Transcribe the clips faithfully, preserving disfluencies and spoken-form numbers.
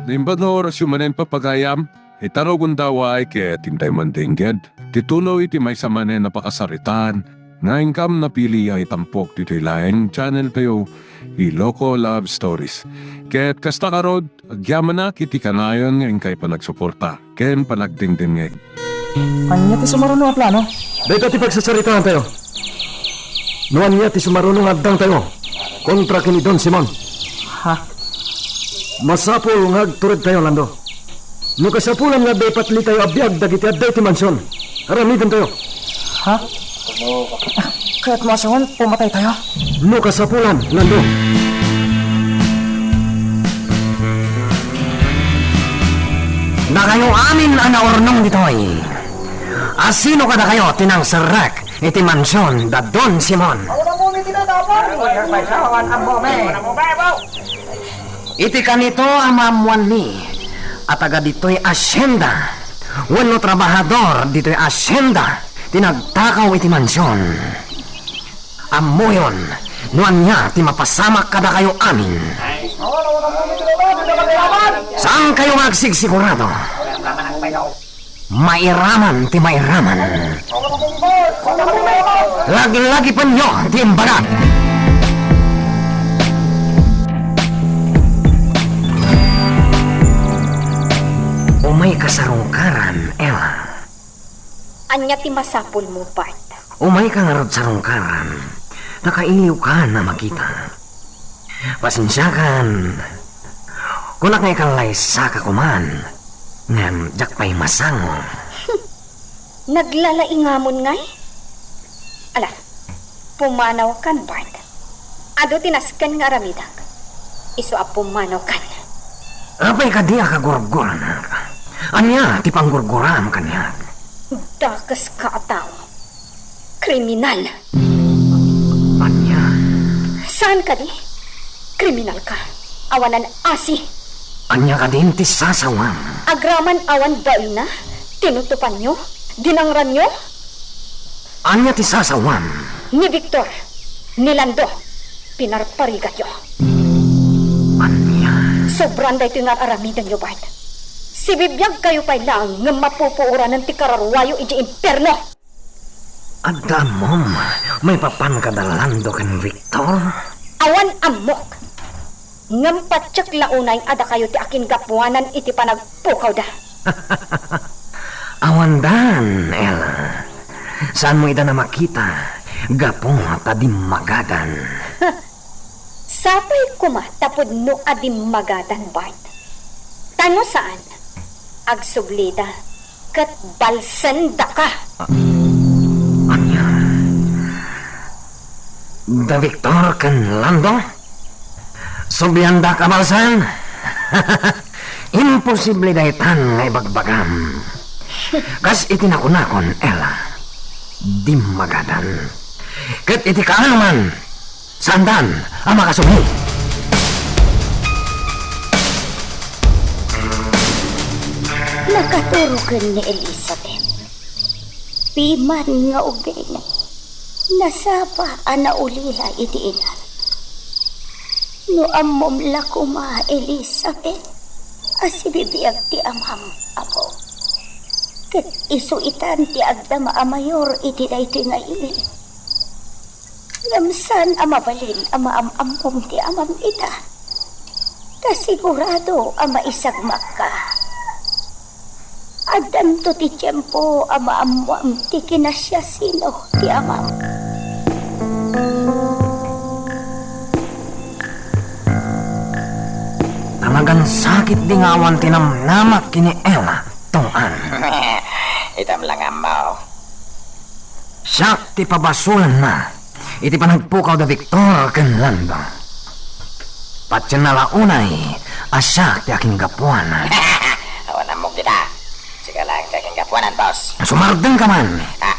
Naimbag nga orasyo manen, papagayam, ita rugonda, uray ket intay man dengged ti tulo iti maysa manen a pakasaritaan nga inkam napili a itampok ditoy laeng channel tayo, Iloko Love Stories. Ket kasta ngarud, agyamanak iti kanayon nga inkay panagsuporta ken panagdengdengngeg. Ania ti sumaruno a plano? Dayta ti pagsasaritaan tayo. No ania ti sumaruno nga addang tayo kontra ken ni Don Simon. Ha? Masapul nga agtured tayo, Lando. No kasapulan nga adda ipatli tayo a biag dagiti adda iti mansion, aramiden tayo. Ha? Kayatmo a sawen, pumatay tayo? No kasapulan, Lando. Dakayo amin a naurnong ditoy. Asino kadakayo ti nangserrek iti mansion da Don Simon? Iti kanito a maammoanmi a taga ditoy hacienda wenno trabahador ditoy hacienda ti nagtakaw iti mansion, ammoyon no ania ti mapasamak kadakayo amin. Saankayo nga agsigsigurado. Mairaman ti mairaman. Laglagipenyo ti imbagak. Umayka sarungkaran, Ella. Ania ti masapulmo, Bart? Umayka ngarud sarungkaran. Nakailiwkan a makita. Pasensiakan. Kunak nga ikalaysaka koman, ngem diak pay masango. Naglalaingamon ngay? Ala, pumanawkan, Bart. Adu ti nasken nga aramidek. Isu a pumanawkan. Apay kadi a kagurguranak? Ania ti panggurguram kaniak? Dakeska a tao. Kriminal. Ania? Saan kadi? Kriminalka. Awanan asi. Ania kadin ti sasawam? Agraman awan baelna, tinutupanyo, dinangranyo? Ania ti sasawam? Ni Victor, ni Lando, pinarparigatyo. Ania? Sobran daytoy nga ar-aramidenyo, Bart. Sibibiagkayo pay laeng ngem mapupuoranen ti kararuayo idiay impierno. Adda ammom maipapan kada Lando ken Victor? Awan ammok. Ngem patiek la unay a dakayo ti akinggapuanan iti panagpukawda. Awandan, Ella. Saanmo ida a makita gapu ta dimmagadan. Sapay koma ta pudno a dimmagadan, Bart. Ta no saan, agsublida ket balsendaka. Ania? Da Victor ken Lando? Subliandak a balsen? Imposible daytan nga ibagbagam. Kas iti nakunakon, Ella, dimmagadan. Ket iti kaanoman, saandan a makasubli. Nakaturo ken ni Elizabeth. Piman nga ubing, nasapa a naulila iti ina. No ammom la koma, Elizabeth, a sibibiag ti amam, apo, ket isu itan ti agdama a mayor iti daytoy nga ili. Ngem saan a mabalin a maam-ammom ti amam ita, ta sigurado a maisagmakka. Addanto ti tiempo a maammoam ti kinasiasino ti amam. Talagan sakit di nga awan ti namnamak ken ni Ella, Tong-an. Itam la nga ammo. Siak ti pabasolanna iti panagpukaw da Victor ken Lando. Patienna la unay a siak ti akinggapuanan. Awan ammok dita. Sika laeng ti akinggapuanan, boss. Sumardengka man. Ah.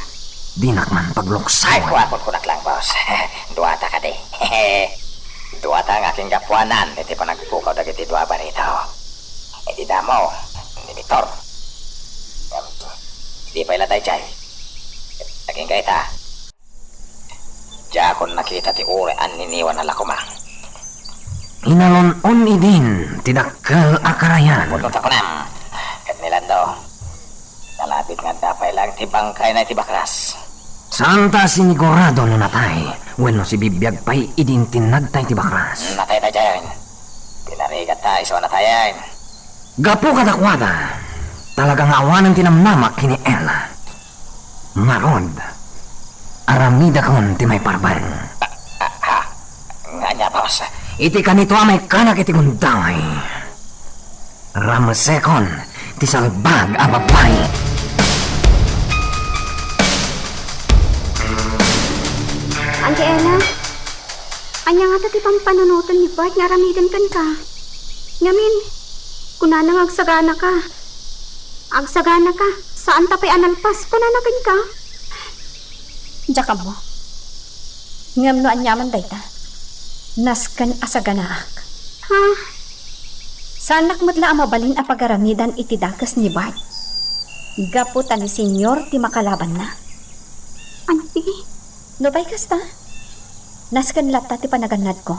Dinak man pagluksawan. Ay, kuakon kunak lang, boss. Duata kadi. Duata nga akinggapuanan iti panagpukaw dagiti dua a barito. Iti damo ni Victor. Ngem idi pay la daydiay? Agingga ita. Diakon nakita ti uray anniniwan a lakuma. Inalon-on idin ti dakkel a karayan. Puto ta kunam, ket ni Lando, nalabit nga adda pay laeng ti bangkayna iti bakras. Saanta a sinigurado no natay wenno sibibiag pay idi intinnadta iti bakras. Natay daydiay. Pinarigatta isu a natayen. Gapu kadakuada, talaga nga awanen ti namnamak ken ni Ella. Ngarud, aramidakon ti maiparbeng. Ah, ah, ah. Nga ania, boss? Iti kanito a maikkanak iti gundaway, ramsekon ti salbag a babbai. Auntie Ella, ania ngata ti pampanunoten ni Bart nga aramiden kenka? Ngamin, kunana nga agsaganaka. Agsaganaka, saanta pay a nalpas, kunana kenka. Diak ammo. Ngem no aniaman dayta, nasken a saganaak. Ha? Saanak met la a mabalin a pagaramidan iti dakes ni Bart. Gapu ta ni Senyor ti makalabanna. Auntie? Nupay kasta, nasken latta ti panagannadko.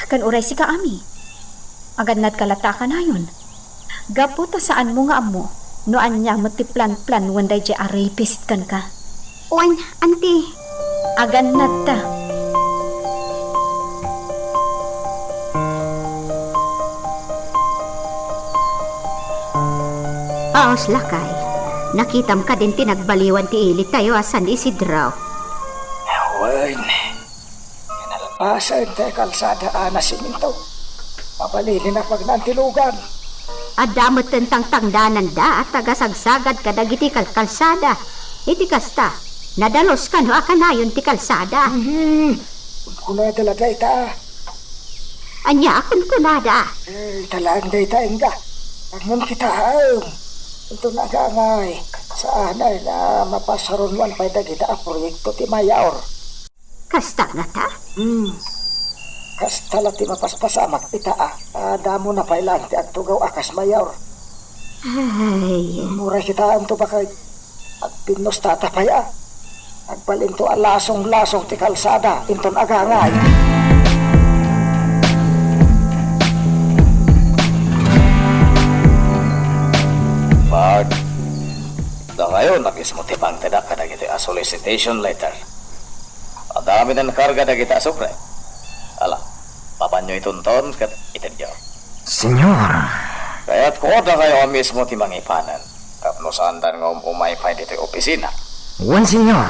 Ken uray sika, Ami. Agannadka latta a kanayon. Gapu ta saanmo nga ammo no ania met ti planplanuen daydiay a rapist kenka. Wen, Auntie. Agannadta. Aos, lakay. Nakitam kadin ti nagbaliwan ti ilitayo a San Isidro? Wen, nalpasen ti kalsada a nasiminto. Mabalin a pagnantilugan. Adda metten tangtangdananda a tagasagsagat kadagiti kalkalsada. Iti kasta, nadalus kano a kanayon ti kalsada. Hmm, kunkunada la dayta. Ania a kunkunada? Eh, ita laeng dayta, ingga. Ngem kitaem. Inton agangay, saanay a mapasarunoan pay dagita a proyekto ti mayor. Kasta ngata? Hmm. Kasta la ti mapaspasamak ita a, a damona pay laeng ti agtugaw a kas mayor. Ay. Uray kitaem to, baket. Agpinnustata pay a. Agbalinto a lasong-lasong ti kalsada inton agangay. Bart, dakayo na mismo ti pangtedak kadagitoy a solicitation letter. Adda amin a karga dagiti asukre. Ala, mapanyo itunton ket itedyo. Senyor. Kayatko dakayo a mismo ti mangipanen tapno saandan nga um-umay pay ditoy opisina. Wen, senyor.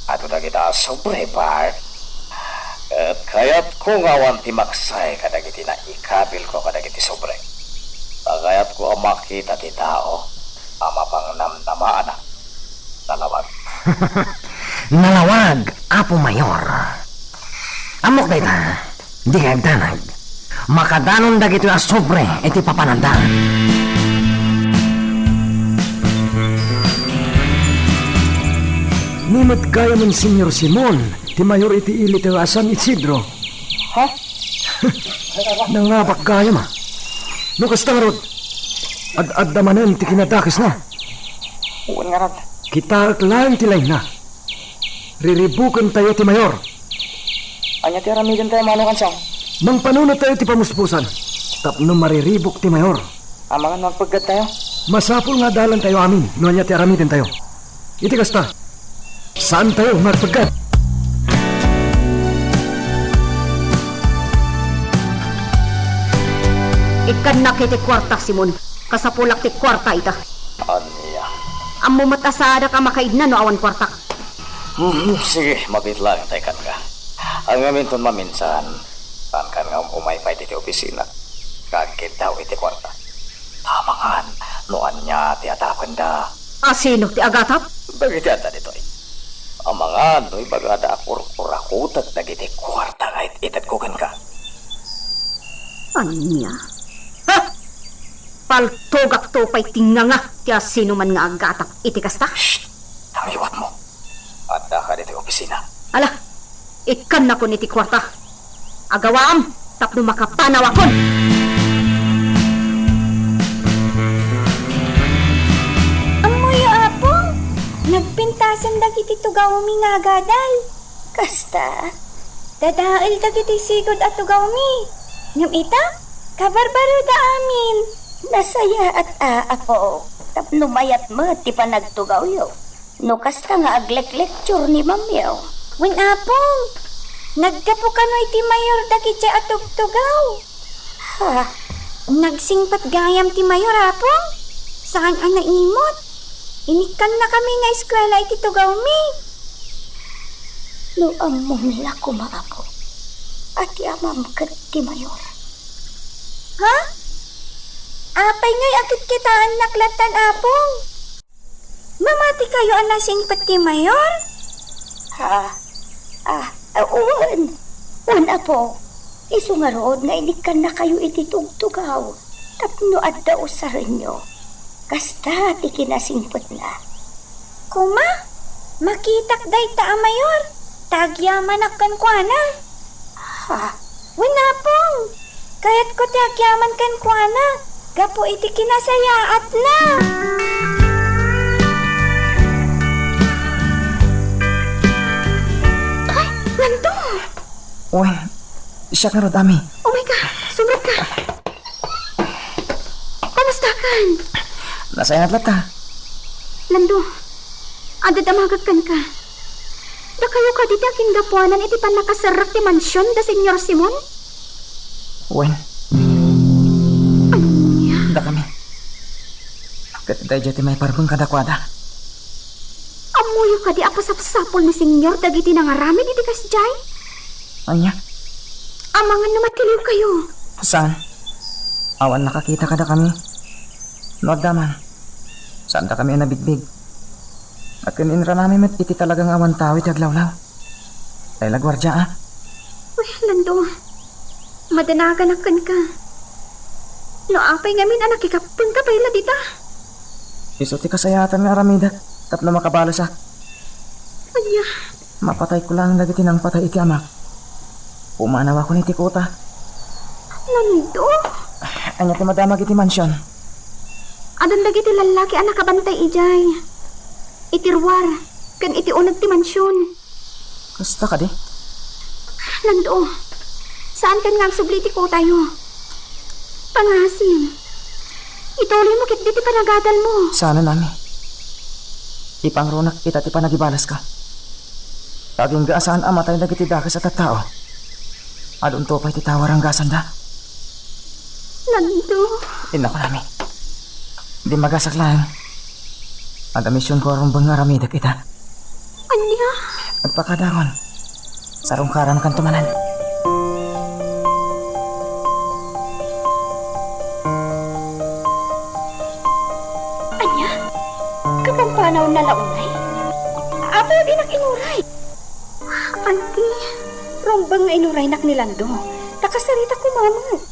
Adu dagita a sobre, Bart. Ket kayatko nga awan ti maksay kadagiti naikabilko kadagiti sobre. Ta kayatko a makita ti tao a mapangnamnamaana. Nalawag. Nalawag, Apo Mayor. Ammok dayta, dikay agdanag. Makadanon dagitoy a sobre iti papananda. Ni met gayamen, Senyor Simon, ti mayor iti ilitew a San Isidro. Ha? Nangabak gayam a. No kasta ngarud, ad-adda manen ti kinadakesna. Wen ngarud. Kitaek laeng ti lainna. Riribukentayo ti mayor. Ania ti aramidentayo, Manong Kansang? Mangpanunot tayo ti pamuspusan tapno mariribuk ti mayor. Amangan no agpeggad tayo? Masapul nga adalan tayo amin no ania ti aramiden tayo. Iti kasta, saan tayo nga agpeggad. Ikkannak iti kuarta, Simon. Kasapulak ti kuarta ita. Ania? Ammo met a saadak a makaidna no awan kuartak. Hmm, sige, mabiit laeng ta ikkanka. Ngem inton maminsan, saankan nga um-umay pay ditoy opisina. Agkiddaw iti kuarta. Amangan no ania ti atapenda. A sino ti agatap? Dagiti adda ditoy. Amangan no ibagada a kurkurakutek dagiti kuarta nga it-itedko kenka. Ania? Ha? Paltogakto pay ti nganga ti a sino man nga agatap iti kasta. Shh! Tangiwatmo. Addaka ditoy opisina. Ala, ikkannakon iti kuarta. Agawaam tapno makapanawakon. Ammoyo, Apo, nagpintasen dagiti tugawmi nga agadal. Kasta? Dadael dagiti sigud a tugawmi. Ngem ita, kabarbaroda amin. Nasayaat a, Apo, tapno mayat met ti panagtugawyo. No kasta nga agleklektior ni Mamiw. Wen, Apong, naggapu kano iti mayor dagidiay a tugtugaw. Ha? Nagsingpet gayam ti mayor, Apong. Saan a naimot. Inikkannakami nga eskuela iti tugawmi. No ammom la koma, Apo, a ti amam ket ti mayor. Ha? Apay ngay a kitkitaennak lattan, Apong? Mamatikayo a nasingpet ti mayor? Ha? Ah, ah, wen. Wen, Apo. Isu ngarud nga inikkannakayo iti tugtugaw tapno adda usarenyo. Kasta ti kinasingpetna. Koma, makitak dayta a mayor, ta agyamanak kenkuana. Ha? Wen, Apong, kayatko ti agyaman kenkuana gapu iti kinasayaatna. Ay, Nando! Wen, siak ngarud, Ami. Oh my God, sumrek ka. Kumusta kan? Nasayaat latta. Nando, adda damagek kenka. Dakayo kadi ti akinggapuanan iti pannakaserrek ti mansion da Señor Simon? Wen. Ania? Dakami. Ket daydiay ti maiparbeng kadakuada. Ammoyo kadi a pasapsapul ni Señor dagiti nangaramid iti kasdiay? Ania? Amangan no matiliwkayo. Saan? Awan nakakita kadakami. No adda man, saandakami a nabigbig. Ket inranami met iti talaga nga awan tao iti aglawlaw. Ay la, guardia, a? Uy, Nando, madanaganak kenka. No apay ngamin a nakikappengka pay la dita? Isu ti kasayaatan nga aramidek tapno makabalesak. Ania? Mapatayko laeng dagiti nangpatay iti amak. Pumanawakon iti kuta. Nando? Ania ti madamag iti mansion? Adun dagiti lallaki a nakabantay idiay. Iti ruar, ken iti uneg ti mansion. Kasta kadi? Nando, saan ken nga agsubli iti kutayo. Pangasim. Ituloymo ketdi ti panagadalmo. Saan, Ami. Ipangrunak ita ti panagibaleska. Agingga a saan a matay dagiti dakes a tattao. Adunto pay ti tao a ranggasanda. Nando. Innakon, Ami. Dimmagasak laeng. Adda misionko a rumbeng nga aramidek ita. Ania? Agpakadakon. Sarungkarankanto manen. Ania? Kapampanawna la unay? Apay a dinak inuray? Auntie. Rumbeng nga inuraynak ni Lando. Ta kasarita koma met.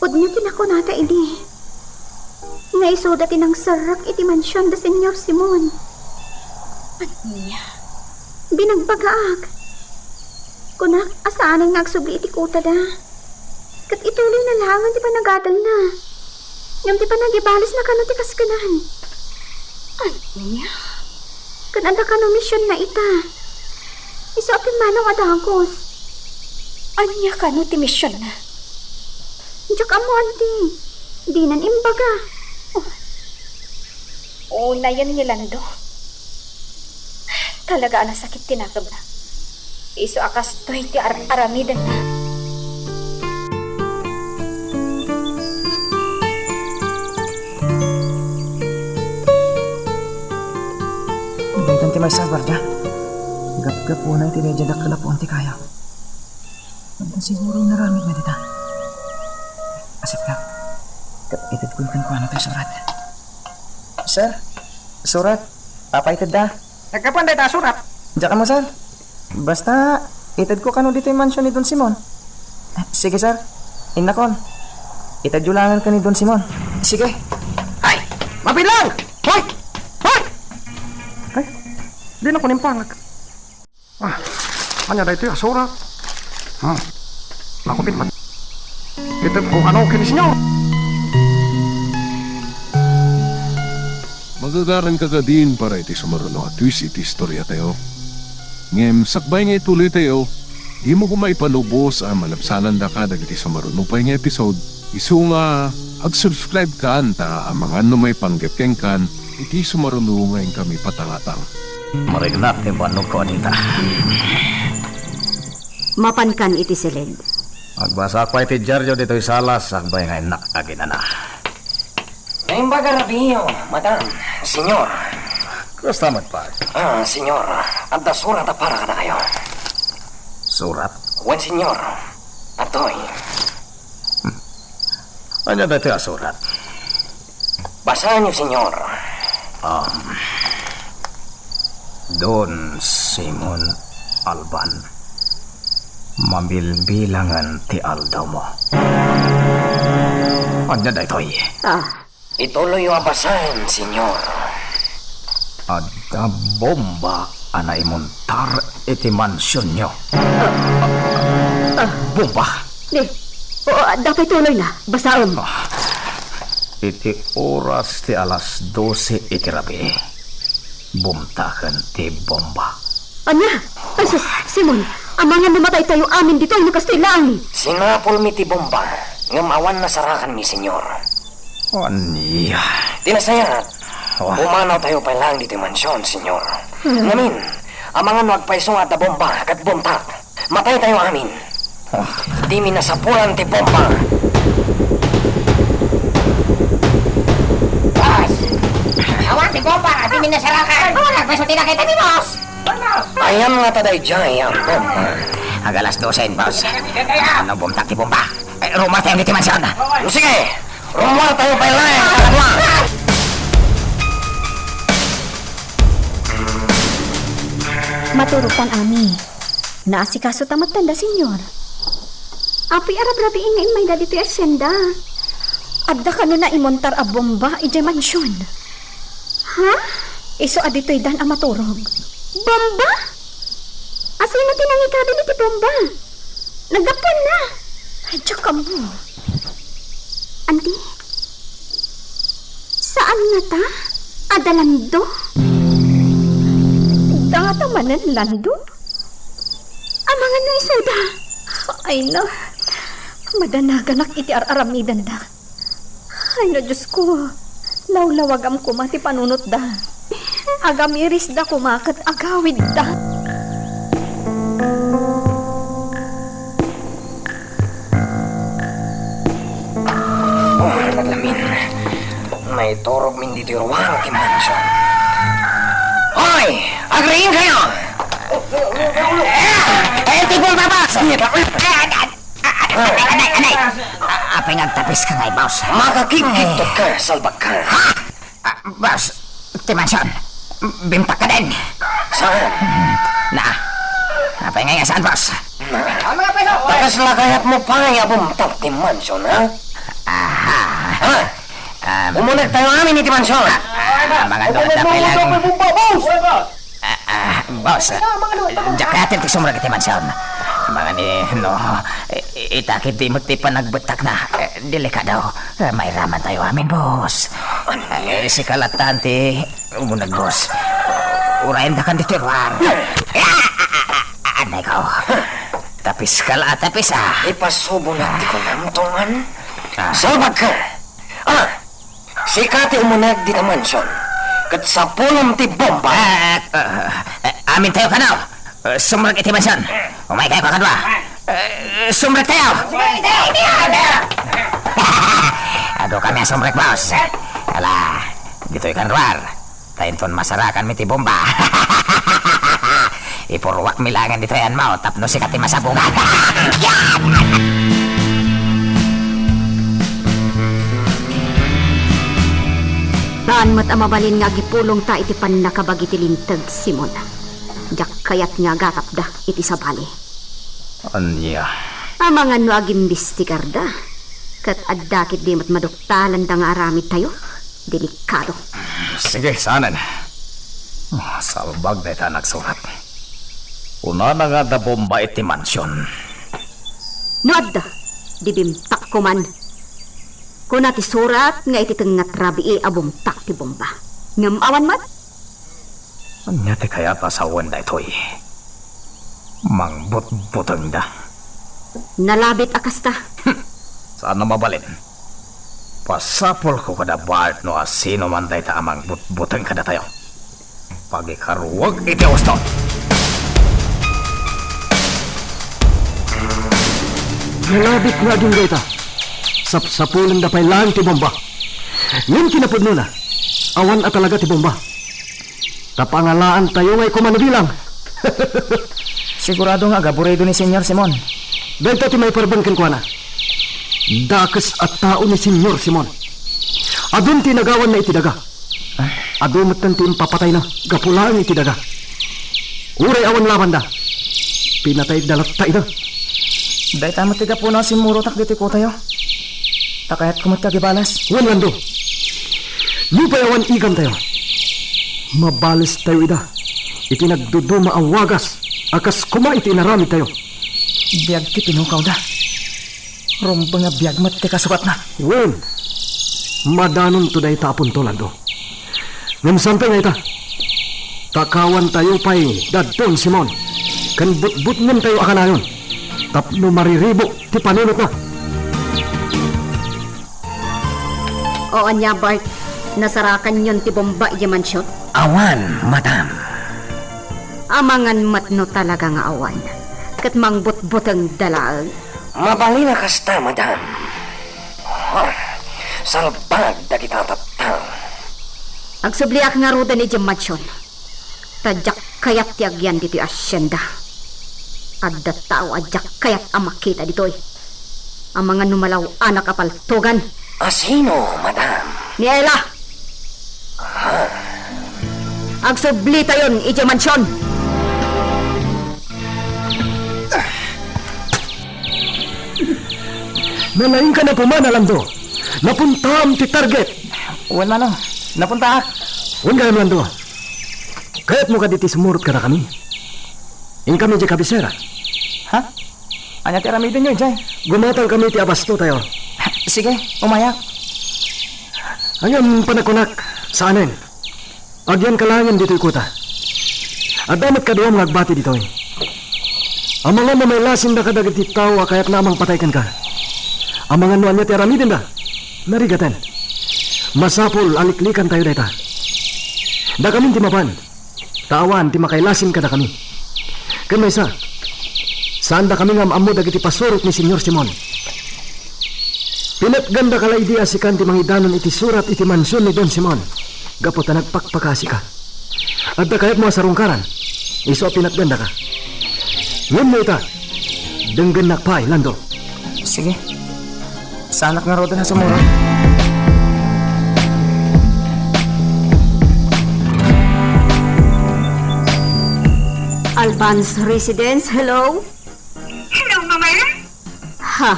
Pudno ti nakunada idi. Nga isuda ti nangserrek iti mansion da Señor Simon. Ania? Binagbagaak. Kunak a saanen nga agsubli iti kutada. Ket ituloyna laengen ti panagadalna. Ngem ti panagibalesna kano ti kaskenan. Ania? Ken adda kano misionna ita. Isu a pimmanaw a dagus. Ania kano ti misionna? Diak ammo, auntie. Dinan imbaga. Oh. Unayen ni Lando. Talaga a nasakit ti nakemna. Isu a kastoy ti ar-aramidenna. Daytan ti maysa a guardia. Gapgapuna iti daydiay dakkel a puon ti kayo. Anta siguro inaramidna dita? Asepta. Ket itedkon kenkuana ti surat. Sir, surat. Apay itedda? Naggapuan dayta a surat. Diak ammo, sir. Basta, itedko kano ditoy mansion ni Don Simon. Sige, sir. Innakon. Itedyo laengen ken ni Don Simon. Sige. Ay! Mabilang! Hoy! Hoy! Ay, dinakon impangag. Ah, ania daytoy a surat? Hmm. Nakupit man. Itedko kano ken ni Señor. Magagaranka kadin para iti sumaruno a twist iti istoriatayo? Ngem sakbay nga ituloytayo, dimo koma ipalubos a malabsanandaka dagiti sumaruno pay nga episode, isu nga ag-subscribe kan ta amangan no maipanggep kenkan iti sumaruno nga inkami patangatang. Mariknak ti bannogko a dita. Mapankan iti siled. Agbasak pay ti diario ditoy sala sakbay nga innak aginana. Naimbag a rabiiyo, madam, senyor. Kasta met pay. Ah, senyor, adda surat a para kadakayo. Surat? Wen, senyor. Adtoy. Ania daytoy a surat? Basaenyo, senyor. Um, Don Simon Alban, mabilbilangen ti aldawmo. Ania daytoy? Ah. Ituloyyo a basaen, senyor. Adda bomba a naimuntar iti mansionyo. Ah. Bomba? Di. O, adda pay tuloyna. Basaem. Ah, iti oras ti alas dose iti rabii, bumtaken ti bomba. Ania? Ay, sus, Simon, amangan no mataytayo amin ditoy no kastoy laeng. Sinapulmi ti bomba, ngem awan nasarakanmi, senyor. Ania? Ti nasayaat, Oh. Pumanawtayo pay laeng ditoy mansion, senyor. Hmm. Ngamin, amangan no agpayso nga adda bomba ket bumtak. Mataytayo amin. Ah. Dimi nasapulan ti bomba. Boss! Awan ti bomba, dimi nasarakan. Awan nagpayso ti nakita ni boss. Ayan nga ta daydiay a bomba. Ag-alas dose, boss. Ano bumtak ti bomba? Eh, rummuartayo ditoy mansion. O, sige, rummuartayo pay laeng, kadua. Maturogtan amin. Naasikasota metten da, senyor. Apoy a rabrabii nga immayda ditoy asienda. Adda kano naimuntar a bomba idiay mansion. Ha? Isu a ditoydan a maturog. Bomba? Asino ti nangikabil iti bomba? Naggapuanna. Ay, diak ammo. Anti? Saan ngata? Adda lando? Adda ngata manen lando? Amangan no isuda? Ay na, madanaganak iti ar-aramidenda. Ay na, Diosko, lawlawagam koma ti panunotda. Agamirisda koma ket agawidda. Oh, naglamin. Naiturogmin ditoy ruar ti mansion. Hoy! Agriingkayo! Eh, eh, tipon, babas! Anay, anay, anay! A-, apay nga agtapiska ngay, boss? Makakikittotka, salbagka. Ha? Ah, boss, ti mansion. Bimtak ka din. Saan? Na. Apay nga saan, boss? Na. Ta kasla kayatmo pay a bumtak ti mansion, ha? Aha. Ha? Um, Umunegtayo amin iti mansion. Ah, mga doon na pala. Ah, ah, boss, diak kayat ti sumrek iti mansion. Amangan no, i-, itakit di met ti panagbettakna. Eh, delikado. Eh, mairamantayo amin, boss. Eh, sika latta ti umuneg, boss. Urayendakan ditoy ruar. Anay ko. Tapis ka la, tapis, ah. Ipasubonak ti kunam, Tongan. Ah. Salbagka. Ah, sika ti umuneg dita mansion. Ket sapulem ti bomba. Ah, ah, ah, amintayo kano. Eh, sumrek iti mansion. Umaykayo kakadua. Eh, sumrektayo. Adu kami a sumrek, boss. Ala, ditoy kan ruar. Ta inton masarakanmi ti bomba, ipurruakmi laengen ditoy anmo tapno sika ti masabugan. Saan met a mabalin nga agipulongta iti pannakabagi ti linteg, Simon. Diak kayat nga agatapda iti sabali. Ania? Amangan no agimbestigarda, ket adda ketdi met maduktalanda nga aramidtayo. Delikado. Sige, saanen. Ah, salbag dayta a nagsurat. Kunana nga adda bomba iti mansion. No adda, di bimtakko man. Kuna ti surat nga iti tengnga ti rabii a bumtak ti bomba. Ngem awan met. Ania ti kayat a sawen daytoy? Mangbutbutengda. Nalabit a kasta. Saan a mabalin. Pasapulko kada Bart no asino man dayta a mangbutbuteng kadatayo. Pagikaruag iti uston. Nalabit nga agingga ita. Sapsapulenda pay laeng ti bomba. Ngem kinapudnona, awan a talaga ti bomba. Ta pangalaantayo nga ikuman bilang. Sigurado nga agaburido ni Señor Simon. Dayta ti maiparbeng kenkuana. Dakes a tao ni Señor Simon. Adun ti nagawanna iti daga. Adu metten ti impapatayna gapu laeng iti daga. Uray awan labanda, pinatayda latta ida. Dayta met ti gapuna a simmurotak ditoy kutayo. Ta kayatko met ti agibalas. Wen, Lando. Nupay awan igantayo, mabalestayo ida iti nagduduma a wagas a kas koma iti inaramidtayo. Biag ti pinukawda. Rumbeng a biag met ti kasukatna. Wen, madanonto dayta a punto, Lando. Ngem saan pay nga ita? Takawantayo pay da Don Simon ken butbutngentayo a kanayon tapno mariribuk ti panunotna. O ania, Bart? Nasarakanyon ti bomba idiay mansion? Awan, madam. Amangan met no talaga nga awan, ket mangbutbutengda laeng. Mabalin a kasta, madam. Ha, salbag dagita tattao. Agsubliak ngaruden idiay mansion. Ta diak kayat ti agyan ditoy asienda. Adda tao a diak kayat a makita ditoy. Amangan no malaw-anak a paltogan. Asino, madam? Ni Ella. Agsublitayon idiay mansion. Nalaingka na pumanalanto. Napuntam ti target. Wen, mano. Napuntaak. Wen gayam, Lando. Kayatmo kadi ti sumurot kadakami? Inkami idiay kabisera. Ha? Ania ti aramidenyo idiay? Gumatangkami ti abastotayo. Sige, umayak. Ngem panakunak, saanen. Agyanka laengen ditoy kuta. Adda met kaduam nga agbati ditoy. Amangan no mailasindaka dagiti tao a kayatna a mangpatay kenka. Amangan no ania ti aramidenda, narigaten. Masapul a liklikantayo dayta. Dakamin ti mapan, ta awan ti makailasin kadakami. Ken maysa, saandakami nga am-ammo dagiti pasurot ni Señor Simon. Pinatgandaka la idi a sikan ti mangidanon iti surat iti mansion ni Don Simon, gapu ta nagpakpakasika. Adda kayatmo a sarungkaran, isu a pinatgandaka. Ngem no ita, denggennak pay, Lando. Sige. Saanak ngaruden a sumurot. Alban's Residence, hello? Hello, Mama? Ha?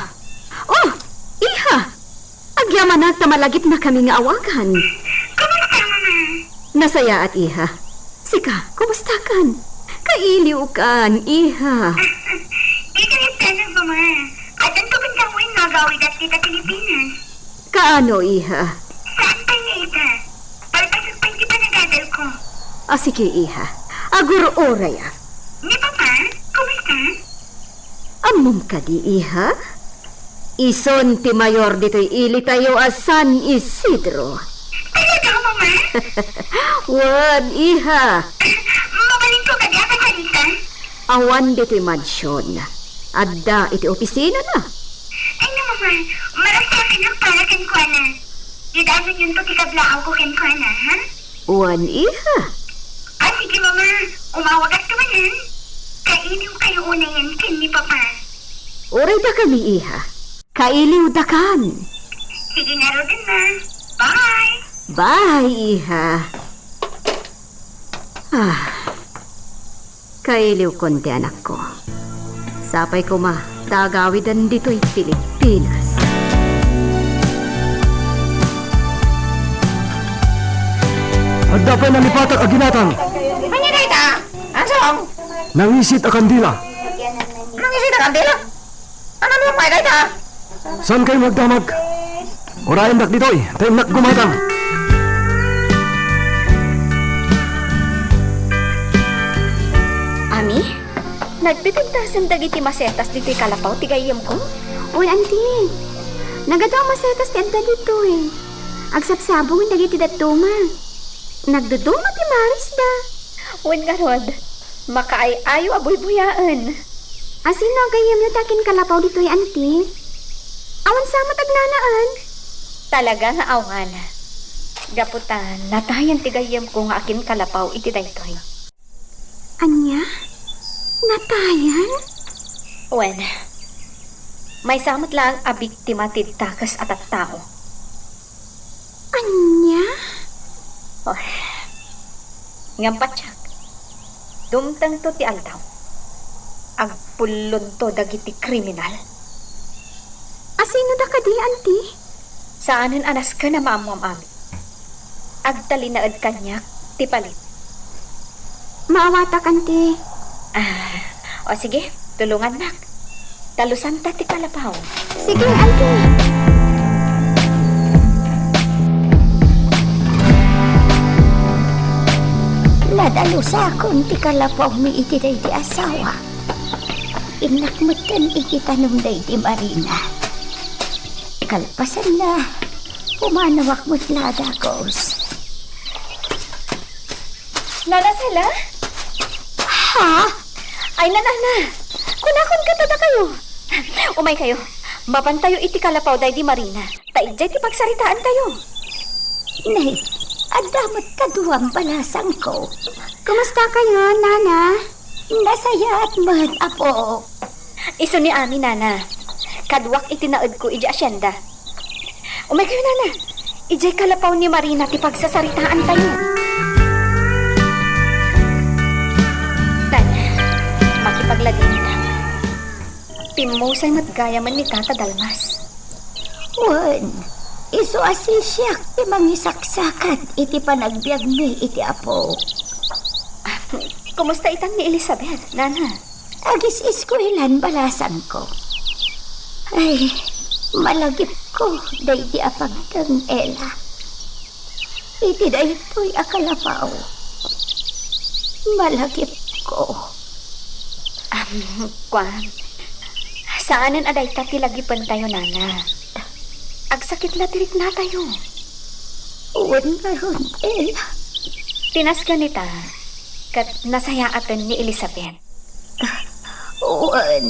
Oh, iha! Agyamanak ta malagipnakami nga awagan. Kumusta, Mama? Nasayaat, iha. Sika, kumustakan? Kailiwkan, iha. Ditoy ita, Mama. Addanto kenka nga agawid dita Pilipinas. Kaano, iha? Saan pay nga ita? Palpasen pay ti panagadalko. Ah, sige, iha. Agur-uraya. Ni Papa, kumusta? Ammom kadi, iha? Isun ti mayor ditoy ilitayo a San Isidro. Talaga, Mama? Wen, iha. Mabalinko kadi a kasalita? Awan ditoy mansion. Adda iti opisinana. Ay, no, Mama. Marasakenak para kenkuana. Idaanonyonto ti kablaawko kenkuana, ha? Wen, iha. Ah, sige, Mama. Umawagakto manen. Kailiwkayo unayen ken ni Papa. Uray dakami, iha. Kailiwdakan. Sige ngaruden, Ma. Bye. Bye, iha. Ah. Kailiwkon ti anakko. Sapay koma ta agawiden ditoy Pilipinas. Adda pay nalipatak a ginatang. Ania dayta? Ansong? Nangisit a kandila. Nangisit a kandila? Ano mo pay dayta? Saan kayo magdamag? Urayendak ditoy, ta innak gumatang. Ami, Nagpipintasen dagiti masetas ditoy kalapaw ti gayyemko? Wen, anti. Nagadu a masetas ti adda ditoy. Agsabsabong dagiti dadduma. Nagduduma ti marisda. Wen ngarud, makaay-ayo a buybuyaen. Asino a gayyemyo ti akinkalapaw ditoy, anti? Awan sa met agnanaen? Talaga nga awan. Gapu ta natayen ti gayyemko nga akinkalapaw iti daytoy. Ania? Natayen? Wen, maysa met laeng a biktima ti dakes a tattao. Ania? Oh. Ngem patiek, dumtengto ti aldaw. Agpullonto dagiti kriminal. Asinoda kadi, anti? Saanen a nasken a maammoam amin. Agtalinaed kaniak ti palit. Maawatak, anti. Ah, o sige, tulongannak. Dalusanta ti kalapaw. Sige, anti. Nadalusakon ti kalapawmi iti daydi asawa. Innak metten iti tanem daydi Marina. Kalpasanna, pumanawak met la a dagus. Nana Sela? Ha? Ay, nanana. Kunakon kadakayo. Umaykayo. Mapantayo iti kalapaw daydi Marina. Ta idiay ti pagsaritaantayo. Ne, adda met kaduam balasangko. Kumustakayo, nana? Nasayaat met, apo. Isu ni Ami, nana. Kaduak iti naedko idiay asienda. Umaykayo, nana. Idiay kalapaw ni Marina ti pagsasaritaantayo. Nana, makipagladingit. Pimmusay met gayamen ni Tata Dalmas. Wen, isu a sisiak ti mangisaksakat iti panagbiagmi iti Apo. Kumusta itan ni Elizabeth, nana? Agis-iskuelan balasangko. Ay, malagipko daydi a pagteng, Ella. Iti daytoy a kalapaw, malagipko. Am, kuan, saanen a dayta ti lagipentayo, nana. Agsakit la ti riknatayo. Wen ngarud, Ella. Ti nasken ita, ket nasayaaten ni Elizabeth. Wen,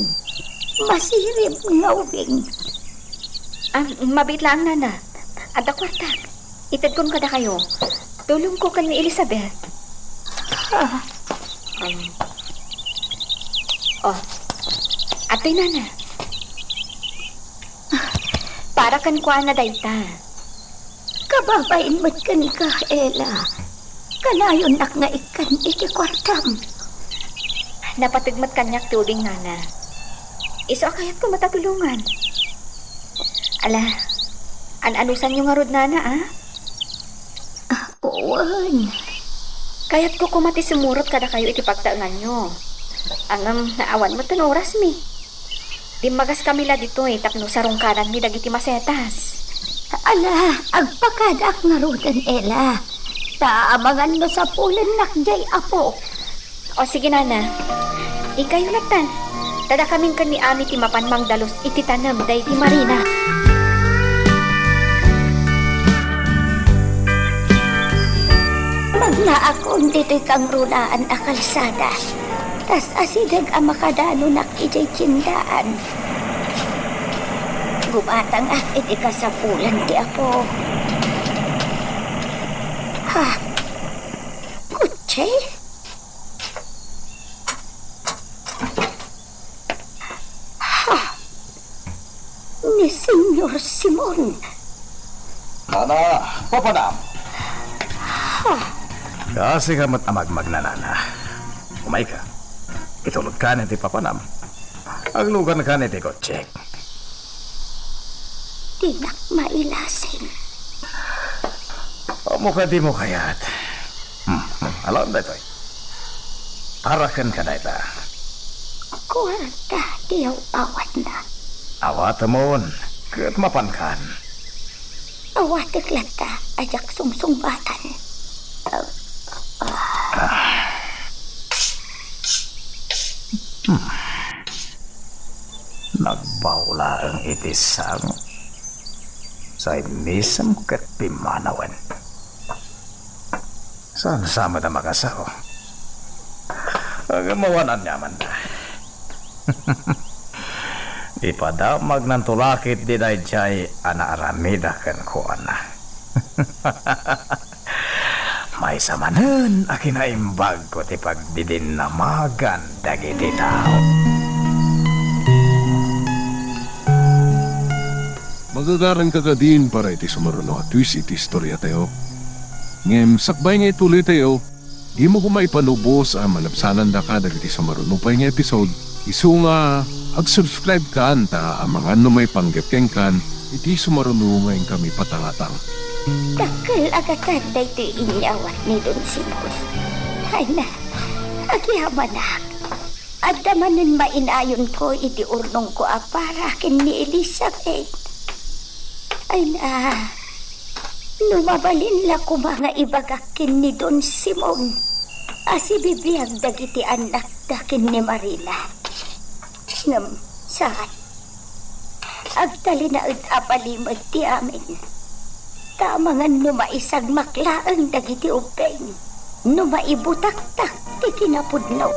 masirib nga ubing. Ah, mabiit laeng, nana. Adda kuartak. Itedkon kadakayo. Tulongko ken ni Elizabeth. Ah. Um. Oh. Adtoy, nana. Para kenkuana dayta. Kababain met kenka, Ella. Kanayonnak nga ikkan iti kuartam. Napateg met kaniak ti ubing, nana. Isu a kayatko met a tulongan. Ala, an-anusanyo ngarud, nana, a? Ah, wen. Kayatko koma ti sumurot kadakayo iti pagtaenganyo. Ngem awan met ti orasmi. Dimmagaskami la ditoy tapno sarungkadanmi dagiti masetas. Ala, agpakadaak ngaruden, Ella. Ta amangan no sapulennak diay Apo. O sige, nana. Ikayo lattan. Ta dakamin ken ni Ami ti mapan mangdalus iti tanem daydi Marina. Magnaakon ditoy kangrunaan a kalsada. Tas asideg a makadanonak idiay tiendaan. Gumatangak iti kasapulan ti Apo. Ha? Kotse? Ha? Ni Señor Simon. Nana, papanam. Ha? Kaasi ka met a magmagna, nana. Umayka. Itulodkan iti papanam. Aglugankan iti kotsek. Dinak mailasin. Ammo kadimo kayat. Hmm, hmm, alam daytoy. Para kenka dayta. Kuarta ti aw-awatna. Awatemon, ket mapankan. Awatek latta a diak sungsungbatan. Ah. Nagbaw laeng iti sango. Say misem ket pimmanawen. Saan sa met a makasao? Agamawan aniaman da. Ipadamaknanto la ketdi daydiay a naaramida kenkuana. Maysa manen a kinaimbagko ti pagdidinnamagan dagiti tao. Magagaranka kadin para iti sumaruno a twist iti istoriatayo. Ngem sakbay nga ituloytayo, dimo koma ipanubos a malabsanandaka dagiti sumaruno pay nga episode, isu nga ag-subscribe kan ta amangan no maipanggep kenkan iti sumaruno nga inkami patangatang. Dakkel a gatad daytoy inyawat ni Don Simon. Ay na, agyamanak. Adda manen mainayonko iti urnongko a para ken ni Elizabeth. Ay na, no mabalin la koma nga ibagak ken ni Don Simon a sibibiag dagiti annakda ken ni Marina. Ngem saan. Agtalinaed a balimed ti amin. Ta amangan no maisagmak laeng dagiti ubbing, no maibutaktak ti kinapudno.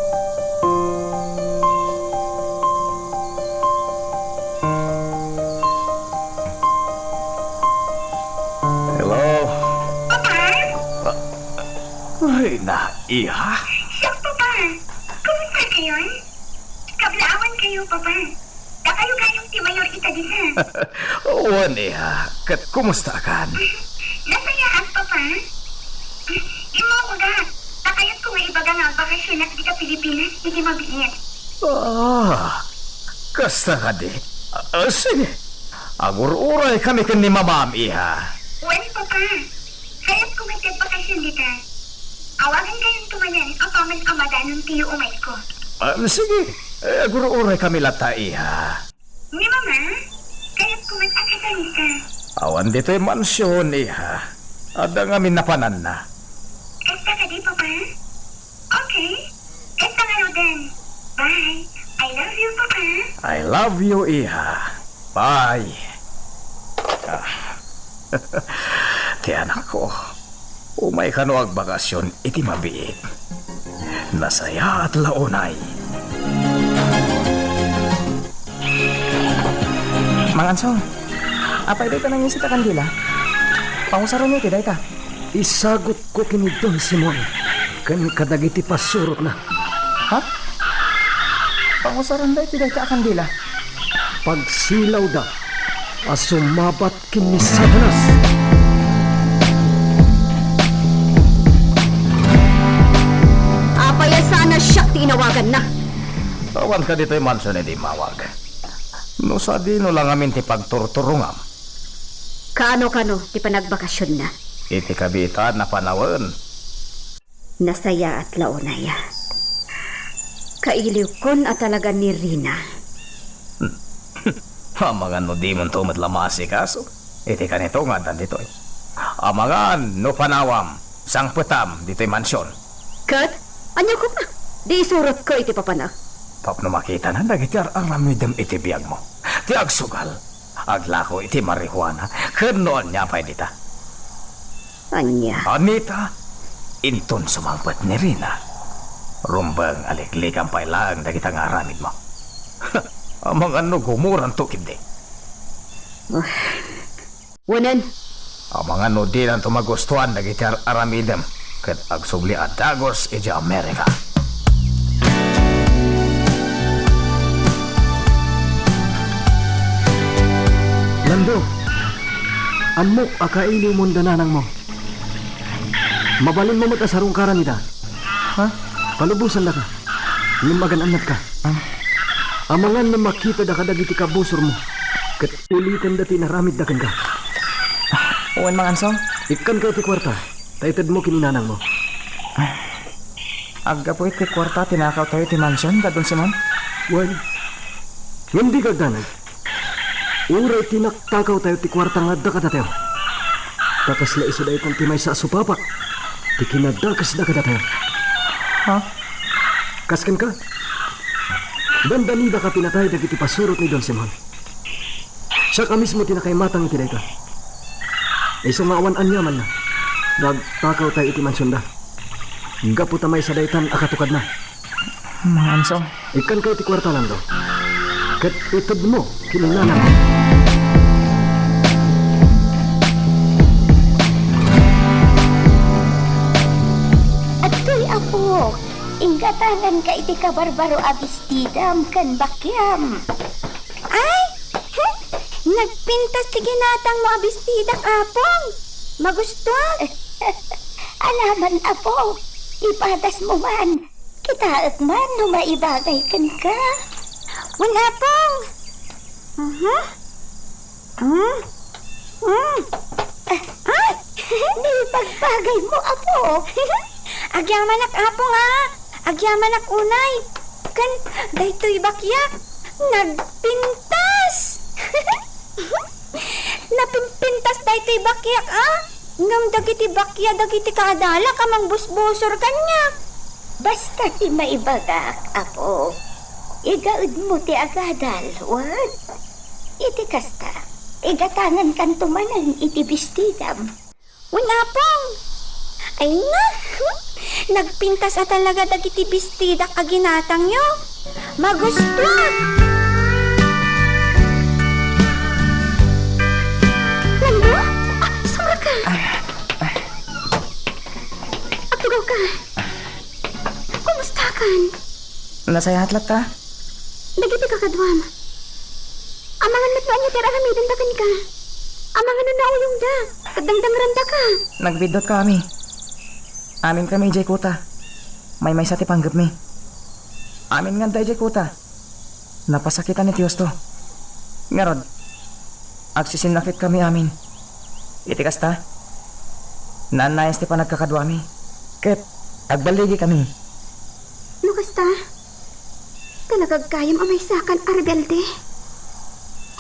Hello? Papa? Ah, Rina, iha? Siak, Papa. Kumusta kayon? Kablaawan kayo, Papa. Dakayo gayam ti mayor ita dita. Wen, iha. Ket kumusta kan? Nasayaat, Papa. Immawagak. Ta kayatko nga ibaga nga agbakasionak dita Pilipinas iti mabiit. Ah, kasta kadi? Ah, sige. Agur-uray kami ken ni Mamam, iha. Wen, Papa. Kayatko met ti agbakasion dita. Awagan kayonto manen apaman a madanon ti yuumayko. Ah, sige. Eh, agur-uray kami latta, iha. Ni Mama, kayatko met a kasarita. Awan ditoy mansion, iha. Adda ngamin napananna. Kasta kadi, Papa? Okay. Kasta ngaruden. Bye. I love you, Papa. I love you, iha. Bye. Ah. Ti anakko, umay kano agbakasion iti mabiit. Nasayaat la unay. Manganso, apay dayta nangisit a kandila? Pangusaranyo iti dayta. Isagutko ken ni Don Simon ken kadagiti pasurotna. Ha? Pangusaranda iti dayta a kandila? Pagsilawda a sumabat ken ni Satanas. Apay a saan a siak ti inawaganna? Awan ka ditoy mansion idi immawag. No sadino la ngamin ti pagturturongam. Kano-kano ti panagbakasionna? Iti kabiitan a panawen. Nasayaat la unay. Kailiwkon a talaga ni Rina. Amangan no dimonto met la maasikaso iti kanito nga addan ditoy. Amangan no panawam, sangpetam ditoy mansion. Ket, ania koma? Di isurotko iti papana. Tapno makitana dagiti ar-aramidem iti biagmo. Ti agsugal, aglako iti marijuana, ken no ania pay dita. Ania? Anita, inton sumangpet ni Rina, rumbeng a liklikan pay laeng dagita nga aramidmo. Amangan no gumuranto ketdi. Ah. Wen. Amangan no dinanto magustuan dagiti ar-aramidem ket agsubli a dagus idiay Amerika. Lando, ammok a kailiwmon da nanangmo. Mabalinmo met a sarungkaran ida. Ha? Palubosandaka. Ngem agan-annatka. Ah. Amangan no makitada kadagiti kabusormo ket ulitenda ti inaramidda kenka. Wen, Manganso? Ikkanka iti kuarta, ta itedmo ken ni nanangmo. Ah. Aggapu iti kuarta, tinakawtayo ti mansion, Dadon Simon? Wen. Ngem dika agdanag. Uray tinaktakawtayo ti kuarta nga adda kadatayo, ta kasla isu daytan ti maysa a supapak ti kinadakesda kadatayo. Ha? Kas kenka? Dandanidaka pinatay dagiti pasurot ni Don Simon. Siaka mismo ti nakaimatang iti dayta. Isu nga awan aniamanna, nagtakawtay iti mansionda. Gapu ta maysa daytan a katukadna. Manganso. Ikkanka iti kuarta, Lando. Ket itedmo ken ni nanang. Adtoy, Apo. Inggatanganka iti kabarbaro a bestidam ken bakiam. Ay! Nagpintas ti ginatangmo a bestidak, Apong. Magustuak. Alaman, Apo. Ipadasmo man. Kitaek man no maibagay kenka. Wen, Apong. Aha. Hmm? Hmm? Ay! Ni pagbagaymo, Apo. Agyamanak, Apong, a. Agyamanak unay. Ken daytoy bakiak, nagpintas. Napimpintas daytoy bakiak, a. Ngem dagiti bakia dagiti kaadalak a mangbusbusor kaniak. Basta ti maibagak, Apo. Igaedmo ti agadal, wen? Iti kasta, igatangankanto manen iti bestidam. Wen, Apong! Ay na! Nagpintas a talaga dagiti bestidak a ginatangyo. Magustuak! Lando? Ah, sumaka! Ay, ay. Agtugaw ka. Kumustakan? Nasayaat latta? Dagiti kakaduam. Amangan met no ania ti ar-aramidenda kenka. Amangan no nauyongda, ket dangdangrandaka. Nagbiddutkami. Aminkami idiay kuta. Maymaysa ti panggepmi. Amin nga adda idiay kuta. Napasakitan ni tiyosto. Ngarud, agsisinnakit kami amin. Iti kasta, naannayas ti panagkakaduami, ket agballigi kami. No kasta, talaga gayam a maysakan a rebelde.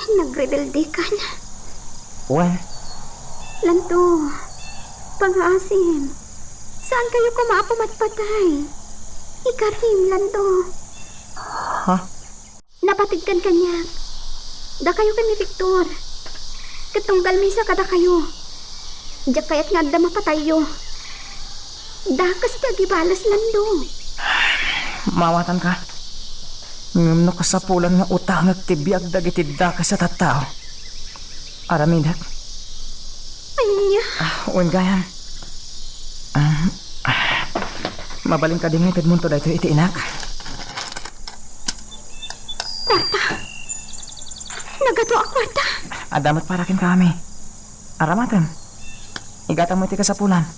Nagrebeldekan. Wen? Lando, pangaasim. Saan kayo koma a pumatpatay? Ikarim, Lando. Ha? Napateg kan kaniak. Dakayo ken ni Victor. Ket tunggal misa kadakayo. Diak kayat nga adda mapatayyo. Dakes ti agibales, Lando. Maawatanka. Ngem no kasapulan nga utangek ti biag dagiti dakes a tattao, aramidek. Ania? Ah, wen gayam. Ah, ah. Mabalin kadi nga itedmonto daytoy iti inak? Kuarta. Nagadu a kuarta. Adda met para kenka, Ami. Aramatem. Igatanmo iti kasapulan.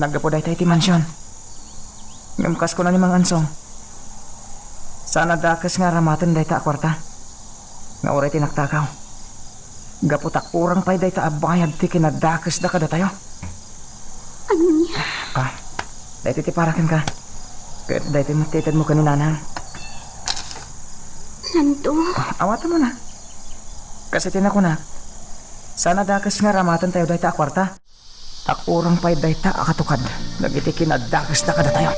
Naggapu dayta iti mansion. Ngem kas kuna ni Mang Ansong, saan a dakes nga aramaten dayta a kuarta nga uray ti naktakaw. Gapu ta kurang pay dayta a bayad ti kinadakesda kadatayo. Ania? Ah, daytoy ti para kenka. Ket daytoy met ti itedmo ken ni Nanang. Lando. Ah, awatem man, a. Kas iti nakunak, saan a dakes nga aramaten tayo dayta a kuarta. Ta kurang pay dayta a katukad dagiti kinadakesda kadatayo.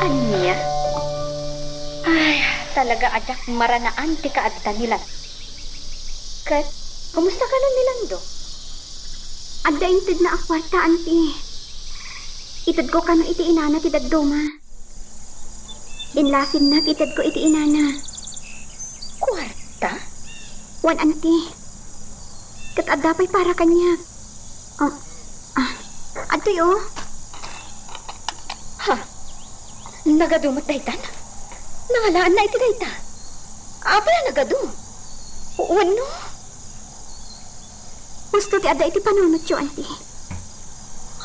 Ania? Ay, talaga a diak maranaan ti kaadda ni Lan-, Ket, kumusta kano ni Lando? Adda intedna a kuarta, anti. Itedko kano iti inana ti dadduma. Inlasinnak itedko iti inana. Kuarta? Wen, anti. Ket adda pay para kaniak. Ah, ah, adtoy, o. Ha? Nagadu met daytan? Nangalaanna iti dayta? Apay a nagadu? Wenno? Husto ti adda iti panunotyo, anti.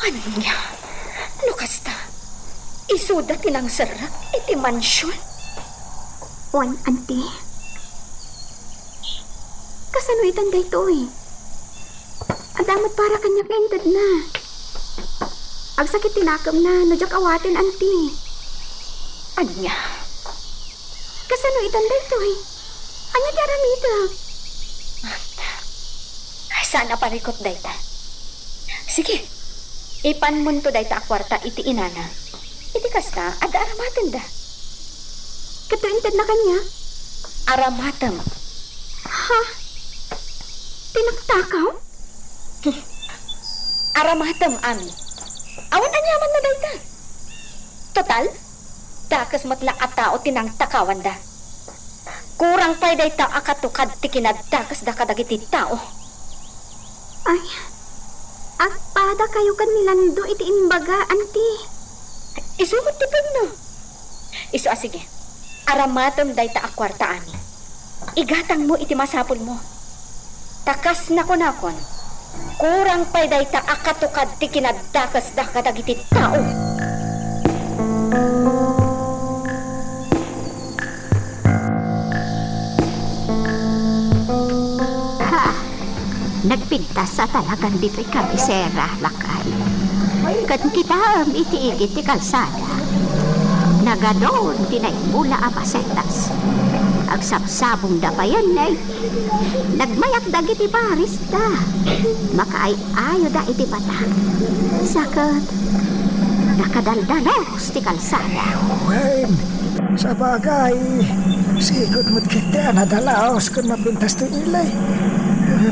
Ania? No kasta, isuda ti nangserrek iti mansion? Wen, anti. Kasano itan daytoy? Adda met para kaniak nga intedna. Agsakit ti nakemna no diak awaten, anti. Ania? Kasano itan daytoy? Ania ti aramidek? Saan a parikut dayta. Sige, ipanmonto dayta a kuarta iti inana. Iti kasta, adda aramatenda. Ket intedna kaniak? Aramatem. Ha? Tinaktakaw? Aramatem, Ami. Awan aniamanna dayta. Total, dakes met la a tao ti nangtakawanda. Kurang pay dayta a katukad ti kinadakesda kadagiti tao. Ay, agpadakayo ken ni Lando iti imbaga, anti. Isu met ti pudno. Isu a sige, aramatem dayta a kuarta, Ami. Igatangmo iti masapulmo. Ta kas nakunakon, kurang pay dayta a katukad ti kinadakesda kadagiti tao. Ha! Nagpintas a talagan ditoy kabisera, lakay. Ket kitaem iti igid ti kalsada. Nagadun ti naimula a masetas. Agsabsabongda payen, eh. Nagmayak dagiti barisda. Makaay-ayoda iti mata. Sa ket, nakadaldalos ti kalsada. Wen, sabagay, sigud met ketdi a nadalaos ken mapintas ti ili.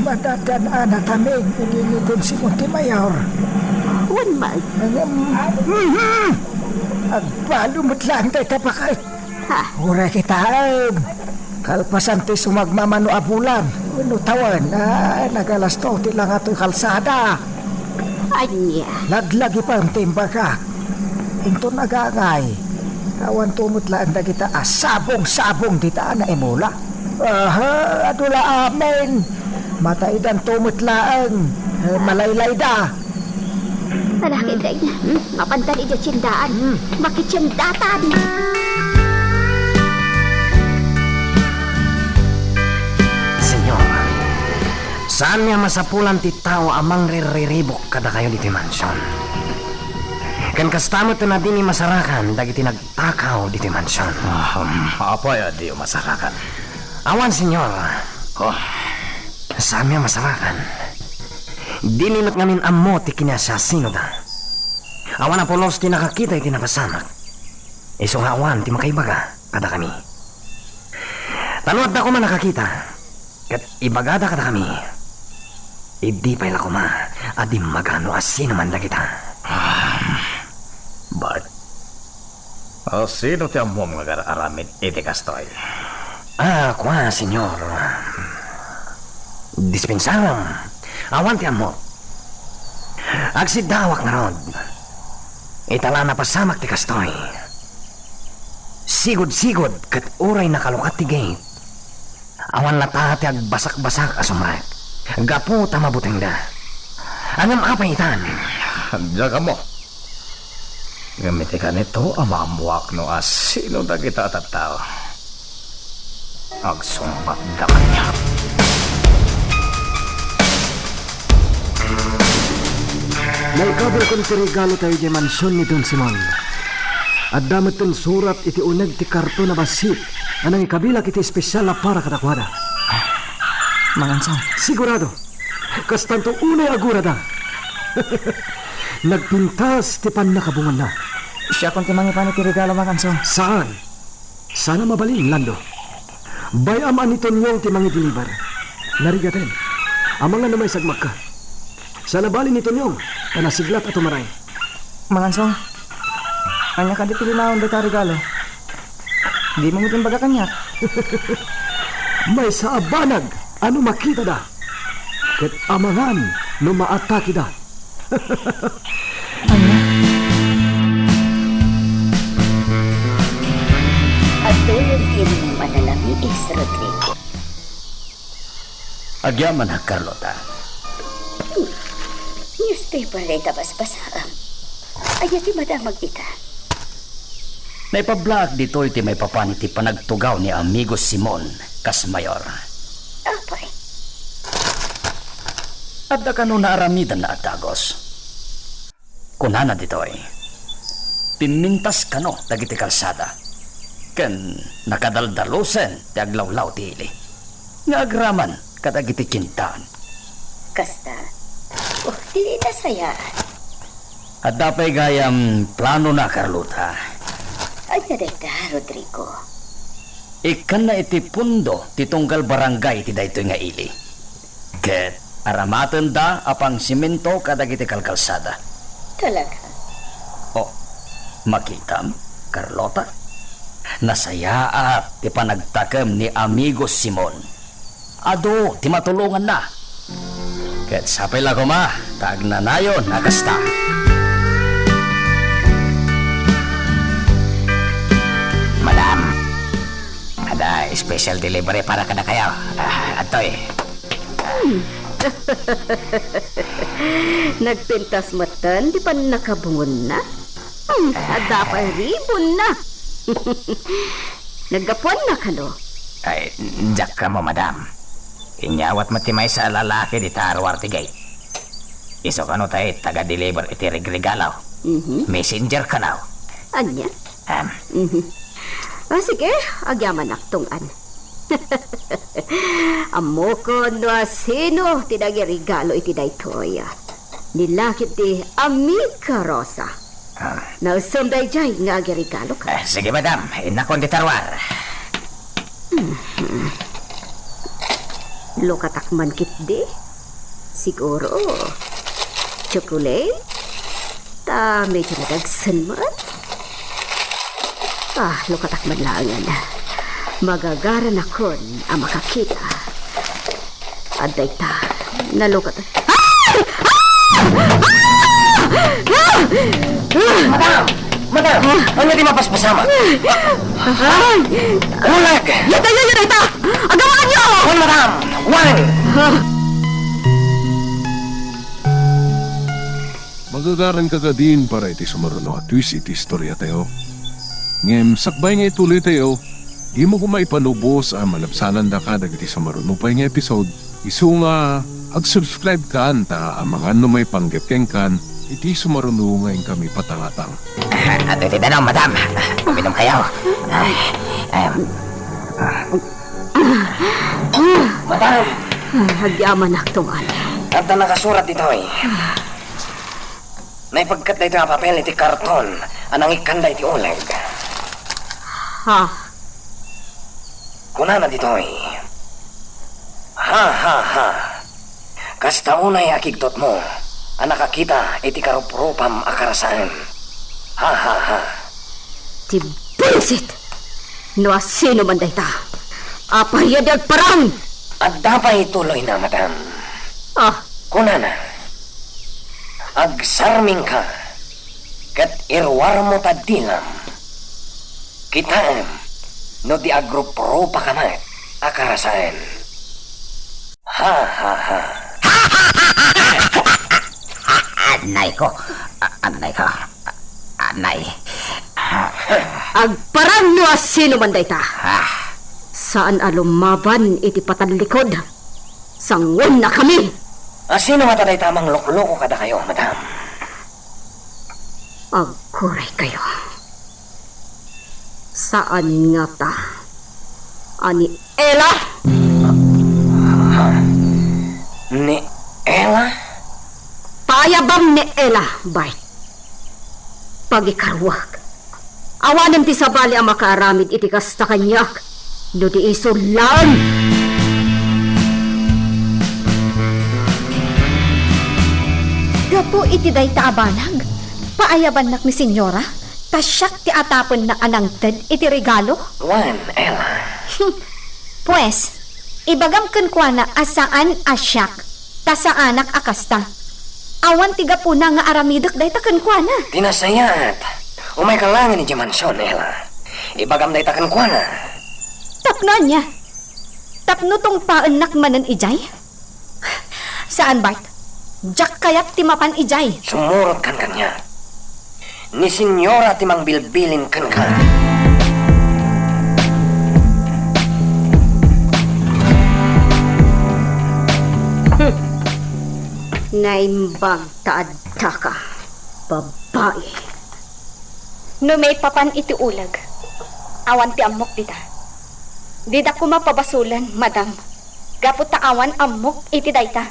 Madadaan a nataming ni Don Simon ti Mayor. Wen met. Ngem, mhm! Agbalo met laeng dayta baket. Ha? Uray kitaem. Kalpasan ti sumagmamano a bulan wenno tawen, ay, nagalasto ti langatoy kalsada. Ania? Laglagipem ti imbagak. Inton agangay, awanto met laeng dagita a sabong-sabong dita a naimula. Aha, adu la amin. Mataidanto met laeng. Eh, malaylayda. Ala, Kendeng, hmm? Mapantan idiay tiendaan. Hmm. Makitiendatan. Señor, saanmi a masapulan ti tao a mangrirriribuk kadakayo ditoy mansion. Ken kasta met a dimi masarakan dagiti nagtakaw ditoy mansion. Ah, um, apay a diyo masarakan? Awan, Señor. Oh. Saanmi a masarakan. Dimi met ngamin ammo ti kiniasiasinoda. Awan a pulos ti nakakita iti napasamak. Isu nga awan ti makaibaga kadakami. Ta no adda koma nakakita, ket ibagada kadakami, idi pay la koma a dimmaga no asinoman dagita. Ah, Bart, a, sino ti ammom nga agar-aramid iti kastoy? Ah, kua, Señor. Dispensarem. Awan ti ammok. Agsiddawak ngarud. Ita la napasamak ti kastoy. Sigud-sigud ket uray nakalukat ti gate. Awan latta ti agbasakbasak a sumrek gapu ta mabutengda. Ngem apay itan? Diak ammo. Ngem iti kanito a maammoak no asino dagita a tattao. Agsungbatda kaniak. Naikabilakon ti regalo tayo idiay mansion ni Don Simon. Adda metten surat iti uneg ti karton a bassit a nangikabilak iti espesial a para kadakuada. Mangansong. Sigurado, kastanto unay agurada. Nagpintas ti pannakabunganna. Siakon ti mangipan iti regalo, Mangansong. Saan? Sana mabalin, Lando. Bay-am a ni Tonyong ti mangideliver. Narigaten. Amangan no maisagmakka. Sana bali ni Tonyong, ta nasiglat a tumaray. Mangansong, ania kadi ti linaon dayta a regalo? Dimo met imbaga kaniak. Maysa a banag a no makitada, ket amangan no maatakida. Ania? Adtoyen ti rimom a nalamiis, Rodrigo. Agyamanak, Carlota. Hmm. Newspaper dayta basbasaem. Ania ti madamag dita? Naipablaak ditoy ti maipapan iti panagtugaw ni Amigo Simon kas mayor. Apay? Adda kano naaramidanna a dagus. Kunana ditoy, pimmintas kano dagiti kalsada, ken nakadaldalusen ti aglawlaw ti ili nga agraman kadagiti tiendaan. Kasta? Oh, di nasayaan. Adda pay gayam planona, Carlota. Ania dayta, Rodrigo? Ikkanna iti pundo ti tunggal barangay ti daytoy nga ili. Ket aramatenda a pangsimento kadagiti kalkalsada. Talaga? Oh, makitam, Carlota? Nasayaat ti panagtakem ni Amigo Simon. Adu ti matulonganna. Ket sapay la koma ta agnanayon a kasta. Madam, ada special delivery para kadakayo. Ah, adtoy. Nagpintas metten ti pannakabungonna. Hmm, adda pay ribonna. Naggapuanna kano? Ay, diak ammo, madam. Inyawat met ti maysa a lalaki dita ruar ti gate. Isu kano tay taga-deliver iti regregalo. Mhm. Messenger kano. Ania? Am. Mhm. Ah, sige, agyamanak tunggal. Ammokon no asino ti nangregalo iti daytoy. Ni lakip ti Amiga Rosa. Ah. Nausem daydiay nga agregaloka. Ah, sige, madam. Innakon dita ruar. Mhm. Lukatak man ketdi. Siguro, chocolate? Ta medyo nadagsen met. Ah, lukatak man laengen. Magagaranakon a makakita. Adda ita, nalukat. Ah! Ah! Ah! Ah! Madam! Madam! Ah! Ania ti mapaspasamak? Ay! Uleg! Yata, yata, yata! Agamanyo! Wen, madam! Wen! Ah! Magagaranka kadin para iti sumaruno a twist iti istoriatayo. Ngem sakbay nga ituloytayo, dimo koma ipanubos a malabsanandaka dagiti sumaruno pay nga episode. Isu nga ag-subscribe kan ta amangan no maipanggep kenkan iti sumaruno nga inkami patangatang. Adtoy ti danum, madam. Uminumkayo. Ay, em. Madam! Ay, agyamanak tunggal. Adda nakasurat ditoy. Naipegket daytoy a papel iti karton a nangikkan daytoy uleg. Ha? Kunana ditoy, "Ha, ha, ha. Kasta unay a kigtotmo a nakakita iti karuprupam a karasaen. Ha, ha, ha." Ti buisit! No asino man dayta, apay a di agparang? Adda pay tuloyna, madam. Ah. Kunana, "Agsarmingka ket iruarmo ta dilam. Kitaem no di agruprupaka met a karasaen." Ha, ha, ha. Anay ko. A-, anay ko. Anay. Agparang no asino man dayta. Ah. Saan a lumaban iti patallikod. Sangoennakami. Asino ngata dayta a manglukloko kadakayo, madam? Aguraykayo. Saan ngata a ni Ella? Ha? Ni Ella? Paayabam ni Ella, Bart. Pagikaruak, awanen ti sabali a makaaramid iti kasta kaniak no di isu laeng. Gapu iti dayta a banag, paayabannak ni Senyora, ta siak ti atapenna a nangted iti regalo. Wen, Ella. Pues, ibagam kenkuana a saan a siak, ta saanak a kasta. Awan ti gapuna nga aramidek dayta kenkuana. Ti nasayaat, umayka laengen idiay mansion, Ella. Ibagam dayta kenkuana. Tapno ania? Tapno tungpaennak manen idiay? Saan, Bart. Diak kayat ti mapan idiay. Sumurotkan kaniak. Ni Senyora ti mangbilbilin kenka. Hmm. Naimbag ta addaka, babai. No maipapan iti uleg, awan ti ammok dita. Dida koma pabasolen, madam. gapu ta awan ammok iti dayta.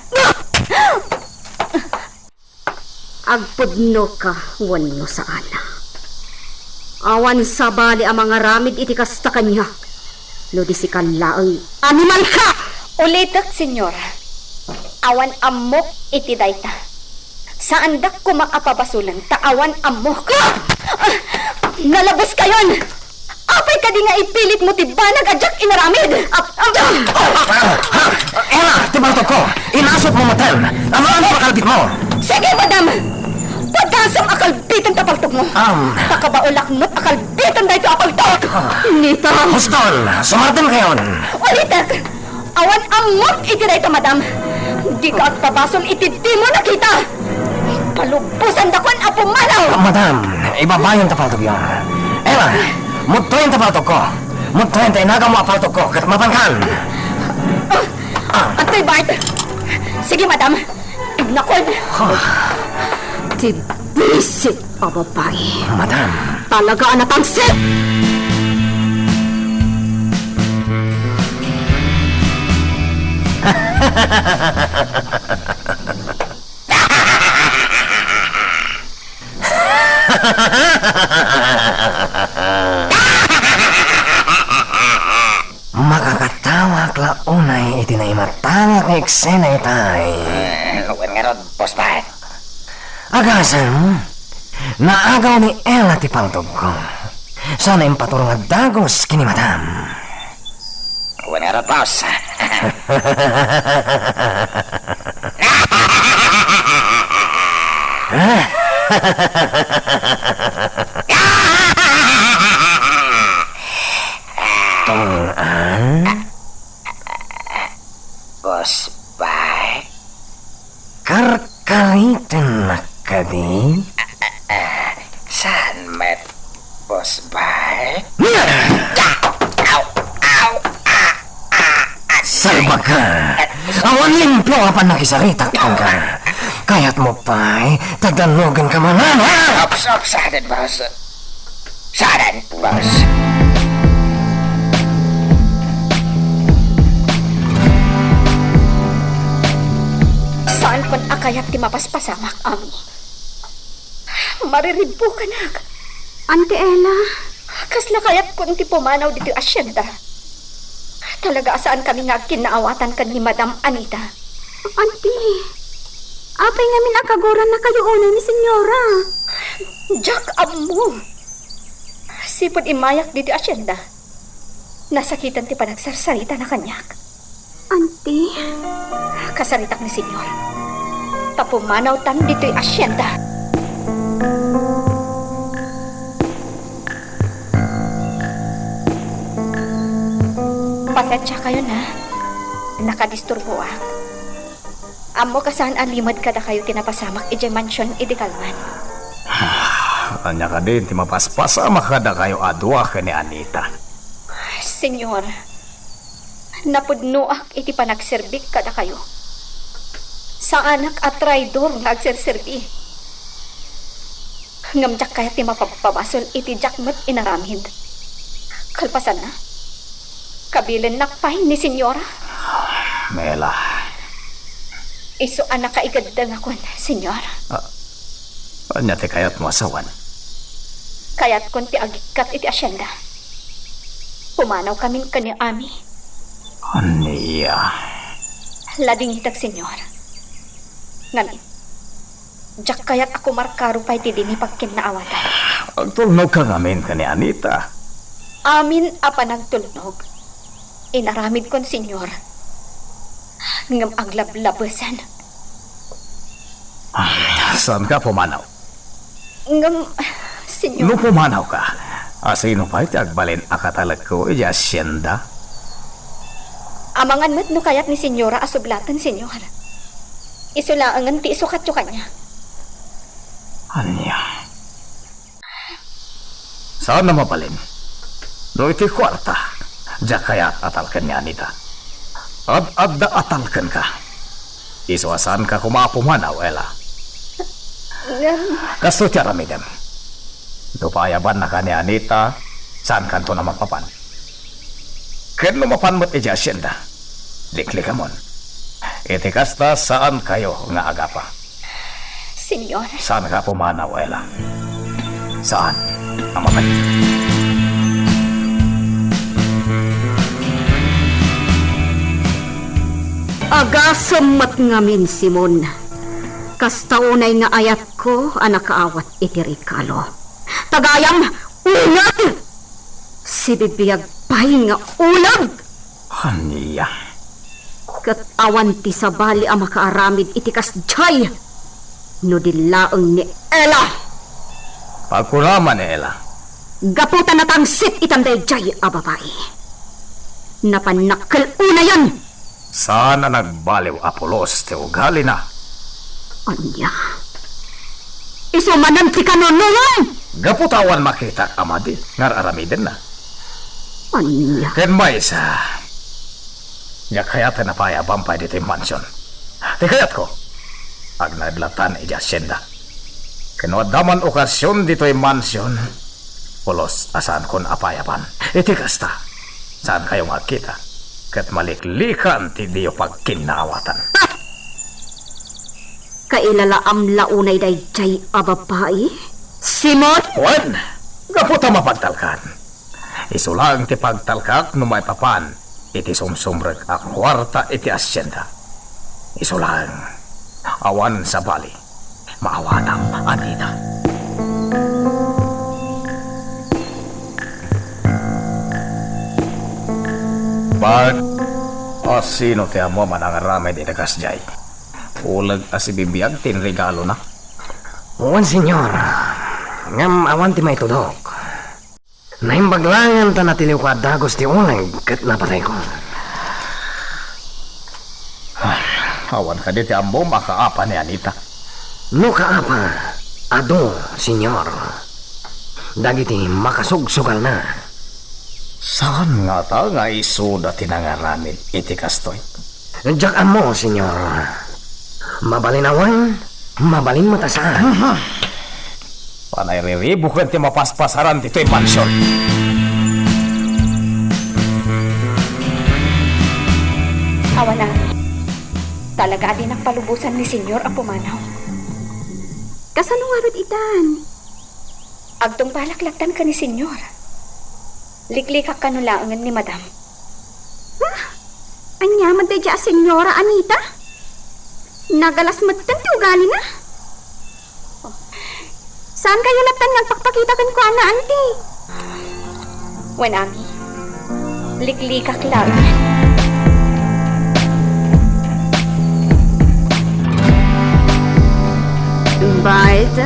Agpudnoka wenno saan, awan sabali a mangaramid iti kasta kaniak no di sika laeng. Animalka! Ulitek, Senyora. Awan ammok iti dayta. Saandak koma a pabasolen ta awan ammok. Ah! Ah! Nalaboskayon! Apay kadi nga ipilitmo ti banag a diak inaramid? Ap-, ap-, Ella, ti paltogko! Inasutmo metten! Amangan ti makalbitmo! Sige, madam! Padasem a kalbiten ta paltogmo! Am. Ta kabaelak met a kalbiten daytoy a paltog! Ah. Nita! Huston! Sumardengkayon! Ulitek! Awan ammok iti dayta, madam. Dika agpabasol iti dimo nakita. Palubosandakan a pumanaw. Madam, ibabayan ta paltogyo. Ella, mudtoyen ta paltogko. Mudtoyen ta inagawmo a paltogko ket mapankan. Ah. Antoy, Bart? Sige, madam. Nakon. Huh. Ti bisit a babai. Madam. Talaga a natangsit! Makakatawak la unay iti naimatangak nga eksena itay. Eh, wen ngarud, Boss Bart. Agasem, naagaw ni Ella ti paltogko. Saan a impaturo nga dagus ken ni madam. Wen ngarud, boss. Tunggal? Boss Bart? Karkaritennak kadi? Ah, ah, ah, saan met, Boss Bart? Aw! Aw! Ah! Ah! Ah! Salbag ka! Awan limpio a pannakisaritak kenka. Kayatmo pay ta dannogenka manen, ha? Ops, ops, saan, boss. Saan, boss? Saankon a kayat ti mapaspasamak, Ami. Mariribbukanak. Auntie Ella. Kasla kayatkon ti pumanaw ditoy asienda. Talaga a saankami nga agkinnaawatan ken ni Madam Anita. Auntie, apay ngamin a kagurannakayo unay ni Senyora? Diak ammo. Sipud immayak ditoy asienda, nasakiten ti panagsarsaritana kaniak. Auntie? Kasaritak ni Senyor. Ta pumanawtan ditoy asienda. Pasensiakayon, ha? Nakadisturboak. Ammo a saan a limed kadakayo ti napasamak idiay mansion idi kalman. Ania kadi ti mapaspasamak kadakayo a dua ken ni Anita? Senyor, napudnoak iti panagserbik kadakayo. Saanak a traidor nga agserserbi. Ngem diak kayat ti mapabpabasol iti diak met inaramid. Kalpasanna, kabilennak pay ni Senyora. Mela. Isu a nakaigedengakon, Senyor. Ah, ania ti kayatmo a sawen? Kayatkon ti agikkat iti asienda. Pumanawkamin ken ni Ami. Ania? Ladingitek, Senyor. Ngamin, diak kayat a kumarkaro pay ti dimi pagkinnaawatan. Agtulnogka ngamin ken ni Anita. Amin a panagtulnog, inaramidkon, Senyor. Ngem aglablabesen. Saanka pumanaw? Ngem, Senyor. No pumanawka, a sino pay ti agbalin a katalekko idiay asienda? Amangan met no kayat ni Senyora a sublaten, Senyor. Isu laengen ti isukatyo kaniak. Ania? Saan a mabalin. No iti kuarta, diak kayat a talken ni Anita. Ad-adda a talkenka. Isu a saanka koma a pumanaw, Ella. Ngem. Kastoy ti aramidem. No paayabannaka ni Anita, saankanton a mapapan. Ken no mapan met idiay asienda, Liklikamon. Iti kasta, saankayo nga agapa. Señor. Saanka a pumanaw, Ella. Saan a mapay. Agasem met ngamin, Simon. Kasta unay nga ayatko a nakaawat iti regalo. Ta gayam, unay! Sibibiag pay nga ulag! Ania? Ket awan ti sabali a makaaramid iti kasdiay no di laeng ni Ella. Agkunam a ni Ella. Gapu ta natangsit itan daydiay a babai. Napan nakkel-unayan. Saan a nagbaliw a pulos ti ugalina. Ania? Isu manen ti kanunongan! Gapu ta awan makitak a madi nga ar-aramidenna. Ania? Ken maysa, diak kayaten a paayaban pay ditoy mansion. Ti kayatko, agnad latan idiay hacienda. Ken no adda man okasion ditoy mansion, pulos a saankon a paayaban. Iti kasta, saankayo nga agkita, ket maliklikan ti diyo pagkinnaawatan. Kailalaam la unay daydiay a babai, Simon? Wen, gapu ta mapagtalkan. Isu laeng ti pagtalkak no maipapan iti sumsumrek a kuarta iti hacienda. Isu laeng, awan sabali, maawatam, Anita. Bart, asino ti ammom a nangaramid iti kasdiay? Uleg a sibibiag ti inregalona. Wen, Señor. Ngem awan ti maitudok. Naimbag laengen ta natiliwko a dagus ti uleg ket napatayko. Ah, awan kadi ti ammom a kaapa ni Anita? No kaapa, adu, Señor. Dagiti makasugsugalna. Saan ngata nga isuda ti nangaramid iti kastoy? Diak ammo, Señor. Mabalin awan, mabalin met a saan. Panay riribuken ti mapaspasaran ditoy mansion. Awan, Ami. Talaga a dinak palubosan ni Señor a pumanaw. Kasano ngarud itan? Agtungpalak lattan ken ni Señor. Liklikak kano laengen ni Madam. Ah, ania met daydiay a Señora Anita? Nagalas metten ti ugalina. Oh. Saankayo lattan nga agpakpakita kenkuana, Auntie? Wen, Ami. Liklikak laeng. Bait,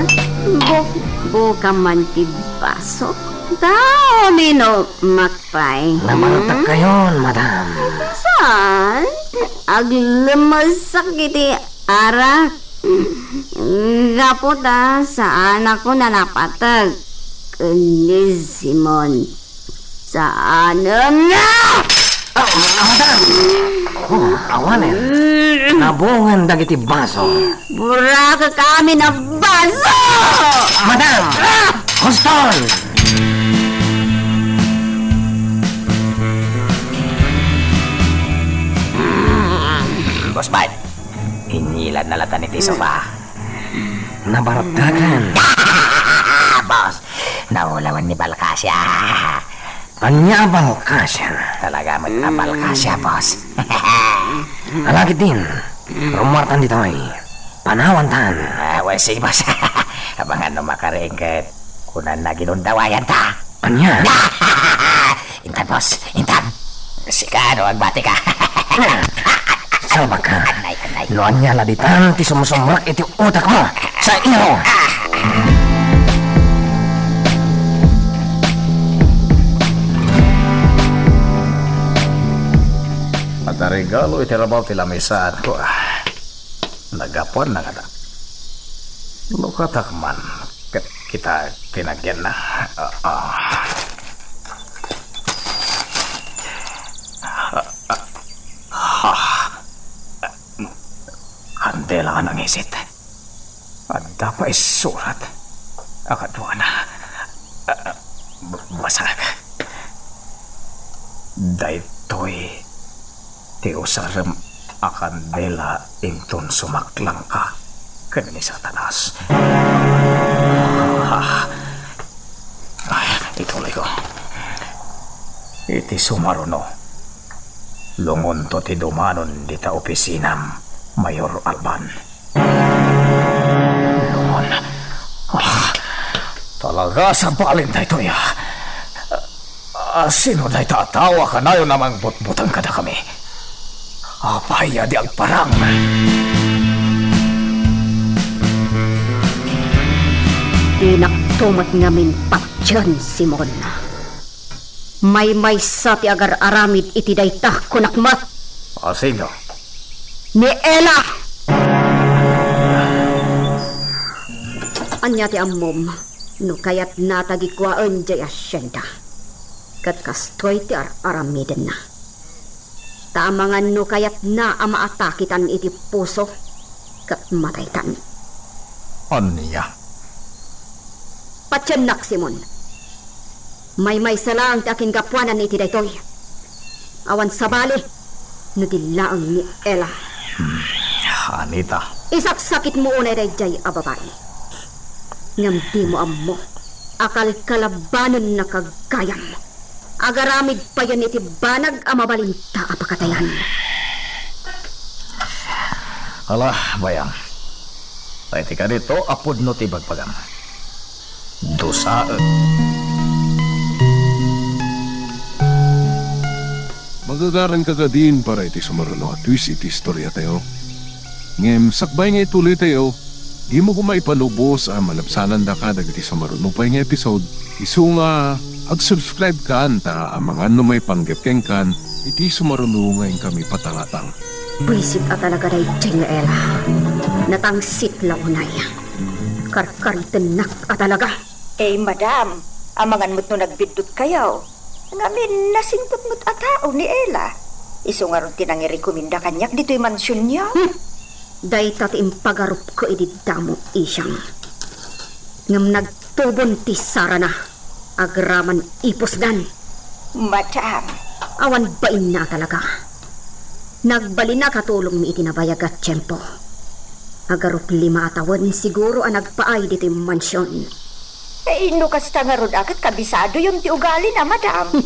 bukbukam man ti baso. Ta uminom, Makpay. Nabaltak kayon, madam. Saan? Aglemesak iti arak. Gapu ta saanakon a napateg ken ni Simon. Saanen nga! Ah, madam! Oh, awanen. Nabungan dagiti baso. Burakek amin a baso! Madam! Ah! Huston! Boss Bart, inilad na latan iti sofa. Nabartakan. Boss, naulawan ni Balkasia. Ania a Balkasia? Talaga met a Balkasia, boss. Alagidin, rummuartan ditoy. Panawantan. Ah, well, sige, boss. Abangan no makariing ket kunana ginundawayanta. Ania? Intan, boss. Intan. Sika, no, agbati ka. Salbag ka. Anay, anay. No ania la ditan ti sumsumrek iti utak mo. Sa iro. Adda regalo iti rabaw ti lamisaanko, ah. Nagapuan na ngata. No katak man, ket kita ti nagyanna. Ah, ah. Ah, ah. Kandela a nangisit. Adda pay surat. Akaduana. Ah, ah, b-, basag. Daytoy Ti usarem a kandila inton sumaklangka ken ni Satanas. Ah, ituloyko. Iti sumaruno, lungonto ti dumanon dita opisinam, Mayor Alban. Lungon. Ah, talaga, sabali daytoy, ah. Ah, sino dayta a tao a kanayon a mangbutbuteng kadakami? Apay a di agparang? Dinakto met ngamin patien, Simon. Maymaysa ti agar-aramid iti dayta, kunak met. A sino? Ni Ela! Ania ti ammom no kayatna ta gikuaen diay asienda? Ket kastoy ti ar-aramidenna. Ta amangan no kayatna a maatakitan iti puso ket mataytan. Ania? Patiennak, Simon. Maymaysa laeng ti akinggapuanan iti daytoy. Awan sabali no di laeng ni Ela. Hmm, Anita. Isaksakitmo unay daydiay a babai. Ngem dimo ammo a kalkalabanenna gayam. Agaramid payen iti banag a mabalinda a pakatayan. Ala, bayam. Tay ti kadito a pudno ti ibagbagam. Dusaek. Magagaranka kadin para iti sumaruno a twist iti istoriatayo. Ngem sakbay nga ituloytayo, dimo koma ipalubos a malabsanandaka dagiti sumaruno pay nga episode. Isu nga ag-subscribe kan ta amangan no maipanggep kenkan iti sumaruno nga inkami pataratang. Buisit a talaga daydiay nga Ela. Natangsit la unay. Karkaritennak a talaga. Eh, madam, amangan met no nagbiddutkayo. Ngamin, nasingpet met a tao ni Ela. Isu ngarud ti nangirekomenda kaniak ditoy mansionyo. Hmm. Dayta ti impagarupko idi damo, Isang. Ngem nagtubon ti sarana, agraman ipusdan. Madam. Awan bainna talaga. Nagbalin a katulongmi iti nabayag a tiempo. Agarup lima a tawen siguro a nagpaay ditoy mansion. Eh, no kasta ngarud a ket kabisadoyon ti ugalina, madam.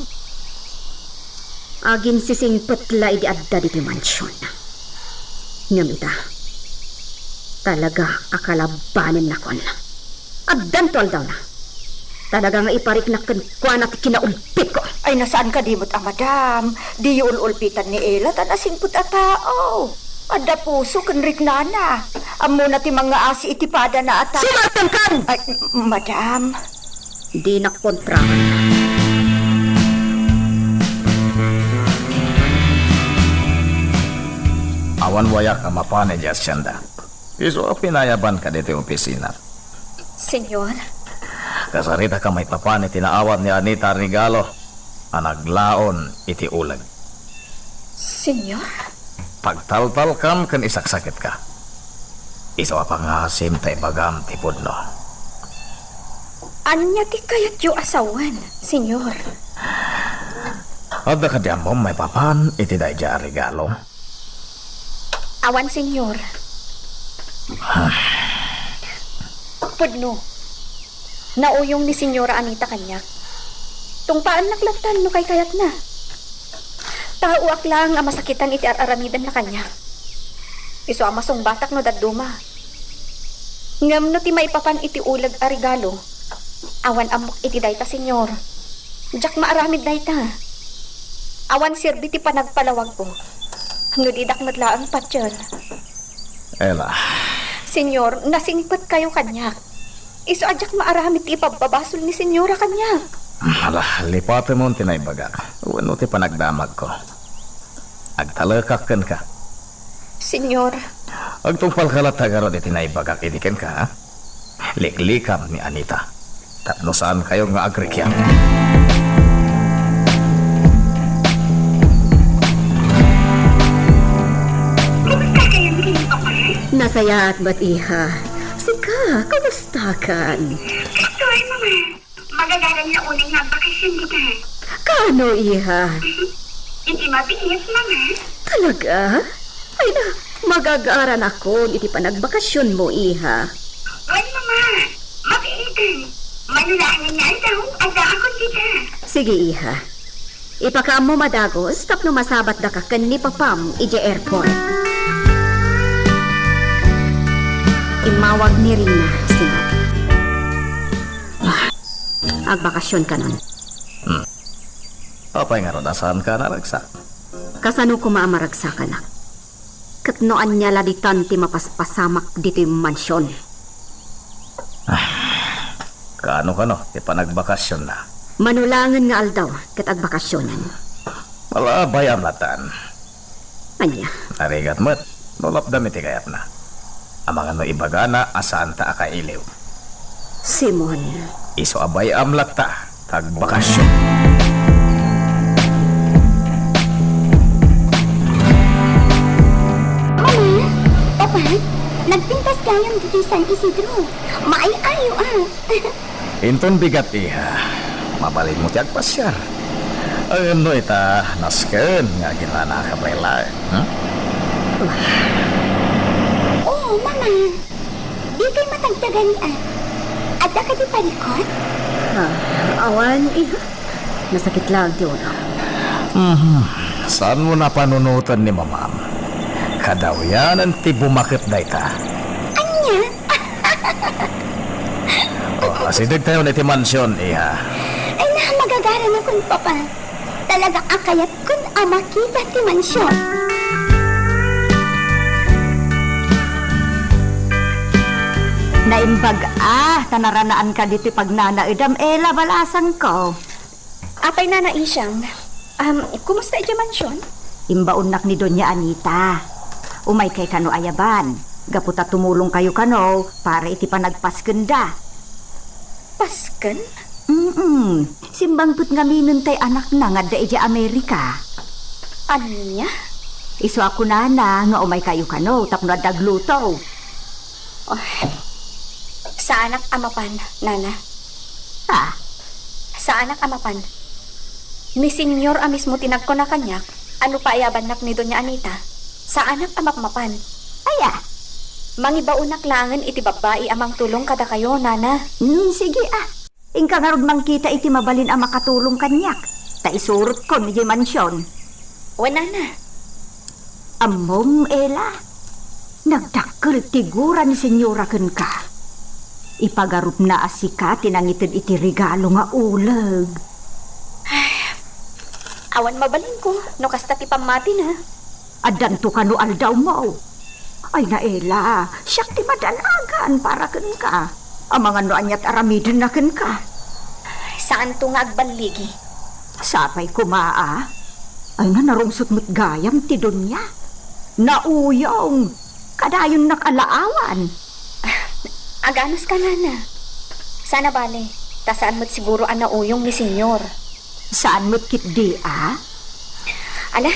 Aginsisingpet la idi adda ditoy mansion. Ngem ita, talaga a kalabanennakon. Addanto aldawna. Talaga nga ipariknak kenkuana ti kinaulpitko. Ay, nasaan kadi met a madam? Diyo ul-ulpitan ni Ela ta nasingpet a tao. Adda puso ken riknana. Ammona ti mangngaasi iti padana a ta- Sumartenkan! Ay, madam. Dinak kontraen. Awan wayak a mapan idiay asienda. Isu a pinayabanka ditoy opisina. Senyor? Kasaritaka maipapan iti naawat ni Anita a regalo a naglaon iti uleg. Senyor? Pagtaltalkam ken isaksakitka. Isu a pangngaasim ta ibagam ti pudno. Ania ti kayatyo a sawen, Senyor? Adda kadi ammom maipapan iti daydiay a regalo? Awan, Senyor. Pudno. Nauyong ni Senyora Anita kaniak. Tungpaannak lattan no kaykayatna. Taoak laeng a masakitan iti ar-aramidenna kaniak. Isu a masungbatak no dadduma. Ngem no ti maipapan iti uleg a regalo, awan ammok iti dayta, Senyor. Diak maaramid dayta. Awan serbi ti panagpalawagko no didak met laeng patien. Ela. Senyor, nasingpetkayo kaniak. Isu a diak maaramid ti ipabbabasol ni Senyora kaniak. Ala, lipatemon ti naibagak wenno ti panagdamagko. Agtalekak kenka. Senyor. Agtungpalka latta ngarud iti naibagak idi kenka, ha? Liklikam ni Anita tapno saankayo nga agrikiam. Nasayaat met, iha. Sika, kumustakan? Kastoy, Mama. Magagaran nga unay nga agbakasyon dita. Kaano, iha? Iti mabiit, Mama. Talaga? Ay na, magagaranakon iti panagbakasionmo, iha. Wen, Mama. Mabiitan. Manulaangan nga aldaw, addaakon dita. Sige, iha. Ipakaammo madagus tapno masabatdaka ken ni Papam idiay airport. Immawag ni Rina, Simon. Ah, agbakasionkanon. Hmm. Apay ngarud a saanka a naragsak? Kasano koma a maragsakanak? Ket no ania la ditan ti mapaspasamak ditoy mansion? Ah, kaano kano ti panagbakasionna? Manulaangan nga aldaw ket agbakasionan. Malabay a matan. Ania? Narigat met no lapdam iti kayatna. Amangan no ibagana a saanta a kailiw. Simon. Isu a bay-am latta ta agbakasion. Mama, Papa, nagpintas gayam ditoy San Isidro. Maay-ayo, ah. Inton bigat, iha, mabalinmo ti agpasiar. Ngem no ita, nasken nga aginanaka pay laeng, hmm? Oo, Mama. Dikay matagtagarian. Adda kadi parikut? Ah, awan, iha. Nasakit laeng ti ulo. Mhm. Saanmo napanunoten ni Mamam? Kadawyanan ti bumaket dayta. Ania? Oh, asidegtayon iti mansion, iha. Ay na, magagaranakon, Papa. Talaga a kayatkon a makita ti mansion. Naimbag a ta naranaanka ditoy pagnanaedam, Ella, balasangko. Apay, Nana Ishang, um, kumusta idiay mansion? Imbaonnak ni Doña Anita. Umaykay kano ayaban, gapu ta tumulongkayo kano para iti panagpaskenda. Pasken? Mm-mm. Simbangpet ngaminen tay anakna nga adda idiay Amerika. Ania? Isu a kunana nga umaykayo kano tapno adda agluto. Oh, saanak a mapan, Nana. Ah? Saanak a mapan. Ni Senyor a mismo ti nagkuna kaniak a no paayabannak ni Doña Anita, saanak a mapmapan. Aya? Mangibaonak laengen iti babbai a mangtulong kadakayo, Nana. Hmm, sige, ah. Inka ngarud mangkita iti mabalin a makatulong kaniak, ta isurotkon idiay mansion. Wen, Nana. Ammom, Ella, nagdakkel ti gura ni Senyora kenka. Ipagarupna a sika ti nangited iti regalo nga uleg. Awan mabalinko no kasta ti pammatina. Addanto kano aldawmo. Ay na, Ella, siak ti madanagan para kenka. Amangan no aniat aramidenna kenka. Saanto nga agballigi. Sapay koma a. Ay na, narungsot met gayam ti Doña. Nauyong. Kadayonnak a laawan. Aganus ka, Nana. Sana bale, ta saan met siguro a nauyong ni Senyor. Saan met ketdi a? Ala,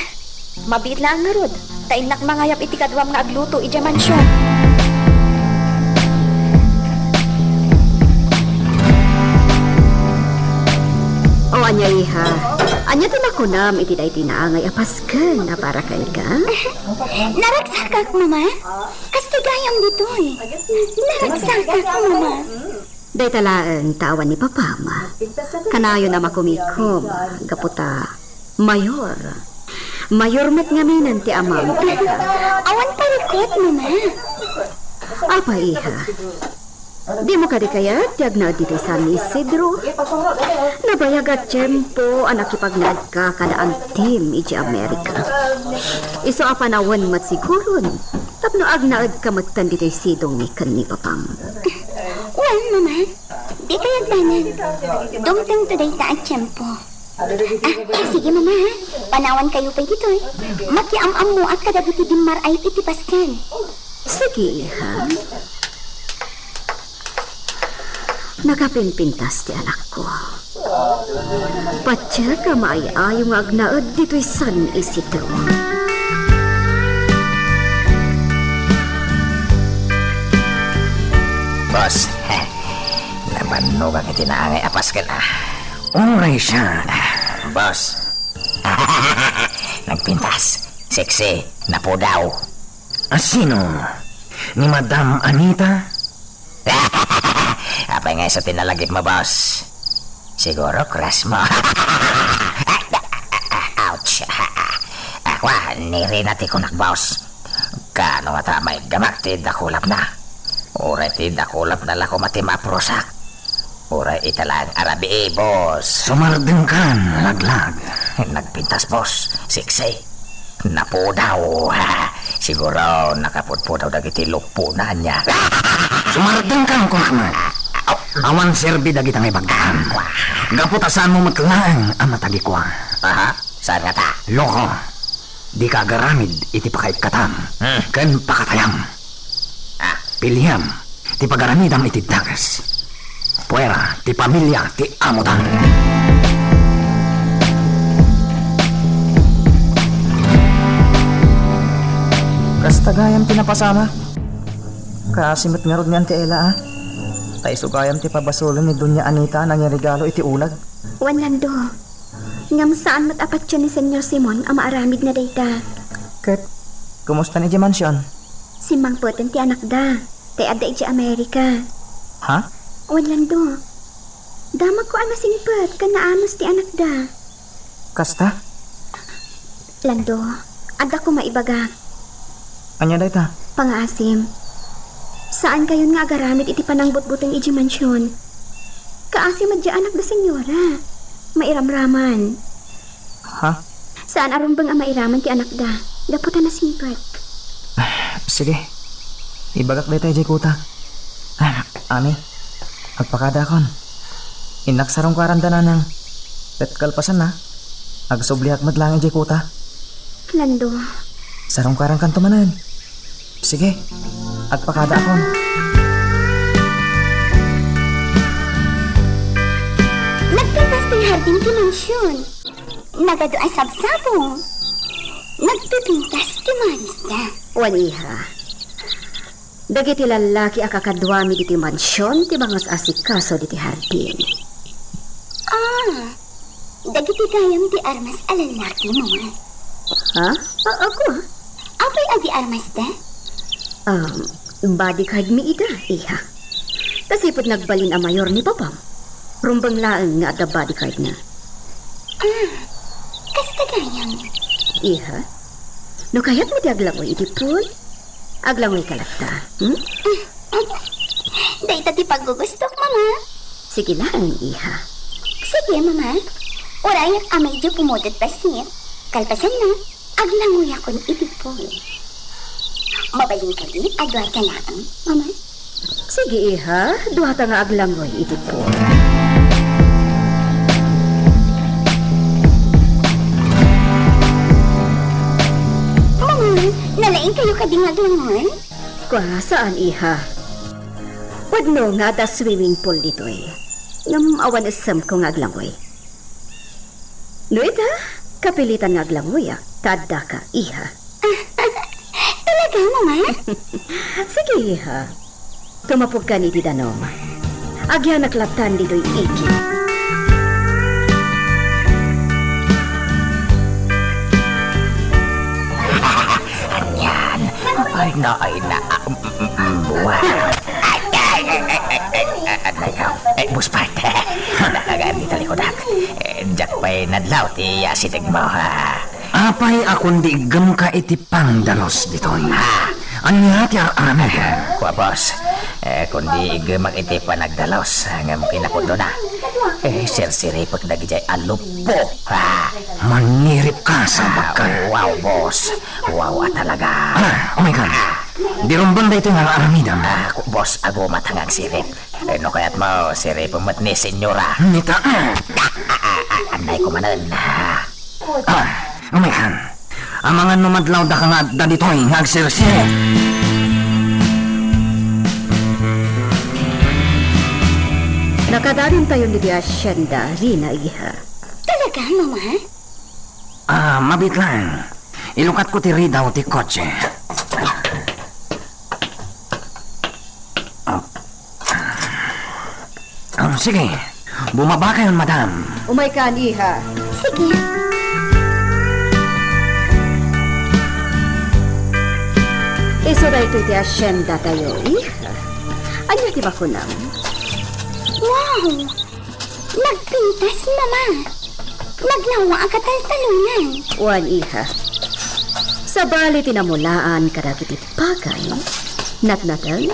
mabiit laeng ngarud, ta innak mangayab iti kaduam nga agluto idiay mansion. O ania, iha? Ania ti makunam iti daytoy naangay a pasken a para kenka? Naragsakak, Mama. Kasta gayam ditoy. Naragsakak, Mama. Dayta laeng ta awan ni Papam. Kanayon a makumikom, gapu ta mayor. Mayor met ngaminen ti amam. Awan parikut, Mama. Apay, iha? Dimo kadi kayat ti agnaed ditoy San Isidro? Nabayag a tiempo a nakipagnaedka kada antim idiay Amerika. Isu a panawen met siguron tapno agnaedka metten ditoy sidongmi ken ni Papam. Wen, Mama. Dikay agdanag. Dumtengto dayta a tiempo. Ah, sige, Mama, ha? Panawankayo pay ditoy. Makiam-ammoak kadagiti dimmar-ay iti pasken. Sige, iha. Nagapinpintas ti anakko. Patiek a maay-ayo nga agnaed ditoy San Isidro. Boss, nabannogak iti naangay a pasken, ah. Uray siya. Boss. Nagpintas. Sexy, napudaw. A sino? Ni Madam Anita? Apay nga isu ti nalagipmo, boss? Siguro crush mo. Ouch! Akua, ni Rina ti kunak, boss. Kaano ngata maiggamak ti dakulapna? Uray ti dakulapna la koma ti maaprusak. Uray ita laeng a rabii, boss. Sumardengkan, laglag. Nagpintas, boss. Sexy. Napudaw. Siguro nakapudpudaw dagiti lupona ania. Sumardengkan, kunak met. Awan serbi dagita nga ibagam. Gapu ta saanmo met laeng a matagikua. Aha, saan ngata? Loko. Dika agaramid iti pakaikkatam Hmm. ken pakatayam. Ah. Piliam ti pagaramidam iti dakes. Puera ti pamilia ti amoda. Kasta gayam ti napasama. Kaasi met ngarud nga Auntie Ella, a. Ta isu gayam ti pabasolen ni Doña Anita a nangiregalo iti ulag. Wen, Lando. Ngem saan met a patien ni Señor Simon a maaramidna dayta. Ket, kumusta ni idiay mansion? Simmangpeten ti anakda, ta adda idiay Amerika. Ha? Wen, Lando. Damagko a nasingpet ken naanus ti anakda. Kasta? Lando, adda koma ibagak. Ania dayta? Pangaasim. Saankayon nga agaramid iti panangbutbuteng idiay mansion. Kaasi met diay anakda, señora. Mairamraman. Ha? Saan a rumbeng a mairaman ti anakda. Gapu ta nasingpet. Sige. Ibagak dayta idiay kuta. Ah, Ami, agpakadaakon. Innak sarungkaran da nanang. Ket kalpasanna, agsubliak met laeng idiay kuta. Lando. Sarungkarankanto manen. Sige, agpakadaakon. Nagpintas ti hardin ti mansion. Nagadu a sabsabong. Nagpipintas ti manisda. Wen, iha. Dagiti lallaki a kakaduami ditoy mansion ti mangas-asikaso diti hardin. Ah, dagiti gayam ti armas a lallaki, Mama. Ha? A-, ako, a? Apay agi armasda? Um, bodyguard mi ida, iha. Ta sipud nagbalin a mayor ni papam. Rumbeng laeng nga adda bodyguard na. Ah, kasta gayam. Iha? No kayatmo ti aglangoy iti pool, aglangoyka latta, hmm? Dayta ti paggugustok, Mama. Sige laeng, iha. Sige, Mama. Uray a medyo pumudot bassit. Kalpasanna, aglangoyakon iti pool. Mabalin kadi a duata laeng, Mama? Sige, iha. Duata nga aglangoy iti pool. Mama, nalaingkayo kadi nga aglangoy? Kua, saan, iha. Pudno nga adda swimming pool ditoy. Ngem awan esemko nga aglangoy. No ita, kapilitan nga aglangoyak, ta addaka, iha. Talaga, Mama? Sige, iha. Tumapogkan iti danum. Agyanak lattan ditoy igid. Anian? Ay, na, ay, na, ah, mm, mm, mm, buwan. Ay, ay, ay, ay, ay, ay, ay, ay, ay, ay, Boss Bart. Nakagayam ti talikudak. Eh, diak pay nadlaw ti asidegmo, ha? Apay a kundi iggemka iti pangdalus ditoy? Ah. Ania ti ar-aramidem? Kua, boss. Eh, kundi iggemak iti panagdalus, ngem kinapudnona. Eh, sirsiripek dagidiay a luppo. Ah. Mangiripka, sabagka. Ah, wow, boss. Wow a talaga. Ah, umaykan. Di rumbeng daytoy nga ar-aramidem. Ah, ku-, boss, agumat nga agsirip. Eh, no kayatmo, siripem met ni senyora. Nita. Ah, ah, ah, ah, anay ko manen. Ah. Ah, umaykan. Amangan no madlawdaka nga adda ditoy nga agsirsirip. Nakadadintayon ditoy hacienda, Rina, iha. Talaga, Mama? Ah, mabiit laeng. Ilukatko ti ridaw ti kotse. Ah, ah, sige. Bumabakayon, madam. Umaykan, iha. Sige. Isu daytoy ti hacienda tayo, iha. Ania ti makunam? Wow! Nagpintas, Mama. Naglawa a kataltalonan. Wen, iha. Sabali ti namulaan kadagiti bagay, natnateng,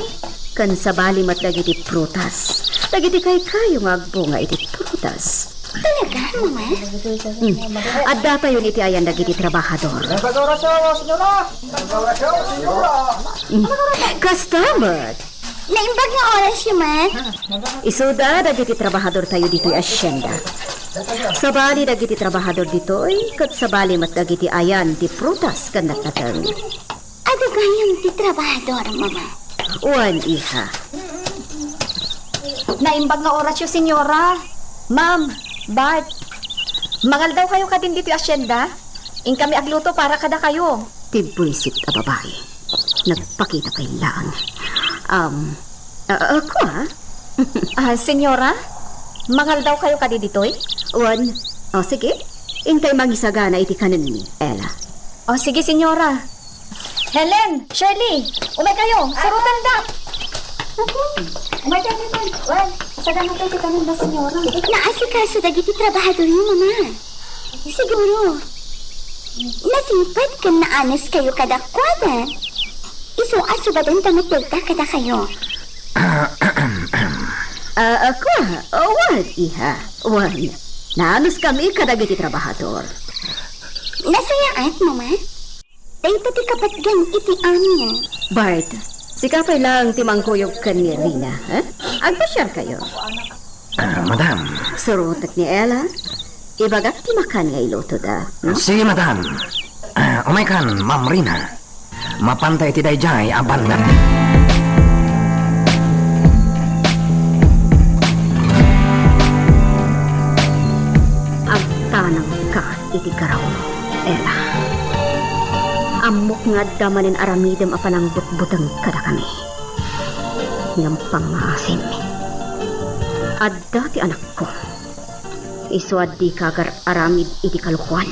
ken sabali met dagiti prutas, dagiti kaykayo nga agbunga iti prutas. Talaga, Mama? Hmm. Adda tayon iti ayan dagiti trabahador. Nagpag-orasyon, senyora! Nagpag-orasyon, senyora! Hmm. Kasta met. Naimbag nga orasyo man? Isuda dagiti trabahador tayo ditoy hacienda. Sabali dagiti trabahador ditoy, ket sabali met dagiti ayan ti prutas ken natnateng. Adu gayam ti trabahador, Mama? Wen, iha. Naimbag nga orasyo, senyora. Ma'am, Bart, mangaldaw kayo kadin ditoy hacienda? Inkami agluto para kadakayo. Ti buisit a babai. Nagpakita pay laeng. Um, ah, ah, kua? Ah, senyora, mangaldaw kayo kadi ditoy? Wen, o, sige. Inkay mangisagana iti kanenmi, Ella. O, sige, senyora. Helen, Shirley, umay kayo. Surutan da. Umay kayo, umay kayo. Wen, sagana kayo ti kanenmi, senyora. Naasikaso dagiti trabahadoryo, Mama. Siguro, nasingpet ken naanus kayo kadakuada. Isu a subadenta met dayta kadakayo. Ah, ako, wen, iha. Wen, naanuskami kadagiti trabahador. Nasayaat, Mama. Dayta ti kapatgan iti amin. Bart, sika pay laeng ti mangkuyog ken ni Rina, eh? Agpasiar kayo. Ah, madam. Surutek ni Ella. Ibagak ti makan nga ilutoda, hmm? Sige, madam. Ah, umay kan, Ma'am Rina. Mapanta iti daydiay a banda. Agtanangka iti garaw, Ella. Ammok nga adda manen aramidem a panangbutbuteng kadakami. Ngem pangngaasim, adda ti anakko. Isu a dika agar-aramid iti kalokoan.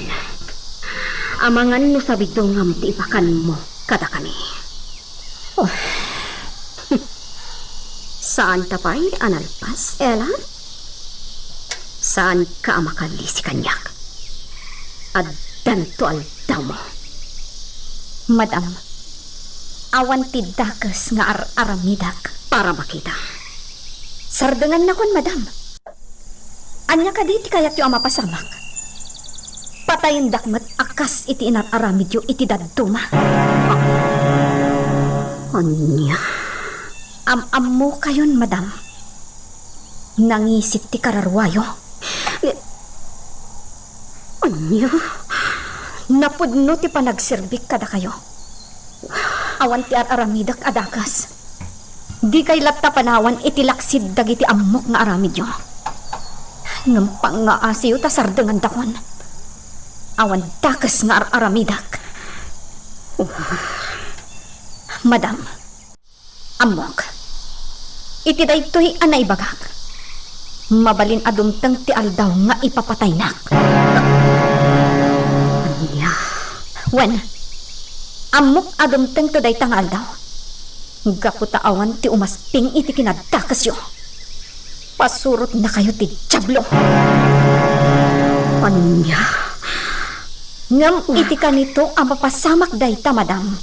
Amangan no sabidongam ti ipakanmo kadakami. Oh. Saanta pay a nalpas, Ella? Saanka a makalisi kaniak? Addanto aldawmo. Madam, awan ti dakes nga ar-aramidak. Para makita. Sardengannakon, madam. Ania kadi ti kayatyo a mapasamak? Patayendak met a kas iti inar-aramidyo iti dadduma. Ania? Am-ammokayon, madam. Nangisit ti kararuayo. Ania? Napudno ti panagserbik kadakayo. Awan ti ar-aramidek a dakes. Dikay latta panawan iti laksid dagiti ammok nga aramidyo. Ngem pangngaasiyo ta sardengandakon. Awan dakes nga ar-aramidek. Madam, ammok, iti daytoy a naibagak, mabalin a dumteng ti aldaw nga ipapataynak. Ania? Wen, ammok a dumtengto dayta nga aldaw. Gapu ta awan ti umasping iti kinadakesyo, pasurotnakayo ti Diablo. Ania? Ngem iti kanito a mapasamak dayta, madam,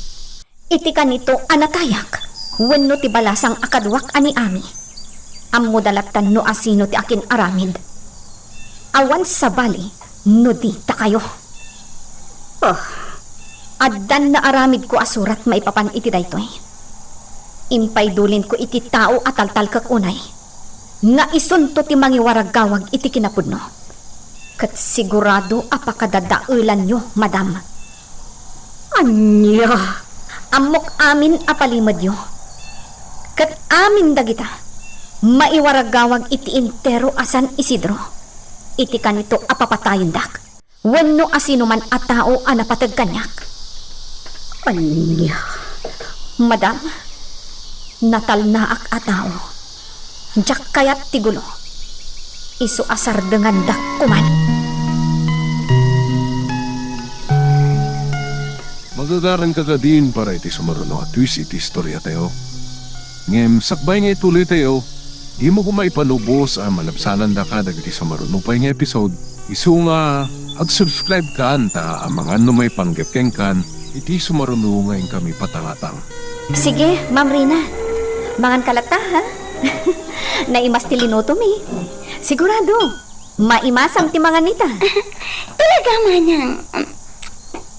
iti kanito a natayak wenno ti balasang a kaduak a ni Ami, ammoda lattan no asino ti akin-aramid. Awan sabali no di dakayo. Oh, addan naaramidko a surat maipapan iti daytoy. Impaydulinko iti tao a taltalkek unay nga isunto ti mangiwaragawag iti kinapudno. Ket sigurado a pakadadaelanyo, madam. Ania? Ammok amin a palimedyo. Ket amin dagita maiwaragawag iti entero a San Isidro iti kanito a papatayendak wenno a sinuman a tao a napateg kaniak. Ania? Madam, natalnaak a tao. Diak kayat ti gulo. Isu a sardengandak koman. Nagaren ka kadin para iti sumaruno a twist iti istoriatayo. Ngem sakbay nga ituloytayo, dimo koma ipanubos a malabsanandaka dagiti sumaruno pay nga episode. Isu nga, ag-subscribe kan ta amangan no maipanggep kenkan iti sumaruno nga inkami patangatang. Sige, Ma'am Rina. Mangan ka latta, ha? Naimas ti linuto mi. Sigurado, maimasam ti mangan ita. Talaga, manang.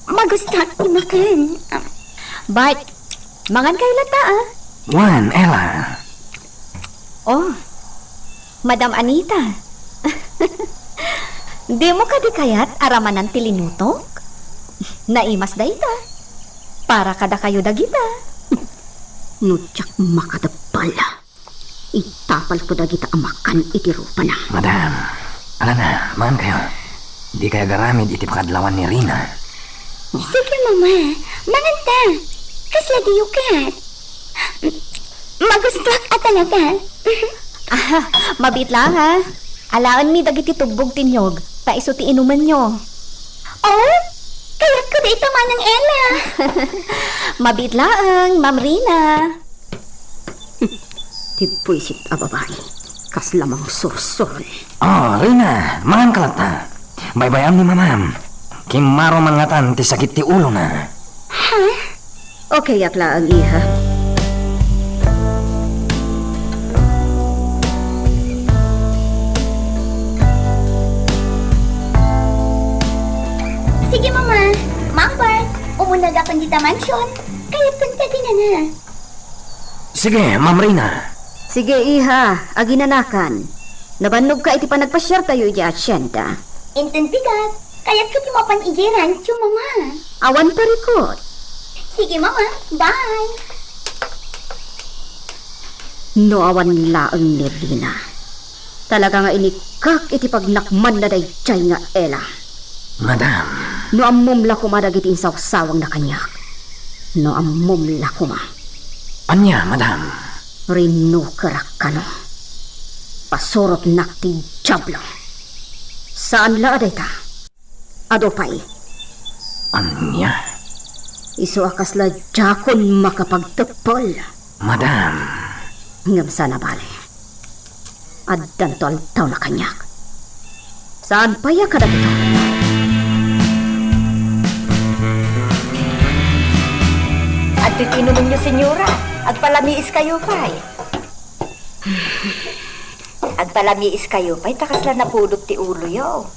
Magustuak ti makan. Bart, mangan kayo latta, ah. Wen, Ella. Oh, Madam Anita. Dimo kadi kayat a ramanan ti linutok? Naimas dayta. Para kadakayo dagita. No diak makadabbal, itapalko dagita a makan iti rupana. Madam, alana, mangan kayo. Dikay agaramid iti pakadlawan ni Rina. Sige, Mama. Manganta. Kasla diyo ket? Magustuak a talaga. Ah, mabiit laeng, ha? Alaenmi dagiti tubbog ti niyog, ta isu ti inumenyo. Oh, kayatko dayta, Manang Ella. Mabiit laeng, Ma'am Rina. Ti buisit a babai. Kasla mangsursuron. Oh, Rina, mangan ka latta. Baybay-am ni Mamam. Kimmaro man ngatan ti sakit ti ulona. Ha? Okay, ak laeng, iha. Sige, Mama. Ma'am Bart, umunagakon dita mansion. Kayatko ti aginana. Sige, Ma'am Rina. Sige, iha, aginanakan. Nabannogka iti panagpasiartayo idiay hacienda. Intindikak, kayatko ti mapan idiay rancho, Mama. Awan parikut. Sige, Mama. Bye. No awan laeng ni Rina. Talaga nga inikkak iti pagnakmanna daydiay nga Ella. Madam. No ammom la koma dagiti insawangsawangna kaniak. No ammom la koma. Ania, madam? Rinukerak kano. Pasurotnak ti Diablo. Saan la a dayta. Adu pay. Ania? Isu a kasla diakon makapagteppel. Madam. Ngem saan a bale. Addanto altawna kaniak. Saan pay a kadagito? Adtoy ti inumenyo, senyora. Agpalamiiskayo pay. Agpalamiiskayo pay ta kasla napudot ti uloyo.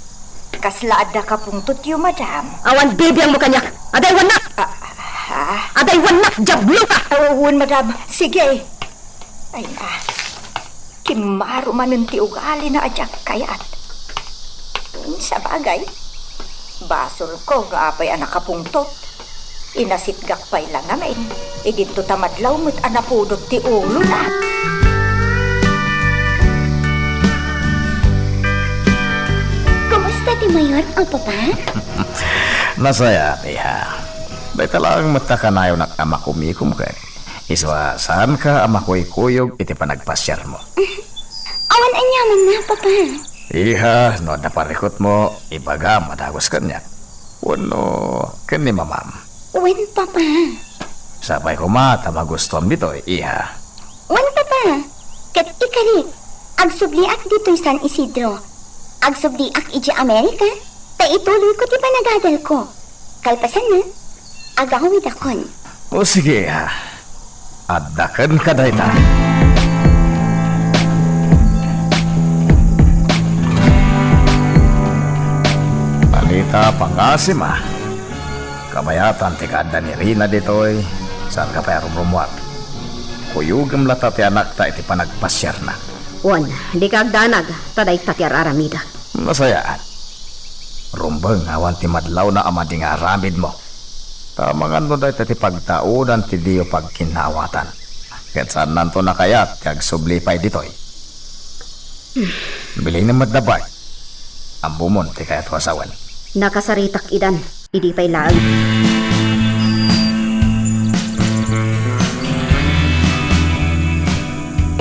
Kasla adda kapungtotyo, madam. Awan bibiangmo kaniak. Adaywannak! Ah, ah. Adaywannak, Diabloka! Ah, wen, madam. Sige. Ay na. Kimmaro manen ti ugalina a diak kayat. Sabagay, basolko nga apay a nakapungtot. Inasitgak pay la ngamin, idinto ta madlaw met a napudot ti ulona. Kumusta ti mayor, o Papa? Nasayaat, iha. Dayta laeng met a kanayonak a makumikom ket isu a saanka a makuykuyog iti panagpasiarmo. Awan aniamanna, Papa. Iha, no adda parikutmo, ibagam a dagus kaniak. Wenno ken ni Mamam. Wen, Papa. Sapay koma ta magustuam ditoy, iha. Wen, Papa. Ket ikarik, agsubliak ditoy San Isidro. Agsubliak idiay Amerika, ta ituloyko ti panagadalko. Kalpasanna, agawidakon. O sige, ha. Adda kenka dayta. Anita, pangasim, a. Kabayatan ti kaadda ni Rina ditoy, saanka pay a rumrumuar. Kuyogem latta ti anakta iti panagpasiarna. Wen, dika agdanag, ta dayta ti ar-aramidek. Nasayaat. Rumbeng awan ti madlawna a madi nga aramidmo. Ta amangan no dayta ti pagtaudan ti diyo pagkinnaawatan. Ket saannanto a kayat ti agsubli pay ditoy. Bilinem met da, Bart. Ammomon ti kayatmo a sawen. Nakasaritak idan. Idi pay laeng.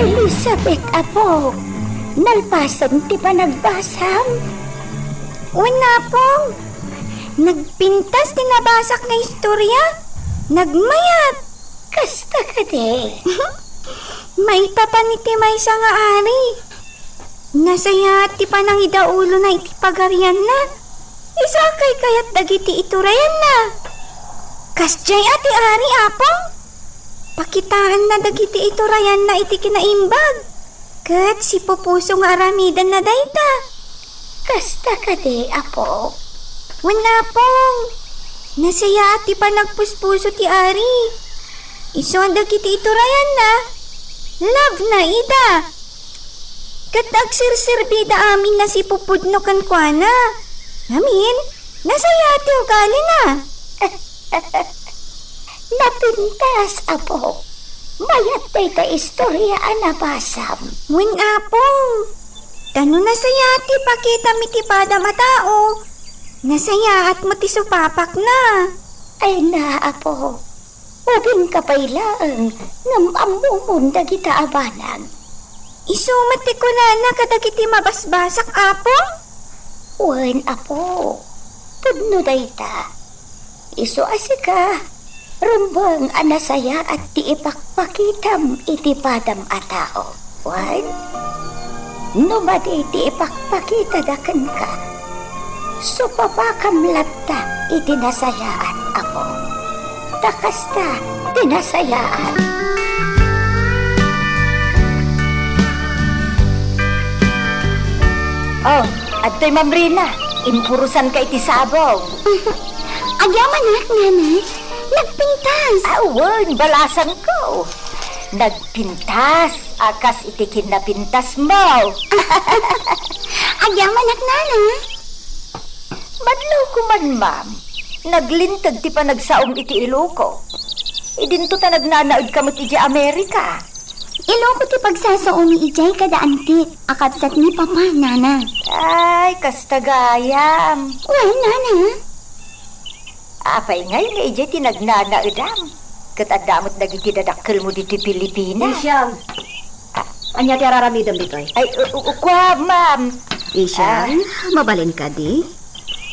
Elizabeth, apo, nalpasen ti panagbasam? Wen, Apong. Nagpintas ti nabasak nga istorya. Nagmayat! Kasta kadi? Maipapan iti maysa nga ari. Nasayaat ti panangidaulona iti pagarianna. Isu a kaykayat dagiti iturayanna. Kasdiay a ti ari, Apong. Pakitaanna dagiti iturayanna iti kinaimbag. Ket sipupuso nga aramidenna dayta. Kasta kadi, Apo? Wen, Apong. Nasayaat ti panagpuspuso ti ari. Isu a dagiti iturayanna, love na ida. Ket agserserbida amin a sipupudno kenkuana. Ngamin, nasayaat ti ugalina. Napintas, Apo. Mayat dayta istorya a nabasam. Wen, Apong. Ta no nasayaat ti pakitam iti padam a tao, nasayaat met ti supapakna. Ay na, Apo. Ubingka pay laeng ngem ammomon dagita a banag. Isu met ti kunana kadagiti mabasbasak, Apong? Wen, Apo. Pudno dayta. Isu a sika, rumbeng a nasayaat ti ipakpakitam iti padam a tao. Wen, no madi ti ipakpakitada kenka, supapakam latta iti nasayaat, Apo. Ta kasta ti nasayaat. Oh, adtoy Ma'am Rina. Impurusanka iti sabong. Agyamanak, Nanay. Nagpintas. Awan, balasangko. Nagpintas a kas iti kinnapintasmo. Agyamanak, Nana. Madlawko man, ma'am. Naglinteg ti panagsaom iti Iloco. Idinto ta nagnanaedka met idiay Amerika. Iloco ti pagsasaomi idiay kada antik a kabsat ni Papa, Nana. Ay, kasta gayam. Wen, Nana. Apay ngay nga idiay ti nagnanaedam? Ket adda met dagiti dadakkelmo ditoy Pilipinas. Isyang. Ah. Ania ti araramidem ditoy? Ay, u-, u-, kua, ma'am. Isyang, ah, mabalin kadi?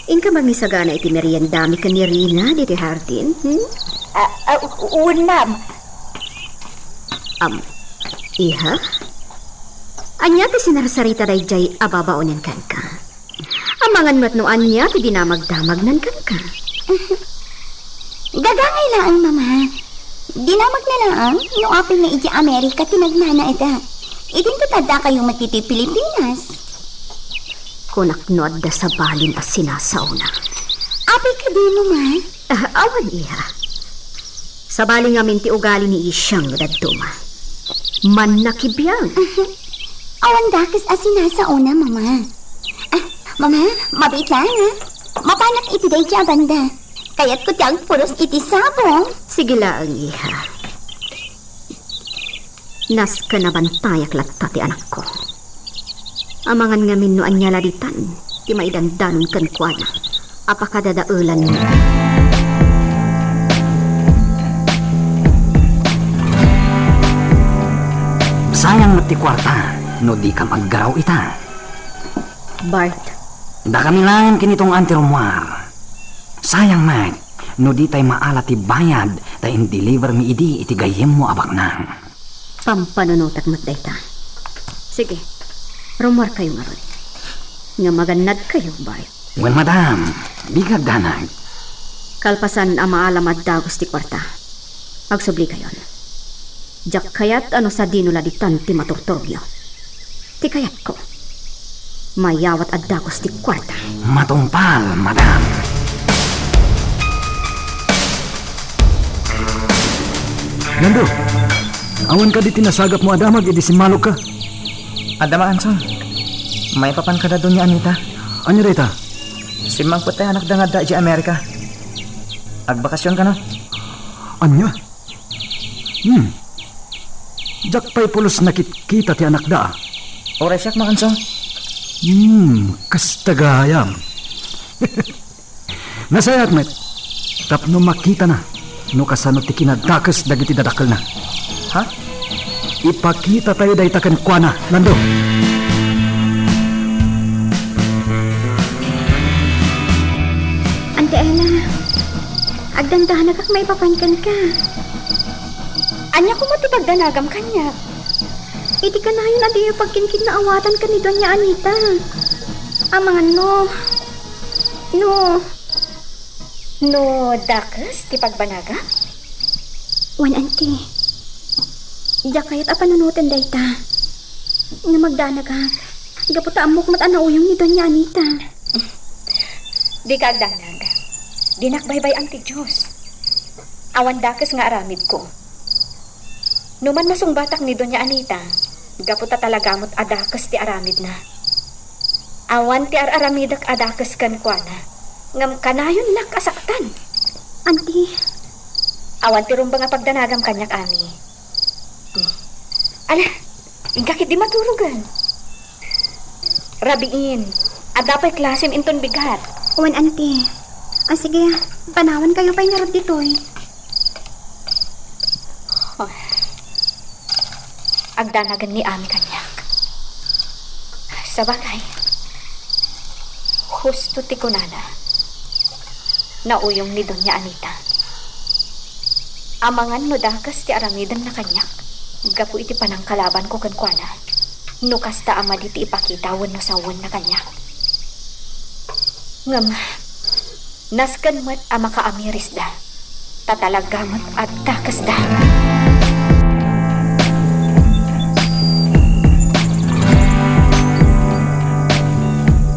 Inka mangisagana iti meriendami ken ni Rina ditoy hardin, hmm? Ah, ah, u-, u-, wen, ma'am. Am, iha? Ania ti sinarsarita daydiay a babaonen kenka? Amangan met no ania ti dinamagdamagnan kenka. Gagangay laeng, Mama. Dinamagna laeng no apay nga idiay Amerika ti nagnanaedda. Idinto ta addakayo met ditoy Pilipinas. Kunak no adda sabalin a sinasaona. Apay kadi, Mama? Ah, awan, iha. Sabali ngamin ti ugali ni Isyang no dadduma. Mannakibiang. Awan dakes a sinasaona, Mama. Ah, Mama, mabiit laeng, ah. Mapanak iti daydiay a banda. Kayatko ti agpuros iti sabong. Sige laeng, iha. Nasken a bantayak latta ti anakko. Amangan ngamin no ania la ditan ti maidandanon kenkuana a pakadadaelan. Sayang met ti kuarta no dikam aggaraw ita. Bart. Dakami laeng kinitong-an ti rummuar. Sayang met no ditay maala ti bayad ta indelivermi idi iti gayyemmo a baknang. Pampanunotek met dayta. Sige, rummuarkayo ngarud. Nga magannadkayo, Bart. Wen, madam, dika agdanag. Kalpasan a maala nga addagus ti kuarta, agsublikayon. Diak kayat a no sadino la ditan ti maturturogyo. Ti kayatko, mayawat a dagus ti kuarta. Matungpal, madam. Nando, awan kadi ti nasagapmo a damag idi simmalogka? Adda, Ma'am Ansong. Maipapan kada Doña Anita. Ania dayta? Simmangpet ti anakda nga adda idiay Amerika. Agbakasyon kano? Ania? Hmm. Diak pay pulos nakitkita ti anakda. Uray siak, Ma'am Ansong. Hmm, kasta gayam. Nasayaat met tapno makitana no kasano ti kinadakes dagiti dadakkelna. Ha? Ipakitatayo dayta kenkuana, Nando. Ante Ella, Agdandanagak maipapan kenka. Ania koma ti pagdanagam kaniak? Iti kanayon a diyo pagkinkit nga awatan ken ni Doña Anita. Amangan no, no, no dakes ti pagbanagam? Wen, anti. Diak kayat a panunoten dayta. Nga magdanagak. Gapu ta ammok met a nauyong ni Doña Anita. Dika agdanag. Dinak baybay-an ti Dios. Awan dakes nga aramidko. No man masungbatak ni Doña Anita, gapu ta talaga met a dakes ti aramidna. Awan ti ar-aramidek a dakes kenkuana, ngem kanayonnak a saktan. Anti. Awan ti rumbeng a pagdanagam kaniak, Ami. Ala, inka ketdi maturogen. Rabiin, adda pay klasem inton bigat. Wen, anti. Ah, sige, panawankayo pay ngarud ditoy. Oh. Agdanagen ni Ami kaniak. Sabagay, husto ti kunana. Nauyong ni Doña Anita. Amangan no dakes ti aramidenna kaniak gapu iti panangkalabanko kenkuana. No kasta a madi ti ipakita wenno sawenna kaniak. Ngem, nasken met a makaamirisda, ta talaga met a dakesda.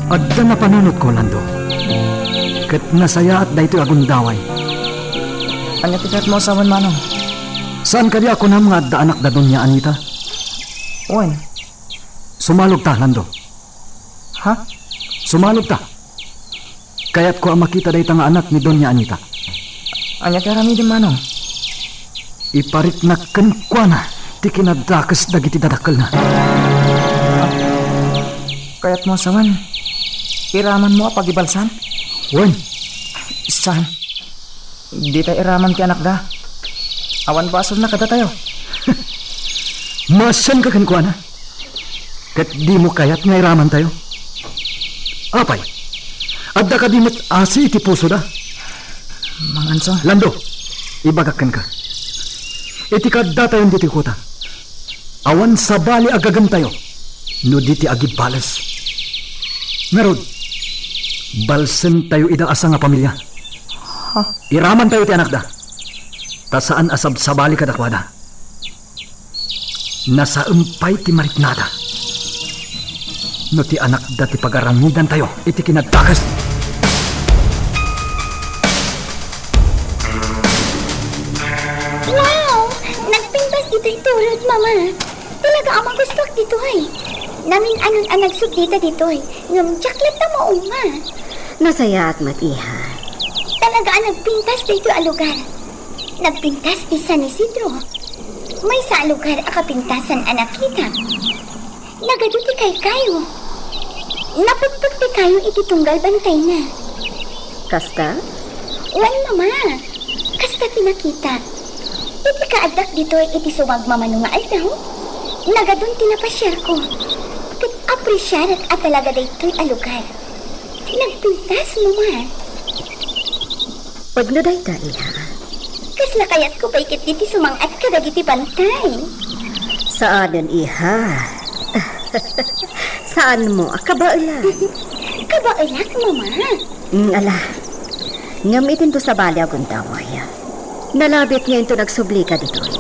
Adda napanunotko, Lando. Ket nasayaat daytoy a gundaway. Ania ti kayatmo a sawen, Manong? Saan kadi a kunam nga adda anakda Doña Anita? Wen. Sumalogta, Lando. Ha? Sumalogta. Kayatko a makita dayta nga anak ni Doña Anita. Ania ti aramidem, Manong? Ipariknak kenkuana ti kinadakes dagiti dadakkelna. Kayatmo a sawen, iramanmo a pagibalsan? Wen. Saan? Dita iraman ti anakda. Awan basolna kadatayo. Maasianka kenkuana. Ket dimo kayat nga iramantayo? Apay, adda kadi met asi iti pusoda? Manganso. Lando, ibagak kenka. Iti kaaddatayon ditoy kuta, awan sabali a gagentayo no di ti agibales. Ngarud, balsentayo ida a sangapamilia. Ha? Iramantayo ti anakda, ta saan a sabsabali kadakuada. Nasaem pay ti mariknada no ti anakda ti pagaramidantayo iti kinadakes. Wow! Nagpintas ditoy turod, Mama. Talaga a magustoak ditoy. Namin-anon a nagsubdita ditoy, ngem diak latta mauma. Nasayaat met, iha. Talaga a nagpintas daytoy a lugar. Nagpintas ti San Isidro. Maysa a lugar a kapintasan a nakitak. Nagadu ti kaykayo. Napekpek ti kayo iti tunggal bantayna. Kasta? Wen, Mama. Kasta ti nakitak. Iti kaaddak ditoy iti sumagmamano nga aldaw, nagadun ti napasiarko. Ket apresiarek a talaga daytoy a lugar. Nagpintas, Mama. Pudno dayta, iha. Kasla kayatko pay ketdi ti sumang-at kadagiti bantay. Saanen, iha. Saanmo a kabaelan. Kabaelak, Mama. Mm, ala. Ngem itinto sabali a gundaway. Nalabit nga inton agsublika ditoy.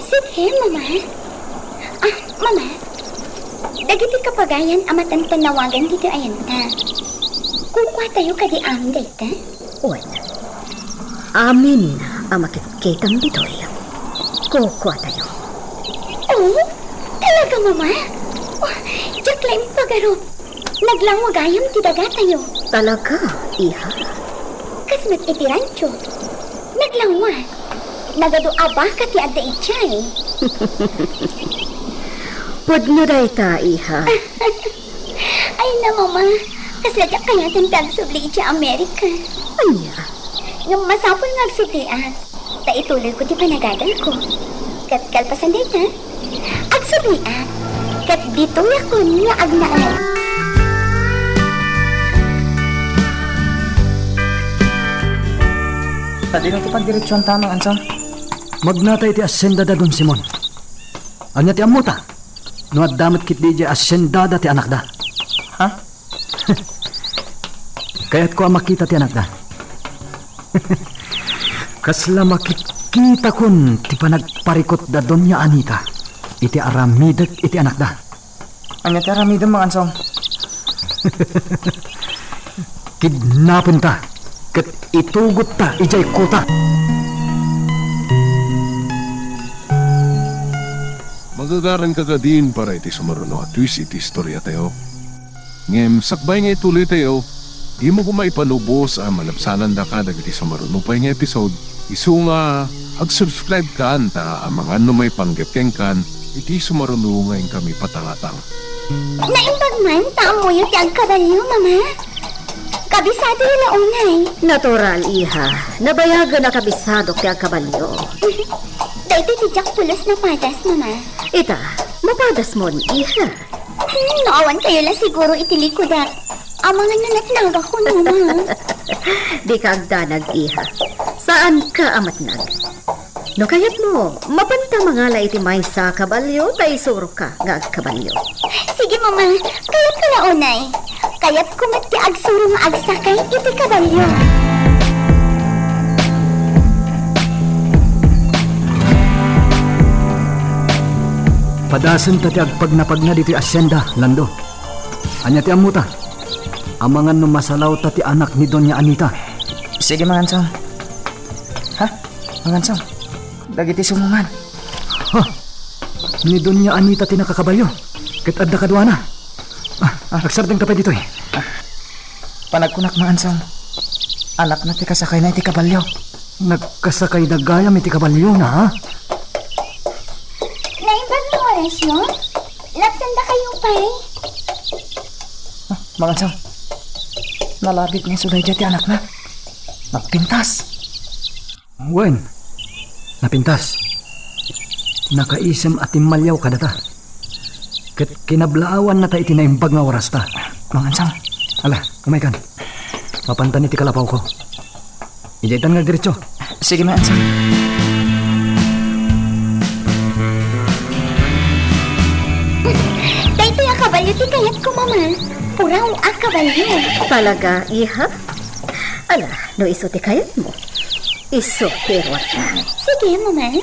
Sige, Mama. Ah, Mama. Dagiti kapagayan a matantannawagan ditoy ayanta. Kukuatayo kadi amin dayta? Wen, amin a makitkitam ditoy, kukuatayo. Oh, talaga, Mama? Oh, diak la impagarup. Naglangua gayam ti dagatayo. Talaga, iha? Kas met iti rancho. Naglangua. Nagadu a baka ti adda idiay. Pudno dayta, iha. Ay na, Mama. Kasla diak kayaten ti agsubli idiay Amerika. Ania? Ngem masapul nga agsubliak. Ta ituloyko ti panagadalko. Ket kalpasan dayta, agsubliak. Ket ditoyak koni nga agnanayon. Dino ti pagdiretsuanta, Mang Ansong? Magnata iti hacienda da Don Simon. Ania ti ammota? No adda met ketdi idiay hacienda da ti anakda. Ha? Kayatko a makita ti anakda. Kasla makitkitakon ti panagparikut da Doña Anita iti aramidek iti anakda. Ania ti aramidem, Mang Ansong? Kidnapenta ket itugotta idiay kota. Magagaranka kadin para iti sumaruno a twist iti istoriatayo. Ngem sakbay nga ituloytayo, dimo koma ipalubos a malabsanandaka dagiti sumaruno pay nga episode, isu nga ag-subscribe kan ta amangan no maipanggep kenkan iti sumaruno nga inkami patangatang. Naimbag man ta ammoyo ti agkabalio, Mama. Kabisadoyo la unay. Natural, iha. Nabayagen a kabisadok ti agkabalio. Daytoy ti diak pulos napadas, Mama. Ita, mapadasmon, iha. Hmm, no awankayo la siguro iti likudak. Amangan no natnagakon, Mama. Dika agdanag, iha. Saanka a matnag. No kayatmo, mapanta mangala iti maysa a kabalio ta isuroka nga agkabalio. Sige, Mama. Kayatko la unay. Kayatko met ti agsuro nga agsakay iti kabalio. Padasenta ti agpagnapagna ditoy hacienda, Lando. Ania ti ammota? Amangan no masalawta ti anak ni Doña Anita. Sige, Mang Ansong. Ha? Mang Ansong? Dagiti sumongan. Ha? Ni Doña Anita ti nakakabalio. Ket adda kaduana. Ah, ah, agsardengta pay ditoy. Ah, panagkunak, Mang Ansong. Anakna ti kasakayna iti kabalio. Nagkasakayda gayam iti kabaliona, ha? Naimbag ni Horacio? Lapsandakayo pay? Ah, Mang Ansong. Nalabit nga isu daydiay ti anakna. Nagpintas. Wen, napintas. Nakaisem a timmaliaw kadata. Ket kinablaawannata iti naimbag nga orasta. Mang Ansong. Ala, umaykan. Mapantan iti kalapawko. Idiaytan nga agdiretso. Sige, Mang Ansong. Daytoy a kabalio ti kayatko, Mama. Puraw a kabalio. Talaga, iha? Ala, no isu ti kayatmo, isu ti iruatna. Sige, Mama.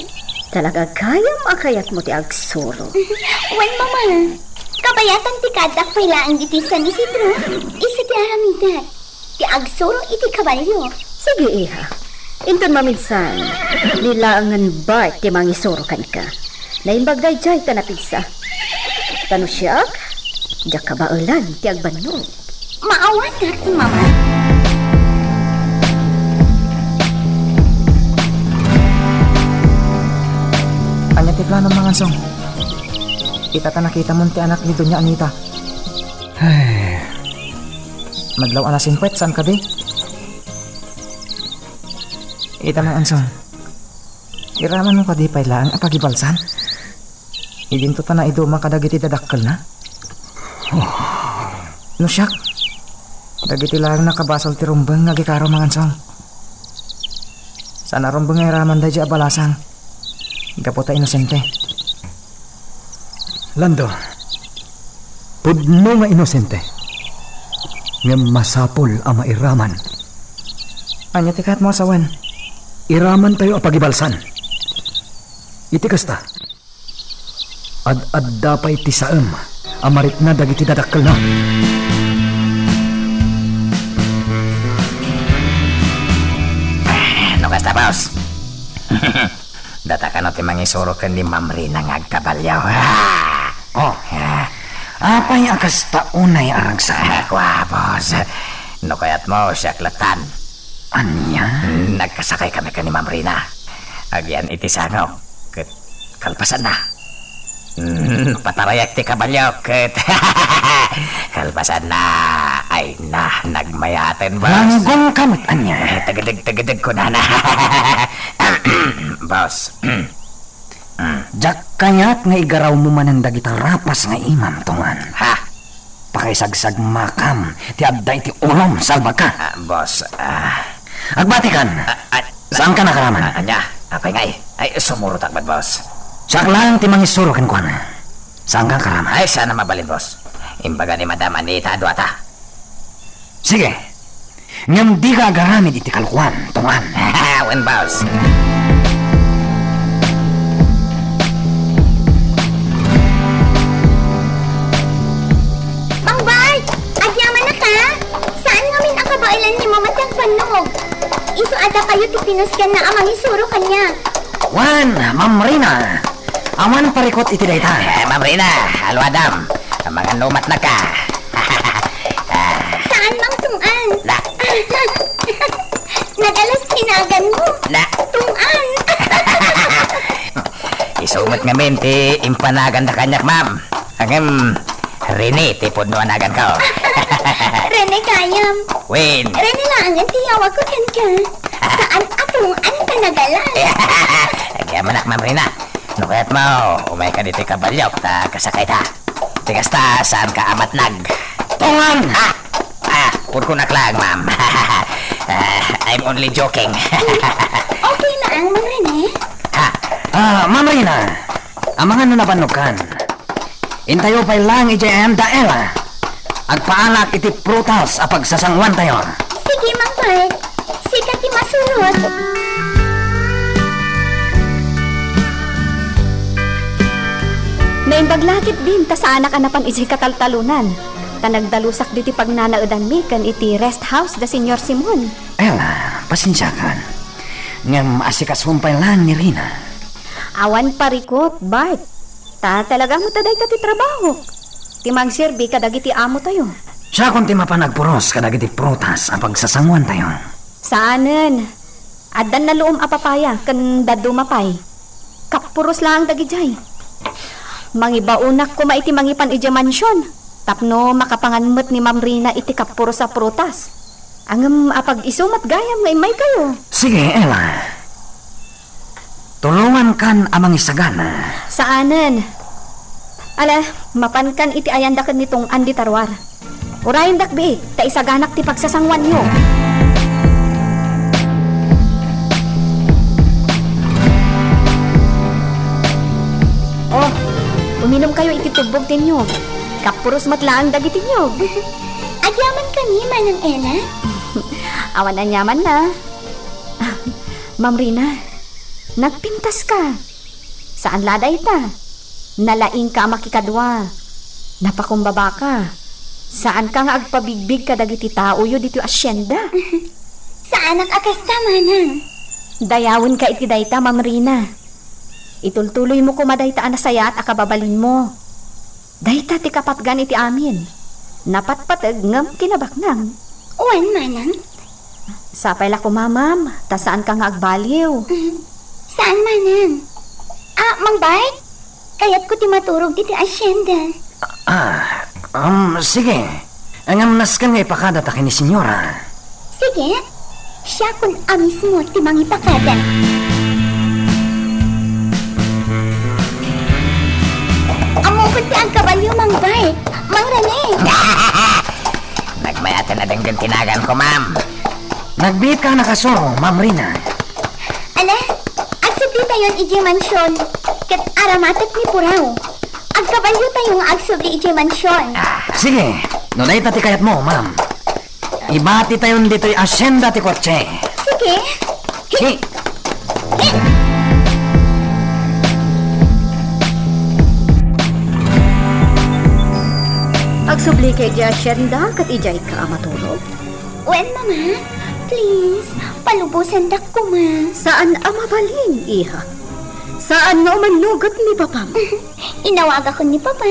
Talaga gayam a kayatmo ti agsuro. Wen, Mama. Kabayatan ti kaaddak pay laeng ditoy San Isidro, isu ti aramidek ti agsuro iti kabalio. Sige, iha. Inton mamidsan, ni laengen Bart ti mangisuro kenka. Naimbag daydiay ta napigsa. Ta no siak, diak kabaelan ti agbannog. Maawanak, Mama. Ania ti plano, Mang Ansong? Ita ta nakitamon ti anak ni Doña Anita. Ay. Madlaw a nasingpet, saan kadi? Ita, Mang Ansong. Iraman mo kadi pay laeng a pagibalsan? Idinto ta naiduma kadagiti dadakkelna? Oh. No siak, dagiti laeng nakabasol ti rumbeng nga agikaro, Mang Ansong. Saan a rumbeng nga iraman daydiay a balasang. Gapu ta inosente. Lando, pudno nga inosente. Ngem masapul a mairaman. Ania ti kayatmo a sawen? Iramantayo a pagibalsan. Iti kasta, ad-adda pay ti saem a marikna dagiti dadakkelna. No kasta, boss. Data kano ti mangisuro ken ni Ma'am Rina nga agkabalio. Ah! Oh. Ah. Apay a kasta unay a ragsak? Ah, kua, boss. No kayatmo, siak latan. Ania? Nagkasakay kami ken ni Ma'am Rina. Agyan iti sangok. Ket kalpasanna. Hmm, patarayak ti kabalio ket kalpasanna, ay na, nagmayaten, boss. Langgongka met ania? Eh, tagadeg-tagadeg kunana. Boss. Hmm. Diak kayat nga igarawmo manen dagita rapas nga imam, Tongan. Ha? Pakaisagsagmakam ti adda iti ulom, salbagka. Ah, boss, ah. Agbatikan. Ah, ah, Angkan a karama. Ah, ania? Apay ngay? Ay, sumurotak met, boss. Siak laeng ti mangisuro kenkuana. Saanka a karama. Ay, saan a mabalin, boss. Imbaga ni Madam Anita a duata. Sige. Ngem dika agaramid iti kalokuan, Tong-an. Wen, boss. Mang Bart! Agyamanak a! Saan ngamin a kabaelan ni Mama ti agbannog? Isu a dakayo ti pinuskanna a mangisuro kaniak. Wen, Ma'am Rina. Awan parikut iti dayta. Eh, Ma'am Rina, alwadam. Amangan no umatnagka. Ah. Saan, Mang Tong-an? Na. Nagalas ti naganmo. Na. Tong-an. Isu met ngamin ti impanaganda kaniak, ma'am. Ngem, Rene ti pudno a naganko. Rene gayam. Wen. Rene laengen ti yawagko kenka. Saan a Tong-an ta nagalas. Agyamanak, Ma'am Rina. No kayatmo, umayka ditoy kabaliok ta kasakayta. Ti kasta, saanka a matnag. Tong-an! Ah! Ah, kurkunak lang, ma'am. Ah, I'm only joking. Okay laeng, Mang Rene? Ha? Ah, Ma'am Rina, amangan no nabannogkan. Intayo pay laeng idiay ayan da Ella. Agpaalak iti prutas a pagsasanguantayo. Sige, Mang Bart. Sika ti masurot. Naimbag la ketdin ta saanak a napan idiay kataltalonan, ta nagdalusak ditoy pagnanaedanmi ken iti rest house da Señor Simon. Ella, pasensiakan. Ngem asikasom pay laeng ni Rina. Awan parikut, Bart. Ta talaga met a dayta ti trabahok. Ti mangserbi kadagiti amotayo. Siakon ti mapan agpuros kadagiti prutas a pagsasanguantayo. Saanen. Addan naluom a papaya ken dadduma pay. Kappuros laeng dagidiay. Mangibaonak koma iti mangipan idiay mansion tapno makapangan met ni Ma'am Rina iti kappuros a prutas. Ngem apag-isu met gayam nga immaykayo. Sige, Ella. Tulongankan a mangisagana. Saanen. Ala, mapankan iti ayanda ken ni Tong-an dita ruar. Urayendak biit, ta isaganak ti pagsasanguanyo. Oh, uminumkayo iti tubbog ti niyog. Kappuros met laeng dagiti niyog. Agyamankami, Manang Ella? Awan aniamanna. Ma'am Rina, nagpintaska. Saan la dayta. Nalaingka a makikadua. Napakumbabaka. Saanka nga agpabigbig kadagiti taoyo ditoy asienda. Saanak a kasta, manang. Dayawenka iti dayta, Ma'am Rina. Itultuloymo koma dayta a nasayaat a kababalinmo. Dayta ti kapatgan iti amin. Napatpateg ngem kinabaknang. Wen, manang. Sapay la koma, ma'am, ta saanka nga agbaliw. Mm. Saan, manang? Ah, Mang Bart? Kayatko ti maturog ditoy asienda. Ah, um, sige. Ngem nasken nga ipakada ta ken ni Señora. Sige. Siakon a mismo ti mangipakada. Ammokon ti agkabalio, Mang Bart. Mang Rene. Nagmayaten a denggen ti naganko, ma'am. Nagbiitka a nakasuro, Ma'am Rina. Ala, agsublitayon idiay mansion, ket aramatek ni Puraw. Agkabaliotayo nga agsubli idiay mansion. Ah, sige, no dayta ti kayatmo, ma'am. Ibatitayon ditoy asienda ti kotse. Sige. Hi. Agsublika idiay asienda ket idiayka a maturog? Wen, Mama. Please, palubosandak koma. Saan a mabalin, iha. Saan nga umannuget ni Papam. Inawagakon ni Papa.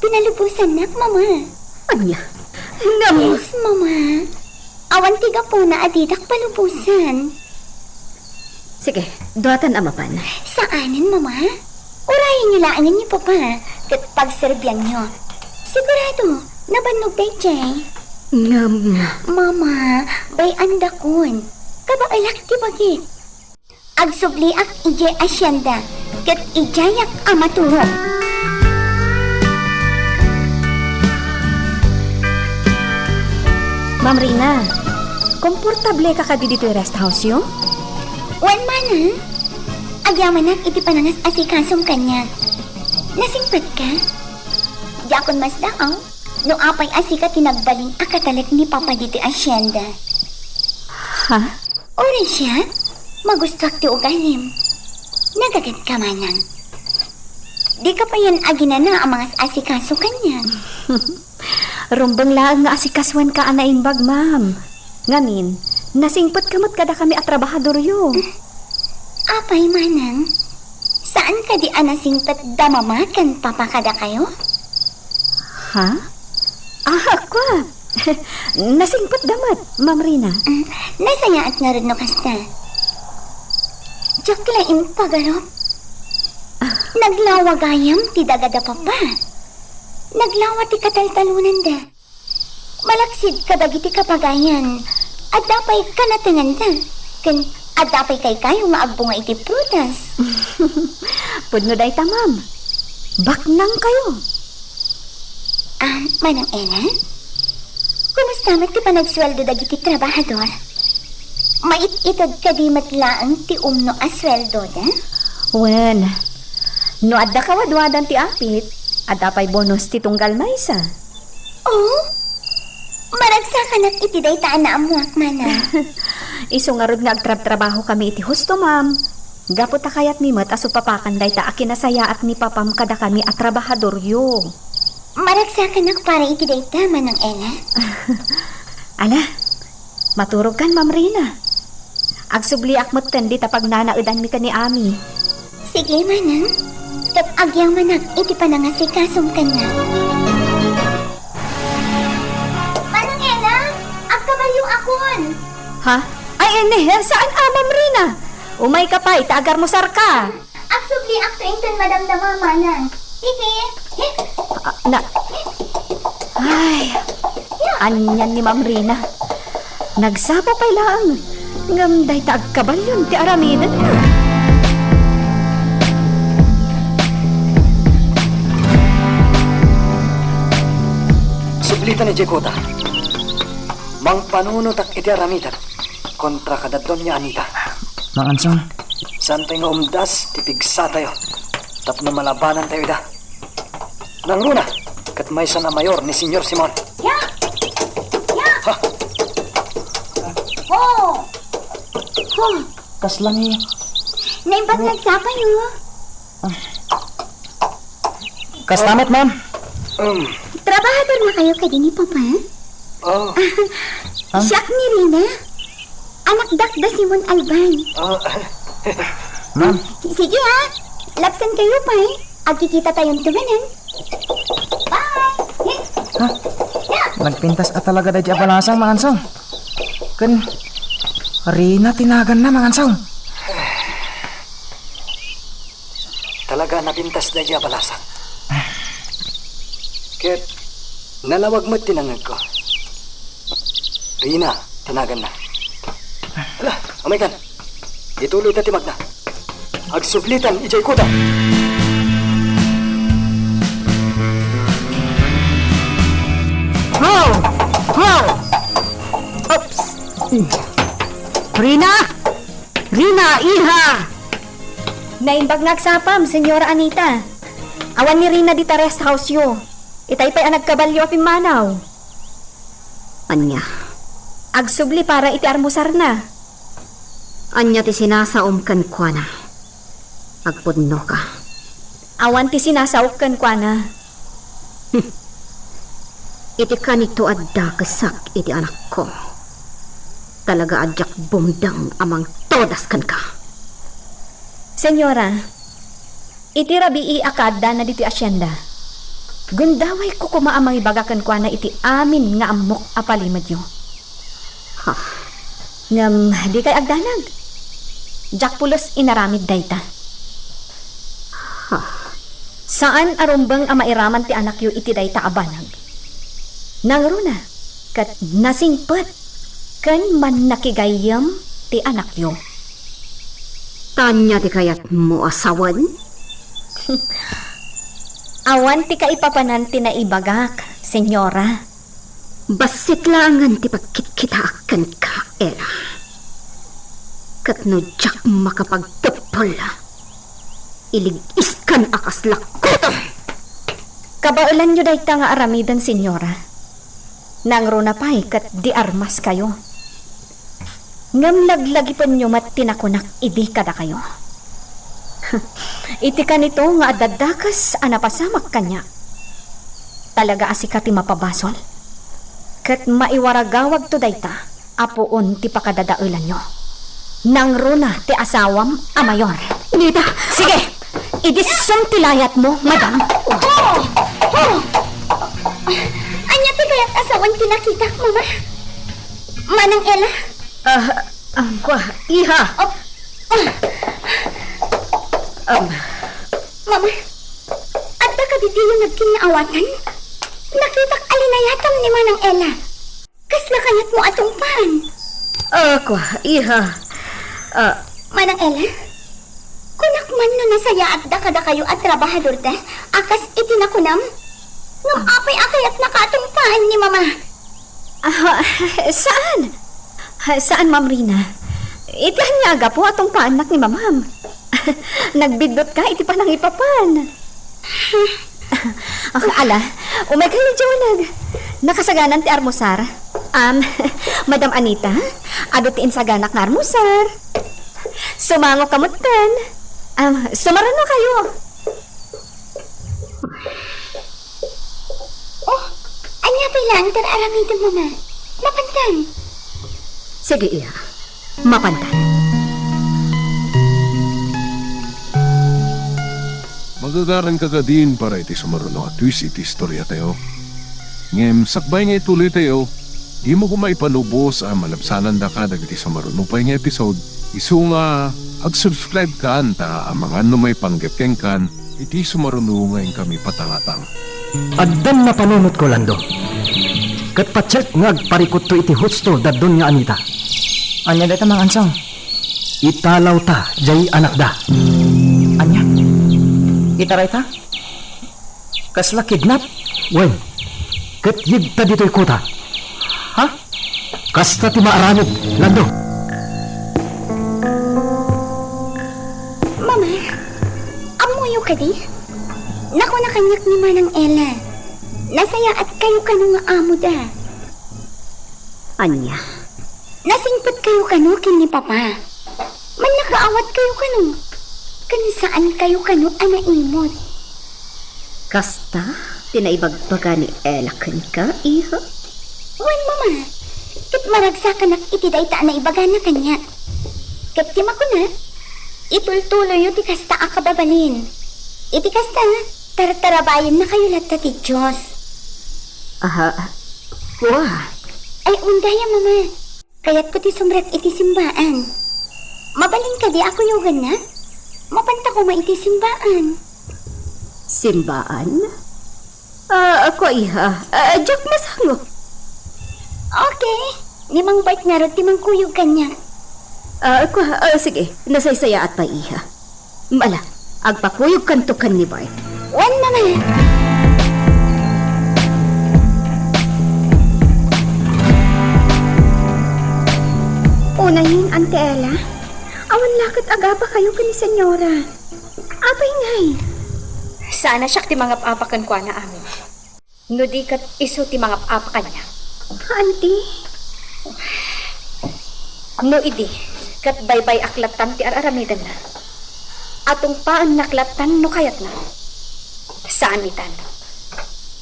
Pinalubosannak, Mama. Ania? Ngem... Please, Mama. Awan ti gapuna a didak palubosan. Sige, duatan a mapan. Saanen, Mama. Urayenyo laengen ni Papa, ket pagserbianyo. Sigurado, nabannog daydiay. Ngem... Mama, bay-andakon. Kabaelak ti bagik. Agsubliak idiay asienda, ket idiayak a maturog. Ma'am Rina, komportable ka kadi ditoy rest house-yo? Wen, manang, agyamanak iti panangas-asikasom kaniak. Nasingpetka? Diakon masdaaw no apay a sika ti nagbalin a katalek ni Papa ditoy asienda. Ha? Uray siak, magustuak ti ugalim. Nagagadka, manang. Dika payen aginana a mangas-asikaso kaniak. Rumbeng laeng nga asikasoenka a naimbag, ma'am. Ngamin, nasingpetka met kadakami a trabahadoryo. Apay, manang? Saan kadi a nasingpet da Mama ken Papa kadakayo? Ha? Ah, kua. Nasingpetda met, Ma'am Rina. Mm, nasayaat ngarud no kasta. Diak la impagarup. Naglawa gayam ti daga da Papa. Naglawa ti kataltalonanda. Malaksid kadagiti kapagayan, adda pay kanatenganda, ken adda pay kaykayo nga agbunga iti prutas. Pudno dayta, ma'am. Baknangkayo. Ah, Manang Ella? Kumusta met ti panagsueldo dagiti trabahador? Mait-ited kadi met laeng ti umno a sueldoda? Wen, no adda kawadwadan ti apit, adda pay bonus ti tunggal maysa. Oh? Maragsakanak iti dayta a naammoak, manang. Isu ngarud nga agtrabtrabahokami iti husto, ma'am. Gapu ta kayatmi met a supapakan dayta a kinasayaat ni Papam kadakami a trabahadoryo. Maragsakanak para iti dayta, Manang Ella. Ala, maturogkan, Ma'am Rina. Agsubliak metten dita pagnanaedanmi ken ni Ami. Sige, manang. Ket agyamanak iti panangasikasom kaniak. Manang Ella, agkabalio akon. Ha? Ay, ine, saan a, Ma'am Rina? Umayka pay, ta agarmusarka. Agsubliakto inton madamdama, manang. Sige. Ah, na, ay, anian ni Ma'am Rina. Nagsapa pay laeng, ngem dayta agkabalyon ti aramidenna. Sublitan idiay kuta. Mangpanunotak iti aramidek kontra kada Doña Anita. Mang Ansong. Saan pay nga umdas ti pigsatayo tapno malabanantayo ida. Nangruna ket maysa a mayor ni Señor Simon. Ya! Ya! Ha? Oh! Oh! Kasla nga. Naimbag nga agsapayo. Kasta met, ma'am. Um, Trabahador na kayo kadi ni Papa? Oh. Ah? Siak ni Rina. Anakdak da Simon Alban. Oh. Ma'am. Sige, ah. Lapsan kayo pa, eh. Agkikita tayon tumanan. Bye. Ha? Ya. Nagpintas a talaga daydi a balasang, Mang Ansong. Ken Rina ti naganna, Mang Ansong. Talaga a napintas daydi a balasang. Ket nalawag met ti nangngegko. Rina ti naganna. Ala, umaykan. Ituloyta ti magna. Agsublitan idiay kuta. Ho! Ho! Oops! Rina! Rina, iha! Naimbag nga agsapam, Señora Anita. Awan ni Rina dita rest house-yo. Itay pay a nagkabalyo a pimmanaw. Ania? Agsubli para iti armusarna. Ania ti sinasaom kenkuana? Agpudnoka. Awan ti sinasaok kenkuana. Hmm. Iti kanito a dakesak iti anakko. Talaga a diak bumdeng a mangtodas kenka. Señora, iti rabii a kaaddana ditoy asienda, gundawayko koma a mangibaga kenkuana iti amin nga ammok a palimedyo. Ha? Ngem dikay agdanag. Diak pulos inaramid dayta. Ha? Saan a rumbeng a mairaman ti anakyo iti dayta a banag. Nangruna, ket nasingpet ken mannakigayyem ti anakyo. Ania ti kayatmo a sawen? Awan ti kaipapanan ti naibagak, Señora. Bassit laengen ti pagkitkitaak kenka, Ella. Ket no diak makapagteppel, ilig-iskan a kas lakkuto. Kabaelanyo dayta nga aramiden, Senyora. Nangruna pay ket di armaskayo. Ngem laglagipenyo met ti nakunak idi kadakayo. Iti kanito nga adda dakes a napasamak kaniak, talaga a sika ti mapabasol. Ket maiwaragawagto dayta a puon ti pakadadaelanyo. Nangruna ti asawam a mayor. Nita! Sige! Idissum ti layatmo, madam. Oh! Oh! Ania ti kayat a sawen ti nakitak, Mama? Manang Ella? Ah, ah, kua, iha. Oh. Ah. Um. Mama, adda kadi diyo nagkinaawatan? Nakitak a linayatam ni Manang Ella. Kasla kayatmo a tungpaan? Ah, kua, iha. Ah. Manang Ella, kunak man no nasayaatda kadakayo a trabahadorda a kas iti nakunam? Ngem apay a kayatnaka a tungpaan ni Mama? Ah, saan? Saan, Ma'am Rina. Iti ania a gapu a tungpaannak ni Mamam? Nagbiddutka iti panangipapan. Ah, ala, umaykayo idiay uneg. Nakasaganan ti armusar. Am, Madam Anita, adu ti insaganak nga armusar. Sumango ka metten. Am, sumaruno kayo. Oh, ania pay laeng ti ar-aramidem, Mama? Mapantan. Sige, iha. Mapantan. Magagaranka kadin para iti sumaruno a twist iti istoriatayo. Ngem sakbay nga ituloytayo, dimo koma ipalubos a malabsanandaka dagiti sumaruno pay nga episode, isu nga ag-subscribe kan ta amangan no maipanggep kenkan iti sumaruno nga inkami patangatang. Addan napanunotko, Lando. Ket patiek nga agparikutto iti husto daddun nga Anita. Ania dayta, Mang Ansong? Italawta jay anakda. Ania? Ita dayta? Kasla kidnap? Wen, ket yegta ditoy kota. Ha? Kasta ti maaramid, Lando. Mama, ammoyo kadi? Nakuna kaniak ni Manang Ella, nasayaatkayo kano nga amoda. Ania? Nasingpetkayo kano ken ni Papa? Mannakaawatkayo kano? Ken saankayo kano a naimot? Kasta ti naibagbaga ni Ella kenka, iha? Wen, Mama. Ket maragsakanak iti dayta a naibagana kaniak. Ket ti makuna, itultuloyyo ti kasta a kababalin. Iti kasta, tartarabayennakayo latta ti Dios. Aha. Kua. Ay, wen dayta, Mama. Kayatko ti sumrek iti simbaan. Mabalin kadi a kuyoganna? Mapanta koma iti simbaan. Simbaan? Ah, kua, iha. Ah, diak masango. Okay. Ni Mang Bart ngarud ti mangkuyog kaniak. Ah, kua, ah, sige. Nasaysayaat pay, iha. Ala, agpakuyogkanto ken ni Bart. Wen, Mama. Unayen, Auntie Ella, awan la ket agapakayo ken ni Senyora. Apay ngay? Saan a siak ti mangap-apa kenkuana, Ami. No di ket isu ti mangap-apa kaniak. Auntie? No idi, ket baybay-ak lattan ti ar-aramidenna. Atungpaennak lattan no kayatna. Saan itan.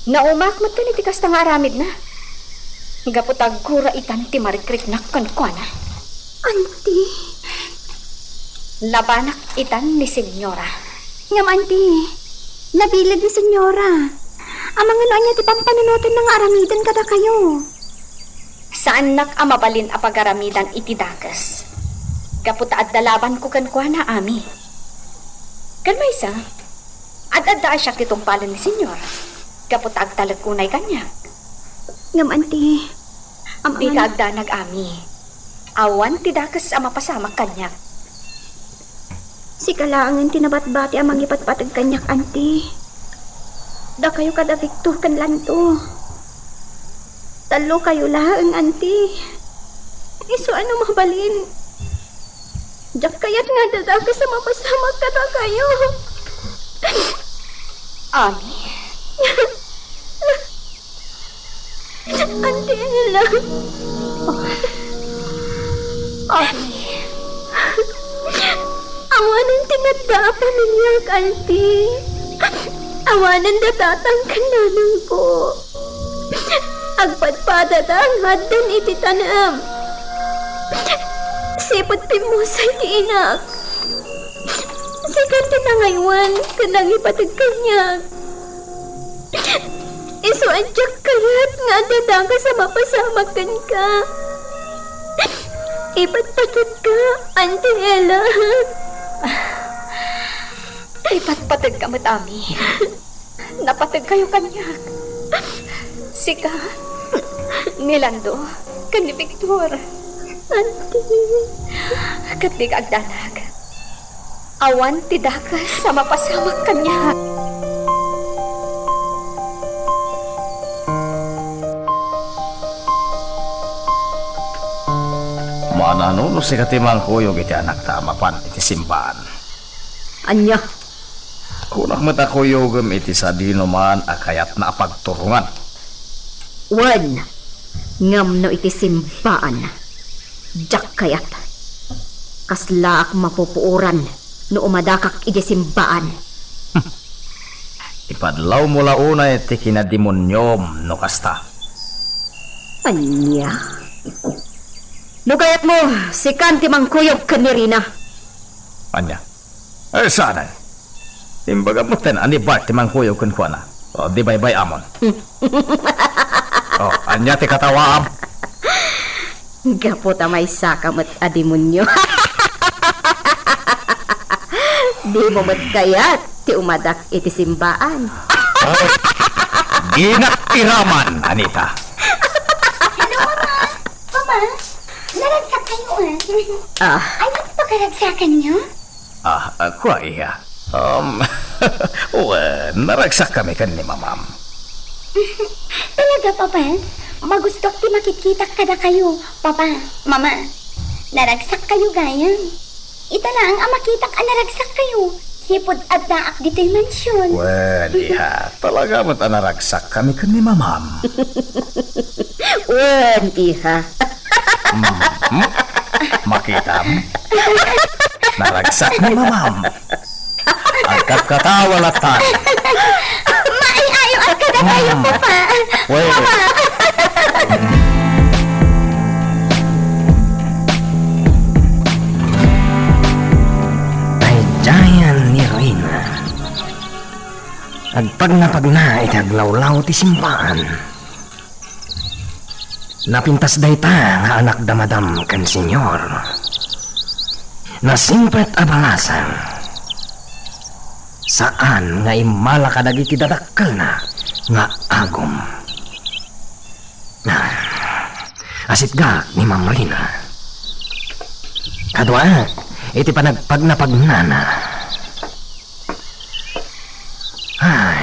Naumaak metten iti kasta nga aramidna. Gapu ta aggura itan ti marikriknak kenkuana. Auntie? Labanak itan ni Senyora. Ngem, Auntie, nabileg ni Senyora. Amangan no ania ti pampanunotenna nga aramiden kadakayo. Saannak a mabalin a pagaramidan iti dakes. Gapu ta adda labanko kenkuana, Ami. Ken maysa, ad-adda a siak ti tungpalen ni Senyora. Gapu ta agtalek unay kaniak. Ngem, Auntie, Am-, Dika agdanag, Ami. Awan ti dakes a mapasamak kaniak. Sika laengen ti nabatbati a mangipatpateg kaniak, Auntie. Dakayo kada Victor ken Lando. Tallokayo laeng, Auntie. Isu a no mabalin. Diak kayat nga adda dakes a mapasamak kadakayo. Ami? Auntie Ella. Ami? Awanen ti nadda a pamiliak, Auntie. Awanen da tatang ken nanangko. Agpadpadada nga addan iti tanem. Sipud pimmusay ti inak. Sika ti nangaywan ken nangipateg kaniak. Isu a diak kayat nga adda dakes a mapasamak kenka. Ipatpateg ka, Auntie Ella. Ipatpateg ka met, Ami. Napateg kayo kaniak. Sika, ni Lando, ken ni Victor. Auntie. Ket dika agdanag. Awan ti dakes a mapasamak kaniak. Manano no sika ti mangkuyog iti anakta a mapan iti simbaan? Ania? Kunak met a kuyogem iti sadinoman a kayatna a pagturongan. Wen, ngem no iti simbaan, diak kayat. Kaslaak mapupuoran no umadakak iti simbaan. Ipadlawmo la unay ti kinademoniom no kasta. Ania? No kayatmo, sikan ti mangkuyog ken ni Rina. Ania? Eh, saanen? Imbagam metten a ni Bart ti mangkuyog kenkuana. O, di baybay-amon. O, ania ti katawaam? Gapu ta maysaka met a demonio. Dimo met kayat ti umadak iti simbaan. Ay, dinak iraman, Anita. Hello, Mama. Papa, naragsak kayo, ah. Ah. Ano pakaragsakan niyo? Ah, ah, kua, iha. Um, wen, naragsak kami ken ni Mamam. Talaga, Papa? Magustuak ti makitkitak kadakayo, Papa, Mama. Naragsak kayo gayam. Ita laeng a makitak a naragsak kayo. Sipud addaak ditoy mansion. Wen, iha, talaga met a naragsak kami ken ni Mamam. Wen, iha. Mm, mm. Makitam? Naragsak ni Mamam. Agkatkatawa latta. Maay-ayo a kadakayo, mm, Papa. Well. Papa. Daydiayen ni Rina. Agpagnapagna iti aglawlaw ti simbaan. Napintas dayta nga anakda Madam ken Senyor. Nasimpet a balasang. Saan nga immala kadagiti dadakkelna nga agum. Ah, asitgak ni Ma'am Rina. Kaduak iti panagpagnapagnana. Ay,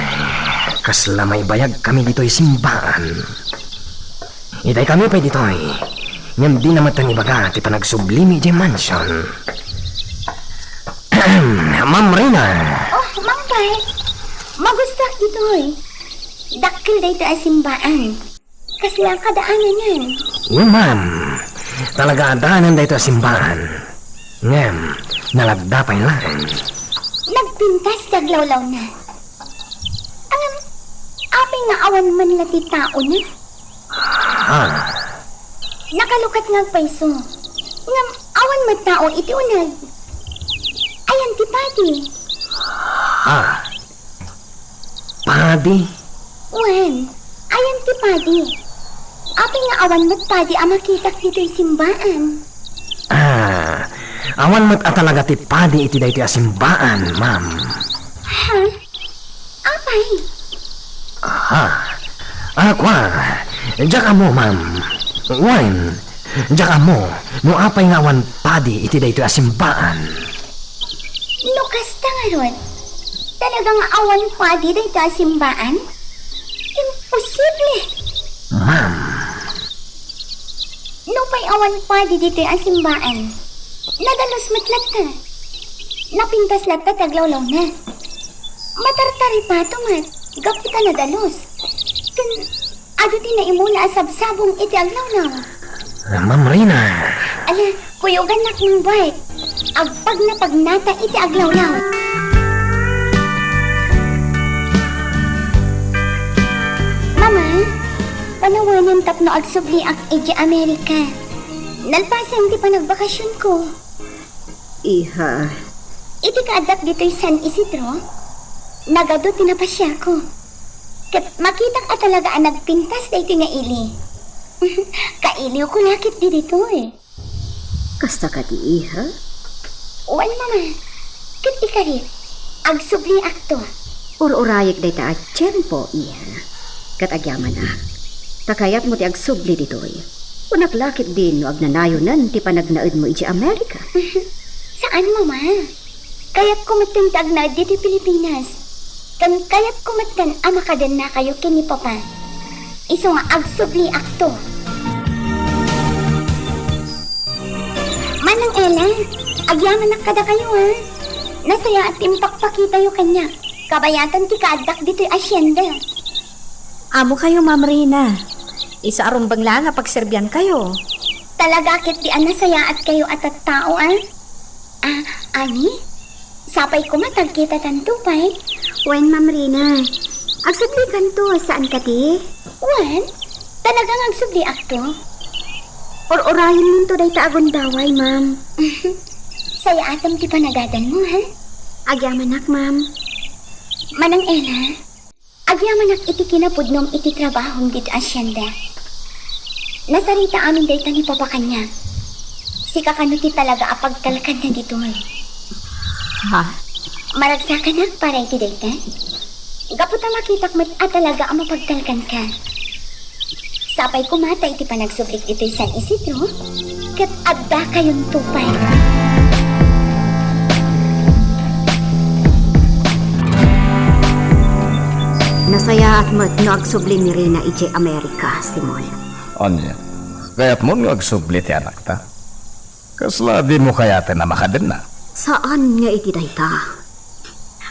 kasla maibayag kami ditoy simbaan. Itay kami pay ditoy, ngem dina met ibaga ti panagsublimi idiay mansion. Ma'am Rina. Oh, Mang Tay. Magustuak ditoy. Dakkel daytoy a simbaan. Kasla kadaananan? Wen, ma'am. Talaga adanan daytoy a simbaan. Ngem, nalagda pay laeng. Nagpintas ti aglawlawna. Ngem, apay nga awan man la ti taona? Ha? Nakalukat nga agpayso. Ngem, awan met tao iti uneg. Ayan ti padi. Ha? Padi? Wen, ayan ti padi. Apay nga awan met padi a makitak ditoy simbaan? Ah, awan met a talaga ti padi iti daytoy a simbaan, ma'am. Ha? Apay? Aha. Ah, kua. Diak ammo, ma'am. Wen, diak ammo no apay nga awan padi iti daytoy a simbaan. No kasta ngarud, talaga nga awan padi daytoy a simbaan? Imposible! Ma'am. Nupay awan padi ditoy a simbaan, Nadalus met latta. Napintas latta ti aglawlawna. Matartaripato met, gapu ta nadalus. Ken adu ti naimula a sabsabong iti aglawlaw. Ma'am Rina. Ala, kuyogannak, Mang Bart. Agpagnapagnata iti aglawlaw. Mama, panawanem tapno agsubliak idiay Amerika. Nalpasen ti panagbakasionko. Iha. Iti kaaddak ditoy San Isidro, nagadu ti napasiarko. Ket makitak a talaga a nagpintas daytoy nga ili. Kailiwko la ketdi ditoy. Kasta kadi, iha? Wen, Mama. Ket ikarit, agsubliakto. Ur-urayek dayta a tiempo, iha. Ket agyamanak, ta kayatmo ti agsubli ditoy. Kunak la ketdin no agnanayonen ti panagnaedmo idiay Amerika. Saan, Mama. Kayatko metten ti agnaed ditoy Pilipinas. Ken kayatko metten a makadennakayo ken ni Papa. Isu nga agsubliakto. Manang Ella, agyamanak kadakayo, ha? Nasayaat ti impakpakitayo kaniak. Kabayatan ti kaaddak ditoy asienda. Ammokayo, Ma'am Rina. Isu a rumbeng laeng a pagserbiankayo. Talaga ketdi a nasayaatkayo a tattao, a? Ah, ani? Sapay koma ta agkitatanto pay? Wen, Ma'am Rina. Agsublikanto, saan kadi? Wen, talaga nga agsubliakto. Ur-urayenmonto dayta a gundaway, Ma'am. Sayaatem ti panagadanmo, ha? Agyamanak, Ma'am. Manang Ella, agyamanak iti kinapudnom iti trabahom ditoy asienda. Nasarita amin dayta ni Papa kaniak. Sika kano ti talaga a pagtalkanna ditoy. Ha? Maragsakanak para iti dayta. Gapu ta makitak met a talaga a mapagtalkanka. Sapay koma ta iti panagsublik ditoy San Isidro, ket addakayonto pay. Nasayaat met no agsubli ni Rina idiay Amerika, Simon. Ania? Kayatmon nga agsubli ti anakta? Kasla dimo kayaten a makadenna? Saan nga iti dayta.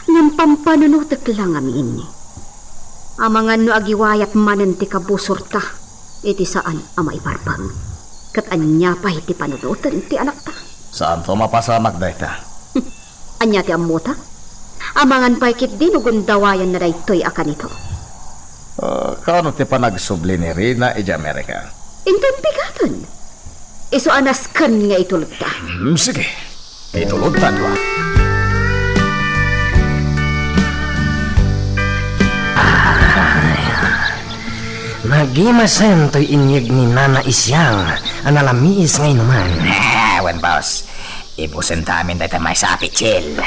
Ngem pampanunotek la ngamin. Amangan no agiwayat manen ti kabusorta iti saan a maibarbeng. Ket ania pay ti panunoten ti anakta? Saanto a mapasamak dayta. Ania ti ammota? Amangan pay ketdi no gundawayanna daytoy a kanito. Ah, kaano ti panagsubli ni Rina idiay Amerika? Inton bigaten. Isu a nasken nga itulodta. Hmm, sige. Itulodta, dua. Ay, nagimasen toy inyeg ni Nana Isyang a nalamiis nga inuman. Wen, boss. Ibusenta amin dayta maysa a pitsil.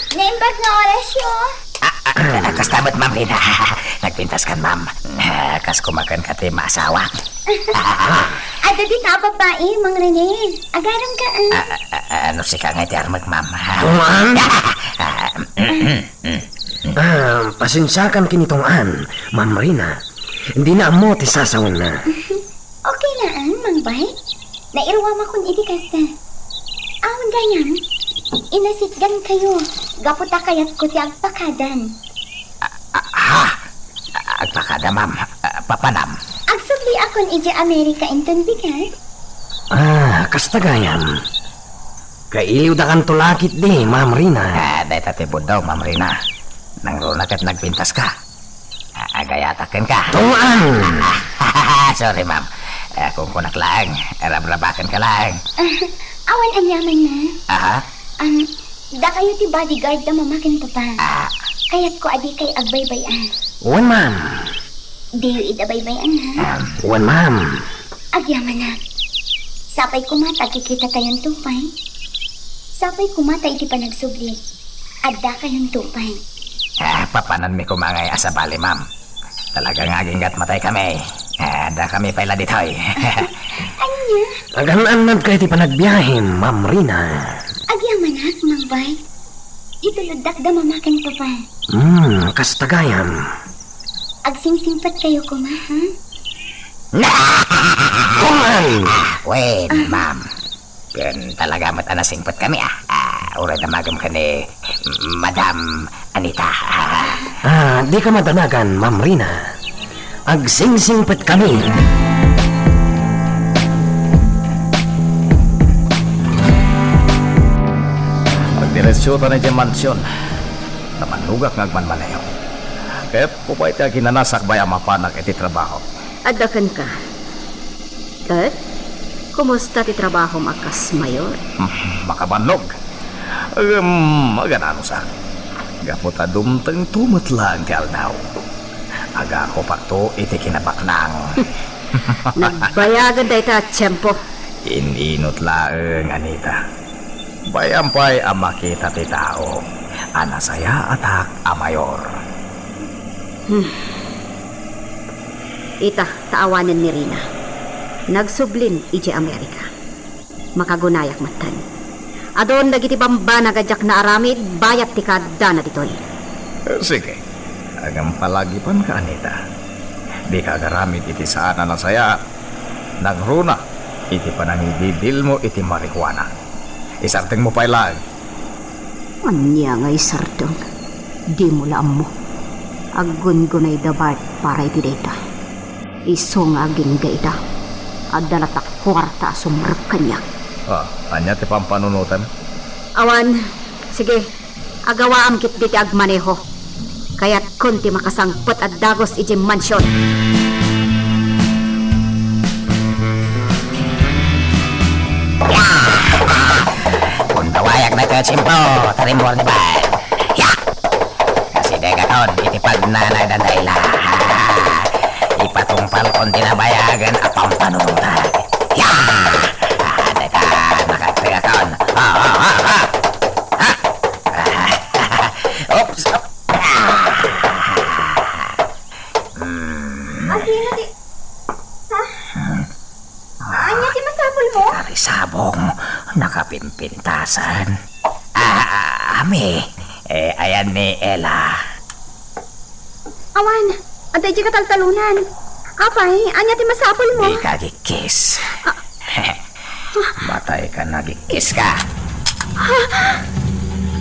Naimbag nga orasyo. Ah, ah, ah, kasta met, Ma'am Rina. Nagpintaskan, ma'am. Ah, kas kumakan ka ti maasawa. Adu dita a babbai, Mang Rene. Agarem ka, ah. Ah, ah, ah, ah, no sika nga iti armek, ma'am. Tungan? Ah, mm, mm, mm. Ah, pasensiakan ken ni Tungan, Ma'am Rina. Dina ammo ti sasawenna. Okay laeng, Mang Bay. Nairuamakon iti kasta. Awan gayam, inasitgankayo gapu ta kayatko ti agpakadan. Ah, ah, ha? Ah, agpakada, ma'am. Ah, papanam? Agsubliakon idiay Amerika inton bigat. Ah, kasta gayam. Kailiwdakanto la ketdi, Ma'am Rina. Ah, dayta ti buddaw, Ma'am Rina. Nangruna ket nagpintaska. Ah, agayatak kenka. Tungan! Sorry, ma'am. Eh, kunkunak laeng. Rabrabaken ka laeng. Ah, awan aniamanna. Aha. Am, dakayo ti bodyguard da Mama ken Papa. Ah. Kayatko a dikay agbaybay-an. Wen, ma'am. Diyo ida baybay-an, ha? Am, wen, ma'am. Agyamanak. Sapay koma ta agkikitatayon to pay. Sapay koma ta iti panagsubli, addakayon to pay. Ah, papananmi koma ngay a sabali, ma'am. Talaga nga aginggat mataykami. Ah, addakami pay la ditoy. Ania? Agan-annadka iti panagbiahim, Ma'am Rina. Agyamanak, Mang Bay. Ituloddak da Mama ken Papa. Hmm, kasta gayam. Agsingsingpetkayo koma, ha? Kuman! Wen, ma'am. Ken talaga met a nasingpetkami, ah. Ah, uray damagem ken ni Madam Anita. Ah, dika madanagan, Ma'am Rina. Agsingsingpetkami. Agdiretsio ta idiay mansion. Nabannogak nga agmanmaneho. Ket upay ti aginanasak bay a mapanak iti trabaho. Adda kenka. Ket, kumusta ti trabahom a kas mayor? Makabannog. Ngem agananusak. Gapu ta dumtengto met laeng ti aldaw. Agakupakto iti kinabaknang. Nagbayagen dayta a tiempo. In-inut laeng, Anita. Bay-am pay a makita ti tao a nasayaatak a mayor. Hmm. Ita, ta awanen ni Rina. Nagsublin idiay Amerika. Makagunayak metten. Adun dagiti bambanag a diak naaramid bayat ti kaaddana ditoy. Sige. Agam palagipanka, Anita. Dika agaramid iti saan a nasayaat. Nangruna iti panangididilmo iti marijuana. Isardengmo pay laeng. Ania nga isardeng? Dimo la ammo. Aggungunay da Bart para iti dayta. Isu nga agingga ita, adda latta kuarta a sumrek kaniak. Ah, ania ti pampanunotem? Awan, sige, agawaam ketdi ti agmaneho. Kayatkon ti makasangpet a dagus idiay mansion. Pundawayag na ti tiempo, tarimor ni Bay. Ya! Kasidegaton iti pagnanay dandayla. Ipatungpalkon ti nabayagen a pampanunotak. Ya! Ah, dayta, makagtagakon. Ah, ah, ah, ah. Ah. Oops. Ah. Hmm. Asino ti, ha? Ania ti masapulmo? Arisabong, nakapimpintasan. Ah, ami, eh, ayan ni Ella. Awan, adda idiay kataltalonan. Apay, ania ti masapulmo? Dika agkiss. Ah. Matay ka, nagkiss ka. Ha?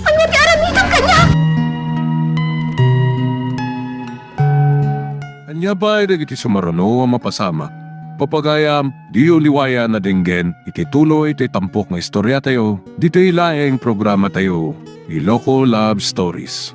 Ania ti aramidem kaniak? Ania pay dagiti sumaruno a mapasamak? Papagayam, diyo liwayan a denggen iti tuloy ti tampok nga istoriatayo, ditoy laeng programatayo, Iloko Love Stories.